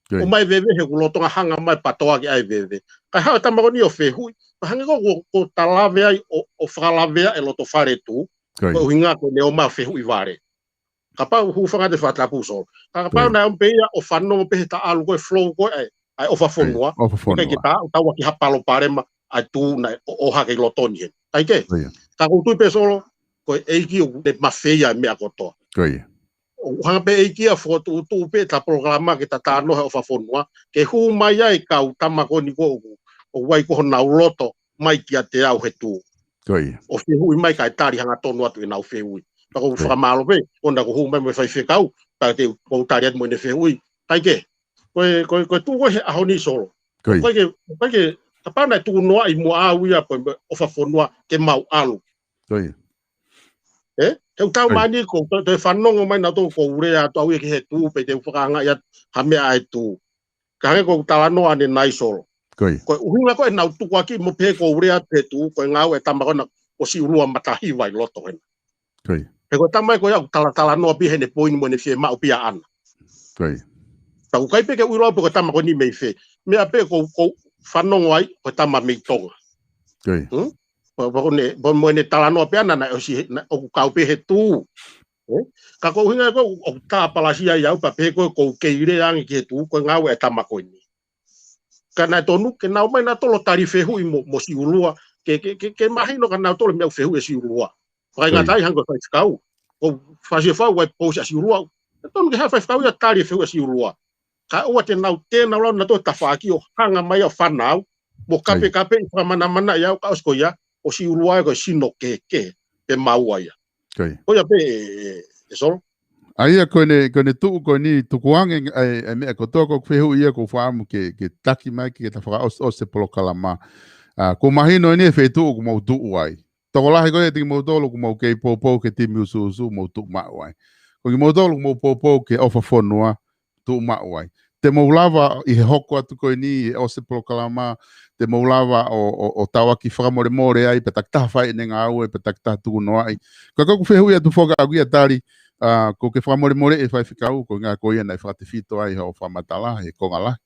Ko ia. ʻOmai veve he ʻoku lolotonga hanga mai ʻo pātoa ki ai veve. Kae haʻu e tama ko eni ʻo fehuʻi. Pea hangē ko ē ʻoku, ʻoku ta lave ai ʻo, ʻo fakalaveaʻi e loto fale tuʻu. Ko ia. Ko e ʻuhinga ko ʻene ʻomai ʻo fehuʻi vale. Kapau hūfanga ʻete fakatapu Solo. Ka kapau Ko ia. naʻe ʻomi pē ia ʻo fanongo pē heʻeta ʻalu ko ē flow ko ē ʻa e, ʻa e ʻOfa Ko ia. Fonua. ʻOfa Fonua. ʻIkai ke ta, tau ʻaki ha palopalema ʻa e tuʻu naʻe ʻo, ʻohake ʻi loto ni heni. ʻIkai ke? Ko ia. Ka ʻoku ou tui pē Solo, ko e ʻEiki ʻoku ne mafeia e meʻa kotoa. Ko ia. ʻOku hanga pē ʻEiki ʻo fokotuʻutuʻu pē ʻeta polokalama ke ta talanoa he ʻOfa Fonua, ke hū mai ai e kau tama ko eni ko ē ʻoku, ʻoku ʻi ai ko ē honau loto mai kiate au he tuʻu. Ko ia. ʻO fehuʻi mai kae tali hangatonu atu ʻenau fehuʻi. Pea ʻoku ou Ko ia. fakamālō pē, ʻoua naʻa ku hū mai mo e faifekau, pea te u, ʻoku ou tali atu mo ʻene fehuʻi. ʻIkai ke? Ko e, ko e, ko e tuʻu ko ē he ʻaho ni Solo. Ko ia. ʻIkai ke, ʻikai ke, kapau naʻe tukunoaʻi muʻa au ia ko e ʻOfa Fonua ke mau ʻalu. Ko ia. Ē? He ʻoku tau Ko ia. mani ko, te, te fanongo mai nautolu ʻoku ou lea atu au ia ki he tuʻu pe te u fakaangaʻi atu ha meʻa ʻa e tuʻu. Ka hangē ko ʻeku talanoa ʻanenai Solo. Ko ia. Ko e ʻuhinga ko ē ʻenau tukuakiʻi mo pehē ʻoku ou lea atu he tuʻu, ko e ngāue ʻa e tama ko ena ʻo Siulua Matahiva ʻi loto hena. Ko ia. He ko e tama ia ko ia ʻoku talatalanoa pē ia heʻene poini mo ʻene fiemaʻu pē ia ʻaʻana. Ko ia. Pea ʻoku ʻikai pē ke u ʻilo au pe ko e tama ko eni mei fē. Meʻa pē ʻoku ou, ʻoku ou fanongo ai, ko e tama mei Tonga. Ko ia. Hmm? Pea, pea ko ʻene, pea mo ʻene talanoa pē ʻaʻana naʻe ʻosi he, naʻe ʻoku kau pē he tuʻu. Ē? Ka ko e ʻuhinga ko ē ʻoku, ʻoku tāpalasia ai au pea pehē ko ē ʻoku ou kei lea ange ki he tuʻu, ko e ngāue ʻa e tama ko eni. Ka naʻe tonu ke nau ō mai nautolu ʻo tali fehuʻi mo, mo Siulua, ke, ke, ke, ke mahino kia nautolu e meʻa ʻoku fehuʻi ʻe Siulua. Ko ia. Fakaingataʻa hangē ko e faifekau, ko Fasiofau ʻoku ʻi ai e pousi ʻa Siulua. Naʻe tonu ke haʻu e faifekau ia ʻo tali e fehuʻi ʻa Siulua. Kae ʻoua te nau, te nau lau nautolu e tafaʻaki ʻo hanga mai ʻo fanau, mo Ko ia. kapekapeʻi fakamanamanaʻi au, ka ʻosi ko ia, ʻo Siulua ia ko e sino kehekehe, pe maua ia. Ko ia. Ko ia pē ē, ē, ē Solo. ʻA ia ko ʻene, ko ʻene tuʻu ko eni tukuange ʻa e, ʻa e meʻa kotoa ko ē ʻoku fehuʻi ia ʻoku ou fakaʻamu ke, ke taki mai ke ta fakaʻosiʻosi e polokalama. ʻA, ʻoku mahino eni e feituʻu ʻoku mou tuʻu ai. Tokolahi ko ē ʻiate kimoutolu ʻoku mou kei poupou ki he timi ʻusuʻusu mou tuʻu maʻu ai. Ko kimoutolu ʻoku mou poupou ki he ʻOfa Fonua, tuʻu maʻu ai. Te mou lava ʻi he hoko atu ko eni, ʻi he ʻosi e polokalama, te mou lava ʻo, ʻo, ʻo tauaki fakamolemole ai, pe takitaha fai ʻene ngāue, pe takitaha tukunoaʻi. Ka ko ʻeku fehuʻi atu foki ʻaʻaku ia Tali, ʻa, ʻoku ke fakamolemoleʻi e faifekau, ko e ʻuhinga ko ia naʻe fakatefito ai hoʻo fakamatala, he konga lahi.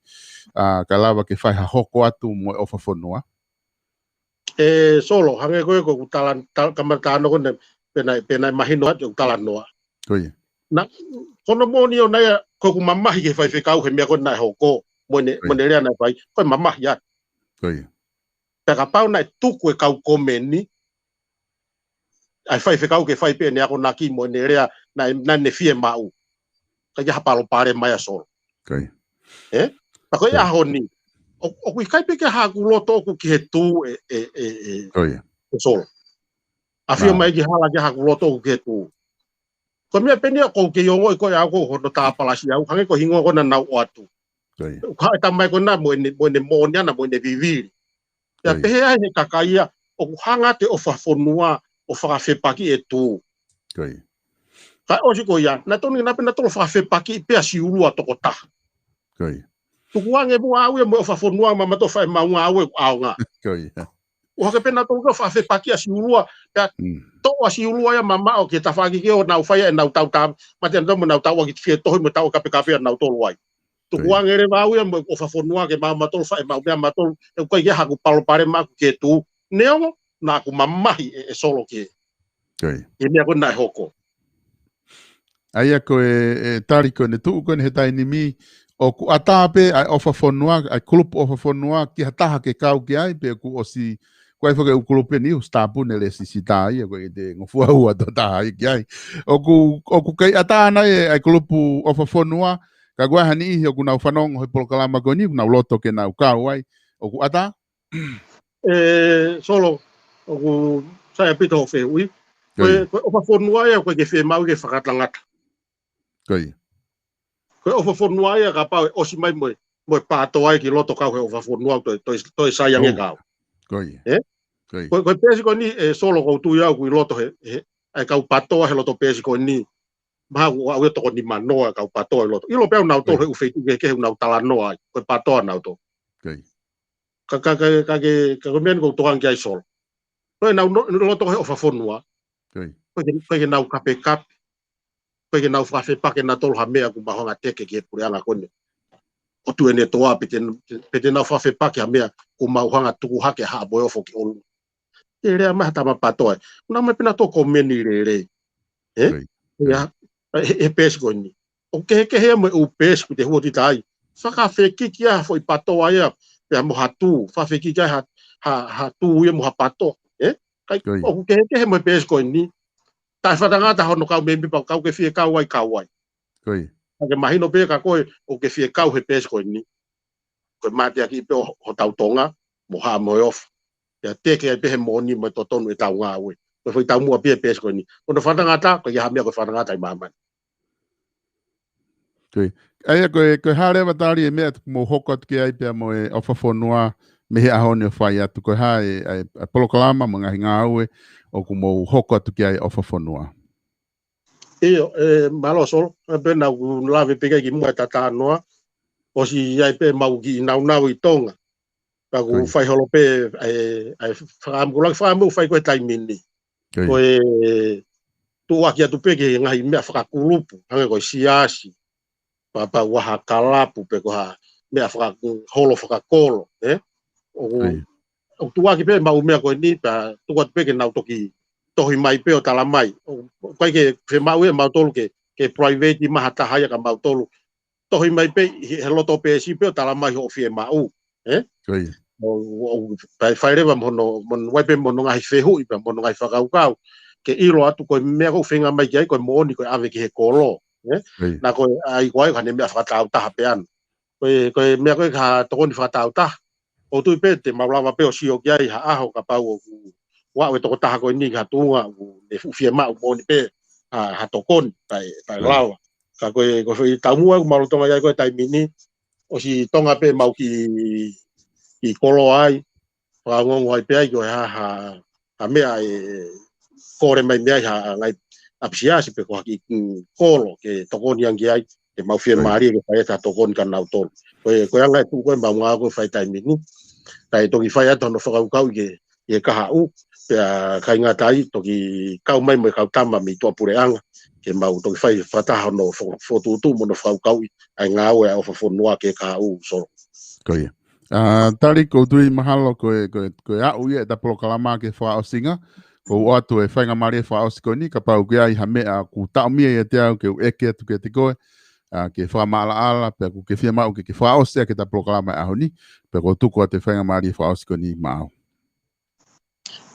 ʻA, kae lava ke fai ha hoko atu mo e ʻOfa Fonua. Ē Solo, hangē ko ē ko ʻeku tala, tala, kamata talanoa ko ena, pe naʻe, pe naʻe mahino atu ʻeku talanoa. Ko ia. Na, ko hono moʻoni ʻoʻona ia, ko ʻeku mamahi ki he faifekau he meʻa ko ē naʻe hoko, mo ʻene, Ko ia. mo ʻene lea naʻe fai, ko e mamahi atu. Ko ia. Pea kapau naʻe tuku e kau komeni, ʻa e faifekau ke fai pē ʻene akonaki mo ʻene lea naʻe, naʻa ne fiemaʻu. Ka ʻi ai ha palopalema ia Solo. Ko ia. Ē? Pea ko e Ko ia. ʻaho ni, ʻo, ʻoku ʻikai pē ke ʻi ai haʻaku loto ʻoku ki he tū ʻe, ʻe, ʻe, ʻe, Ko ia. ʻe Solo. ʻAfio Nā. mai ki hala ke ʻi ai haʻaku loto ʻoku ki he tū. Ko e meʻa pē eni ia ʻoku ou kei ongoʻi ko ē au ko hono tāpalasi au, hangē ko e hingoa ko ē naʻa nau ʻoatu. Ko ia. ʻOku haʻu e tamai ko ena mo ʻene, mo ʻene moʻoni ʻana, mo ʻene vivili. Pea Ko ia. pehē ai he kakai ia, ʻoku hanga atu e ʻofa fonua ʻo fakafepakiʻi e tū. Ko ia. Ka ʻosi ko ia, naʻe tonu ke na pē nautolu fakafepakiʻi pē ʻa Siulua tokotaha. Ko ia. Tukuange muʻa au ia mo e ʻofa fonua maʻamautolu fai ʻemau ngāue ʻoku ʻaonga. Ko ia. ʻO hake pē nautolu ke fakafepakiʻi ʻa Siulua, pea Mm. toʻo ʻa Siulua ia mamaʻo ki he tafaʻaki ke ʻo nau fai ʻenau tauta, mate ʻenau mo nau tauʻaki fie tohi mo tauʻaki kapekape ʻanautolu ai. Ko ia. Tukuange leva au ia mo e ʻofa fonua ke maʻamautolu fai ʻemau meʻa maʻamautolu, he ʻoku ʻikai ke ʻi ai haʻaku palopalema ʻaʻaku ki he tū. Neongo, naʻa ku mamahi ʻe, ʻe Solo ki he Ko ia. ʻi he meʻa ko ē naʻe hoko. ʻA ia ko e, e tali ko ē naʻe tuʻu ko ē he taimi ni, ʻoku ʻatā pē ʻa e ʻofa fonua, ʻa e kulupu ʻofa fonua, ki ha taha ke kau ki ai, pe kuo ʻosi, ko e foʻi kulupu eni, ʻosi tāpuni e lēsisita ia, ko e te ngofua ua toko taha ai ki ai. ʻOku, ʻoku kei ʻatā nai e, ʻa e kulupu ʻofa fonua, ka ko e hā e niʻihi ʻoku nau fanongo he polokalama ko eni, ʻoku nau loto ke nau kau ai, ʻoku ʻatā? ʻE, Solo, ʻoku sai ʻaupito hoʻo fehuʻi. Ko e, Ko ia. ko e ʻofa fonua ia, ʻoku ʻikai ke fiemaʻu ke fakatangata. Ko ia. Ko e ʻofa fonua ia kapau ʻe ʻosi mai mo e, mo e PATOA ia ki loto kau he ʻofa fonua toe, toe, toe sai ange Oh. kau. Ko ia. Ē? Ko ia. Ko e, ko e peesi ko eni, ʻe Solo, ʻoku ou tui au ʻoku ʻi loto he, he, ʻa e kau PATOA he loto peesi ko eni. Mahalo ʻoku ʻi ai e toko nimanoa e kau PATOA ʻi loto. ʻIlo pē au nautolu Ko ia. he ʻū feituʻu kehekehe ʻoku nau talanoa ai. Ko e PATOA nautolu. Ko ia. Ka, ka, ka, ka ke, ka ko e meʻa eni ʻoku ou tokanga ki ai Solo. Ko ʻenau no, loto he ʻofa fonua. Ko ia. ʻOku ʻikai ke, ʻoku ʻikai ke nau kapekape. ʻOku ʻikai ke nau fakafepaki nautolu ha meʻa ʻoku mau hanga teke ki he puleʻanga ko eni. ʻOtu ʻene toa pe te, pe te nau fakafepaki ha meʻa ʻoku mau hanga tuku hake ha mo e ʻofa ki ʻolunga. Ke lea mai ha tama PATOA. Naʻa mai pē nautolu komeni lelei. Ē? Ko ia. Ia, he, he peesi ko eni. ʻOku kehekehe ia mo e ʻū peesi ʻoku te huaʻi atu ai. Fakafekiki ai ha foʻi PATOA ia, pea mo ha tū. Fakafekiki ai ha, ha, ha tū ia mo ha PATOA. Ē? Kai, Ko ia. ʻoku kehekehe mo e peesi ko eni. Taʻe fakatangata hono kau mēmipa, kau ke fie kau ai, kau ai. Ko ia. Ka ke mahino pē kia koe, ʻoku ke fie kau he peesi ko eni. Ko e mateaki pē ʻo, hotau Tonga, mo ha mo e ʻofa. Pea teke ai pē he moʻoni mo e totonu ʻetau ngāue. Ko e foʻi taumuʻa pē ia e peesi ko eni. Ko hono fakatangata, ʻoku ʻikai ha meʻa ko e fakatangata ʻi māmani. Ko ia. ʻA ia ko e, ko e hā leva Tali e meʻa ʻoku mou hoko atu ki ai pea mo e ʻofa fonua mei he ʻaho ni ʻo fai atu. Ko e hā e, e, e polokalama mo e ngaahi ngāue ʻoku mou hoko atu ki ai ʻofa fonua. ʻIo, ē, mālō Solo, ʻa pē naʻa ku lave pē ki ai kimuʻa he talanoa, ʻosi ʻi ai pē ʻemau kiʻi nāunau ʻi Tonga. Ka ʻoku Ko ia. fai holo pē, ʻa e, ʻa e fakaʻamu, ko e laki fakaʻamu ʻoku fai ko ē he taimi ni. Ko ia. Ko e tuʻuaki atu pē ki he ngaahi meʻa fakakulupu, hangē ko e siasi, pea, pea ʻoku ʻi ai ha kalapu pe ko ha meʻa faka-, holo fakakolo, ē? ʻOku, Ko ia. ʻoku tuʻuaki pē ʻemau meʻa ko eni, pea tuku atu pē ke nau toki tohi mai pē ʻo tala mai. ʻOku, ʻoku ʻikai ke fiemaʻu ia ʻe mautolu ke, ke private mai ha taha ia kia mautolu. Tohi mai pē he, he loto peesi pē ʻo tala mai hoʻo fiemaʻu. Ē? Ko ia. ʻO, ʻo, ʻo, fai, fai leva mo hono, mo hono ʻai pē mo hono ngaahi fehuʻi pea mo hono ngaahi fakakaukau. Ke ʻilo atu ko e meʻa ʻoku feinga mai ki ai, ko e moʻoni ko e ʻave ki he kolo. Ē? Ko ia. Naʻa ko e ʻai ko ē ko haʻane meʻa fakatāutaha pē ʻana. Ko e, ko e meʻa ko ē ki ha tokoni fakatāutaha. ʻOku ou tui pē te mau lava pē ʻo sio ki ai ha ʻaho kapau ʻoku, ʻoku aʻu e tokotaha ko eni ki ha tuʻunga ʻoku ne fuʻu fiemaʻu moʻoni pē ha, ha tokoni, kae, kae Ko ia. lava. Ka ko e, ko e foʻi taumuʻa ʻoku mau lolotonga ʻi ai ko ē he taimi ni, ʻosi tonga pē ʻemau kiʻi, kiʻi koloa ai, fakaongoongo ai pē ai ko e hā ha, ha meʻa ʻe kole mai mei ai ha ngaahi ʻapisiasi pe ko ha kiʻi, mm, kolo ke tokoni ange ai, ke mau fiemālie ke fai atu ha tokoni kia nautolu. Ko e, ko e anga e tuʻu ko ē ʻemau ngāue ko ē he taimi ni, kae toki fai atu hono fakakaukauʻi ke, ke kahaʻu, pea ʻikai ngata ai, toki kau mai mo e kau tama mei tuʻapuleʻanga, ke mau toki fai fakataha hono fo-, fokotuʻutuʻu mo hono fakakaukauʻi ʻa e ngāue ʻa e ʻofa fonua ke kahaʻu Solo. Ko ia. ʻA, Tali, ʻoku ou tui mahalo ko e, ko e, ko e aʻu ia ʻeta polokalama ki he fakaʻosinga. ʻOku ou ʻoatu e faingamālie fakaʻosi ko eni, kapau ʻoku ʻi ai ha meʻa ʻoku taʻomia ʻiate au ke u ʻeke atu kiate koe, ʻa, ke fakamaʻalaʻala, pea ʻoku ke fiemaʻu ke, ke fakaʻosi ʻaki ʻeta polokalama he ʻaho ni, pea ʻoku ou tuku atu e faingamālie fakaʻosi ko eni maʻau.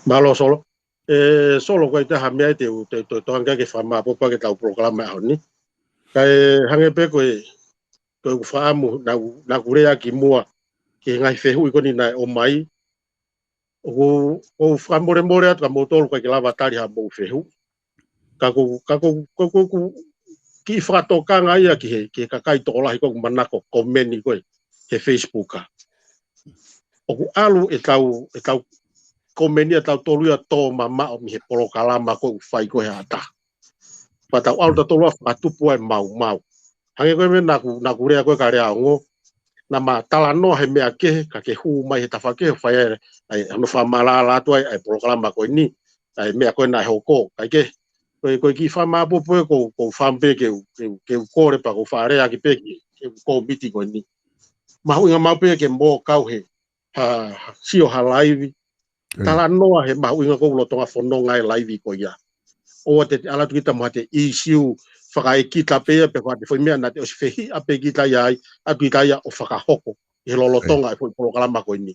Mālō Solo. ʻE, Solo, ʻoku ʻi ai ha meʻa te u, te, te, te u hanga ke fakamāʻopoʻopo ʻaki ʻetau polokalama he ʻaho ni. Kae hangē pē ko e, ko ʻeku fakaʻamu, naʻa ku, naʻa ku lea ki muʻa, ki he ngaahi fehuʻi ko eni naʻe ʻomai, ʻoku, ʻoku ou fakamolemole atu kia moutolu ʻikai ke lava tali haʻamou fehuʻi. Ka ʻoku, ka ʻoku, ka ʻoku, ʻoku kiʻi fakatokanga ia ki he, ki he kakai tokolahi ko ē ʻoku manako komeni ko ē he Facebook ʻa. ʻOku ʻalu ʻetau, ʻetau komeni ʻa tautolu ia ʻo tō mamaʻo mei he polokalama ko ē ʻoku fai ko ē ʻe ha taha. Pea tau ʻalu tautolu ʻo fakatupu ai maumau. Hangē ko e meʻa naʻa ku, naʻa ku lea ko ē ka lea ongo. Naʻa ma talanoa he meʻa kehe, ka ke hū mai he tafaʻaki kehe, fai ai, ʻa e, hano fakamaʻalaʻala atu ai, ʻa e polokalama ko eni, ʻa e meʻa ko ē naʻe hoko. Kae kehe, ko e, ko e kiʻi fakamāʻopoʻopo ē ʻoku, ʻoku ou fakaʻamu pē ke u, ke u, ke u kole pea ʻoku ou fakalea ʻaki pē ki he, ki he kōmiti ko eni. Mahuʻinga maʻu pē ke mou kau he, ha, ha, sio ha laivi. ʻIo. Talanoa he mahuʻinga ʻoku lolotonga fononga e laivi ko ia. ʻOua te te ʻalu atu kita mo ha te ʻīsiu fakaʻekita pē ia pe ko ha te foʻi meʻa naʻa te ʻosi fehiʻa pē kita ia ai, ʻatu kita ia ʻo fakahoko ʻi he lolotonga ʻo e foʻi polokalama ko eni.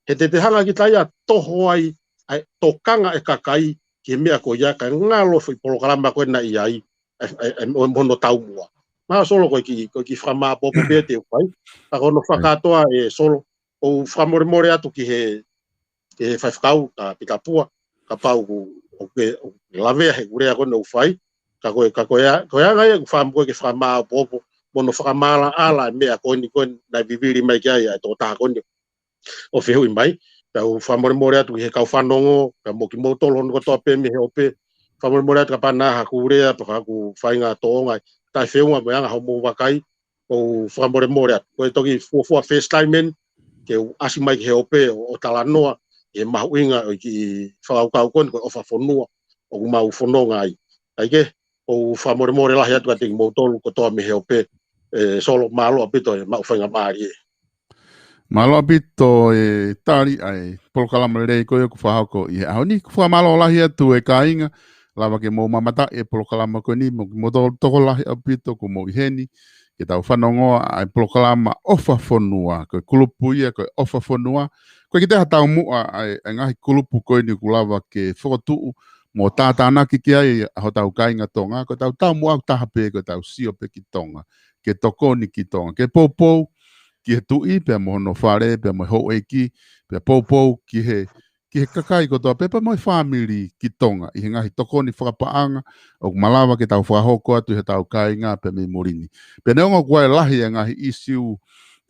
He te te hanga kita ia ʻo toho ai, ʻa e tokanga e kakai ki he meʻa ko ia kae ngalo e foʻi polokalama ko ē naʻe ʻi ai, ʻa e, ʻa e, ʻa e, mo, mo hono taumuʻa. Mālō Solo, ko e kiʻi, ko e kiʻi fakamāʻopoʻopo pē ia te u fai. Ka ko hono fakakātoa ē Solo, ʻoku ou fakamolemole atu ki he, ki he faifekau, ka Pita Pua, kapau ʻoku, ʻoku ke, ʻoku ke lavea he ʻū lea ko ē naʻa ku fai, ka ko e, ka ko e, ko e anga ia ʻeku fakaʻamu ko ē ke fakamāʻopoʻopo, mo hono fakamaʻalaʻala e meʻa ko eni ko ē naʻe vivili mai ki ai ʻa e tokotaha ko eni ʻo fehuʻi mai. Pea ʻoku ou fakamolemole atu ki he kau fanongo, pea mo kimoutolu hono kotoa pē mei he ope. Fakamolemole atu kapau naʻe ʻi ai haʻaku lea, pe ko haʻaku faʻahinga tōʻonga ʻe taʻefeʻunga mo e anga hoʻomou vakai, ʻoku ou fakamolemole atu. Ko e toki fuofua first time eni, ke u ʻasi mai ki he ope ʻo, ʻo talanoa he mahuʻinga ʻo e kiʻi fakakaukau ko eni ko e ʻofa fonua ʻoku mau fononga ai. Kae kehe, ʻoku ou fakamolemole lahi atu kiate kimoutolu kotoa mei he ope, ē, Solo, mālō ʻaupito e maʻu faingamālie. Mālō ʻaupito e tali ʻa e polokalama lelei ko ē ʻoku fakahoko ʻi he ʻaho ni. ʻOku ou fakamālō lahi atu e kāinga, lava ke mou mamata e polokalama ko eni, mo, mo to-, tokolahi ʻaupito kuo mou ʻi heni, ke tau fanongoa ʻa e polokalama ʻOfa Fonua, ko e kulupu ia, ko e ʻOfa Fonua. ʻOku ʻikai ke toe ʻi ai ha taumuʻa ʻa e, ʻa e ngaahi kulupu ko eni ʻoku lava ke fokotuʻu mo tātānaki ki ai ʻa hotau kāinga Tonga, ko ʻetau taumuʻa ʻoku taha pē, ko ʻetau sio pē ki Tonga, ke tokoni ki Tonga, ke poupou ki he tuʻi, pea mo hono fale, pea mo e houʻeiki, pea poupou ki he, ki he kakai kotoa pē, pea mo e fāmili ki Tonga, ʻi he ngaahi tokoni fakapaʻanga ʻoku malava ke tau fakahoko atu ʻi hotau kāinga pea mei muli ni. Pea neongo ʻoku ʻi ai e lahi e ngaahi ʻīsiu,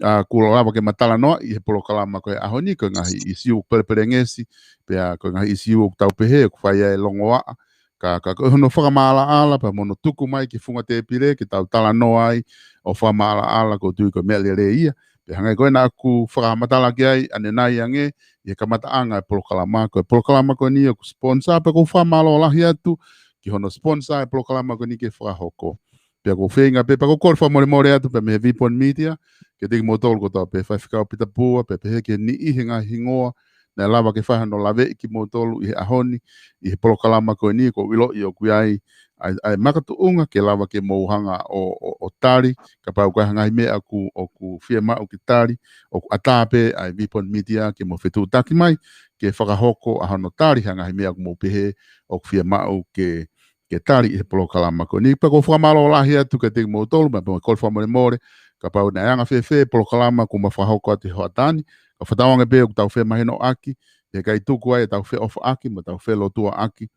ʻa, ʻoku lava ke ma talanoaʻi he polokalama ko ē he ʻaho ni, ko e ngaahi ʻīsiu pelepelengesi, pea ko e ngaahi ʻīsiu ʻoku tau pehē ʻoku fai ai e longoaʻa, ka, ka ko hono fakamaʻalaʻala, pea mo hono tuku mai ki he funga tēpile, ke tau talanoa ai ʻo fakamaʻalaʻala, ʻoku ou tui ko e meʻa lelei ia. Pea hangē ko ē naʻa ku fakamatala ki ai ʻanenai ange, ʻi he kamataʻanga e polokalama, ko e polokalama ko eni ʻoku sponsor, pea ʻoku ou fakamālō lahi atu ki hono sponsor e polokalama ko eni ke fakahoko. Pea ʻoku ou feinga pē, pea ʻoku ou kole fakamolemole atu pē mei he Vipon Media, kiate kimoutolu kotoa pē, Faifekau Pita Pua, pea pehē ki he niʻihi he ngaahi hingoa naʻe lava ke fai hano laveʻi kimoutolu ʻi he ʻaho ni, ʻi he polokalama ko eni, ʻoku ou ʻiloʻi ʻoku ʻi ai ʻa e, ʻa e makatuʻunga ke lava ke mou hanga ʻo, ʻo, ʻo tali, kapau ʻoku ʻi ai ha ngaahi meʻa ʻoku, ʻoku fiemaʻu ke tali, ʻoku ʻatā pē ʻa e Vipon Media ke mo fetuʻutaki mai, ke fakahoko ʻa hono tali ha ngaahi meʻa ʻoku mou pehē ʻoku fiemaʻu ke, ke tali ʻi he polokalama ko eni. Pea ʻoku ou fakamālō lahi atu kiate kimoutolu, pea ʻoku ou kole fakamolemole, kapau naʻe anga fēfē e polokalama kuo ma fakahoko atu he hoʻatā ni, ka fakatauange pē ʻoku tau femahinoʻaki, he ʻikai tuku ai ʻetau feʻofaʻaki, mo ʻetau felotuaʻaki,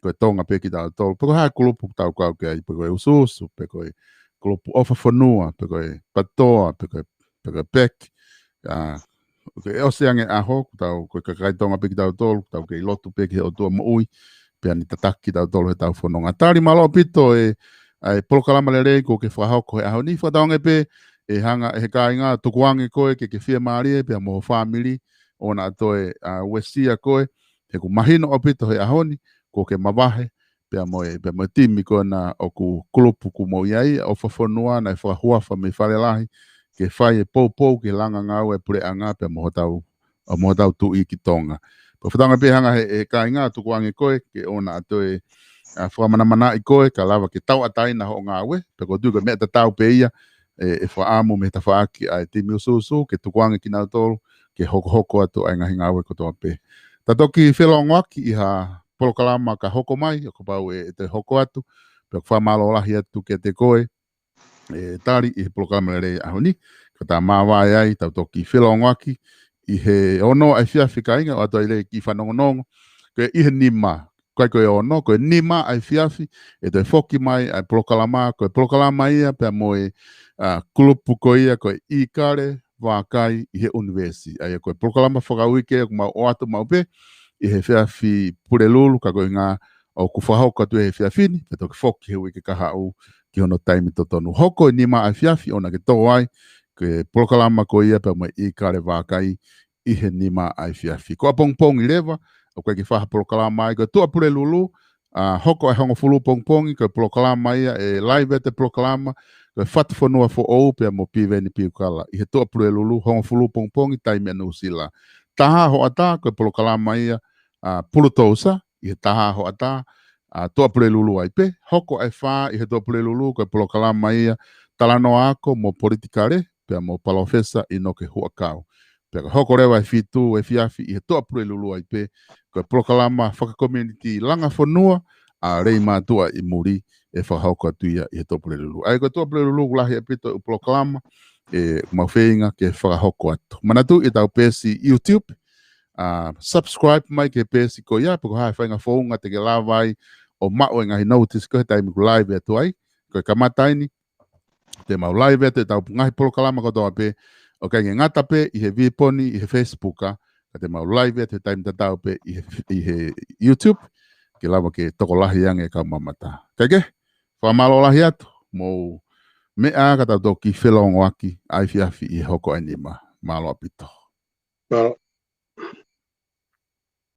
ko e Tonga pē kitautolu. Pe ko e hā e kulupu ʻoku tau kau ki ai, pe ko e ʻusuʻusu, pe ko e kulupu ʻOfa Fonua, pe ko e PATOA, pe ko e, pe ko e PAC. ʻA, ʻoku ʻosi ange ʻaho, ʻoku tau, ko e kakai Tonga pē kitautolu, ʻoku tau kei lotu pē ki he ʻOtua moʻui, pea ne tataki kitautolu heʻetau fononga. Tali, mālō ʻaupito e, ʻa e polokalama lelei kuo ke fakahoko he ʻaho ni. Fakatauange pē, ʻe hanga ʻe he kāinga ʻo tukuange koe ke ke fiemālie, pea mo ho fāmili, ʻoua naʻa toe, ʻa, uesia koe, he ʻoku mahino ʻaupito he ʻaho ni, kuo ke mavahe, pea mo e, pea mo e timi ko ena ʻoku kulupu ʻoku mou ʻi ai, ʻOfa Fonua, naʻe fakahuafa mei Fale Lahi, ke fai e poupou ki he langa ngāue e puleʻanga pea mo hotau, ʻa, mo hotau tuʻi ki Tonga. Pea fakatauange pē hanga he, he kāinga tukuange koe, ke ʻoua naʻa toe, ʻa, fakamanamanaʻi koe, ka lava ke tauʻatāina hoʻo ngāue, pea ʻoku ou tui ko e meʻa tatau pē ia, ʻe, ʻe fakaʻamu mei he tafaʻaki ʻa e timi ʻusuʻusu, ke tukuange kinautolu, ke hokohoko atu ʻa e ngaahi ngāue kotoa pē. Ta toki felongoaki ʻi ha polokalama ka hoko mai, ʻo kapau ʻe, ʻe toe hoko atu, pea ʻoku fakamālō lahi atu kiate koe, ʻe tali ʻi he polokalama lelei ʻaho ni, ka ta māvae ai, tau toki felongoaki ʻi he ono ʻa e efiafi kāinga, ʻo ʻoatu ai leva e kiʻi fanongonongo, ko e ʻi he nima, ʻikai ko e ono, ko e nima ʻa e efiafi, ʻe toe foki mai ʻa e polokalama, ko e polokalama ia, pea mo e, ʻa, kulupu ko ia, ko e ʻIkale Vākai ʻi he ʻUnivēsi. ʻA ia ko e polokalama fakauike ʻoku mau ʻoatu maʻu pē, ʻi he efiafi Pulelulu, ka ko e ʻuhinga ʻoku fakahoko atu he efiafi ni, pea toki foki he uike kahaʻu ki hono taimi totonu. Hoko e nima ʻa e efiafi ʻo na ke tō ai, ko e polokalama ko ia pea mo e ʻIkale Vākai ʻi he nima ʻa e efiafi. Ko ʻapongipongi leva, ʻoku ʻikai ke fai ha polokalama ai, ko e Tuʻapulelulu, ʻa, hoko ʻa e hongofulu pongipongi, ko e polokalama ia ʻe live atu e polokalama, ko e Fatu Fonua Foʻou pea mo Piveni Piukala, ʻi he Tuʻapulelulu, hongofulu pongipongi, taimi ʻa Nuʻusila. Taha hoʻatā, ko e polokalama ia, ʻa, Pulutousa, ʻi he taha hoʻatā, ʻa, Tuʻapulelulu ai pē, hoko ʻa e fā ʻi he Tuʻapulelulu, ko e polokalama ia, Talanoa Ako mo Politikale, pea mo Palōfesa ʻInoke Huʻakau. Pea ka hoko leva e fitu efiafi ʻi he Tuʻapulelulu ai pē, ko e polokalama fakakomiunitī Langa Fonua, ʻa Lei Mātuʻa ʻi muli ʻe fakahoko atu ia ʻi he Tuʻapulelulu. ʻA ia ko e Tuʻapulelulu ʻoku lahi ʻaupito e polokalama, ʻe mau feinga ke fakahoko atu. Manatuʻi ʻetau peesi YouTube, ʻa, subscribe mai ki he peesi ko ia, pe ko e hā e faʻahinga founga te ke lava ai ʻo maʻu e ngaahi notice ko ē he taimi ʻoku live atu ai, ko e kamata eni, te mau live atu ʻetau ngaahi polokalama kotoa pē, ʻo ʻikai ke ngata pē ʻi he viponi, ʻi he Facebook, ʻa, ka te mau live atu he taimi tatau pē ʻi he, ʻi he YouTube, ke lava ke tokolahi ange e kau mamata. Kae kehe, fakamālō lahi atu, mou meʻa ka tau toki felongoaki ʻa e efiafi ʻi he hoko ʻa e nima. Mālō ʻaupito. Mālō.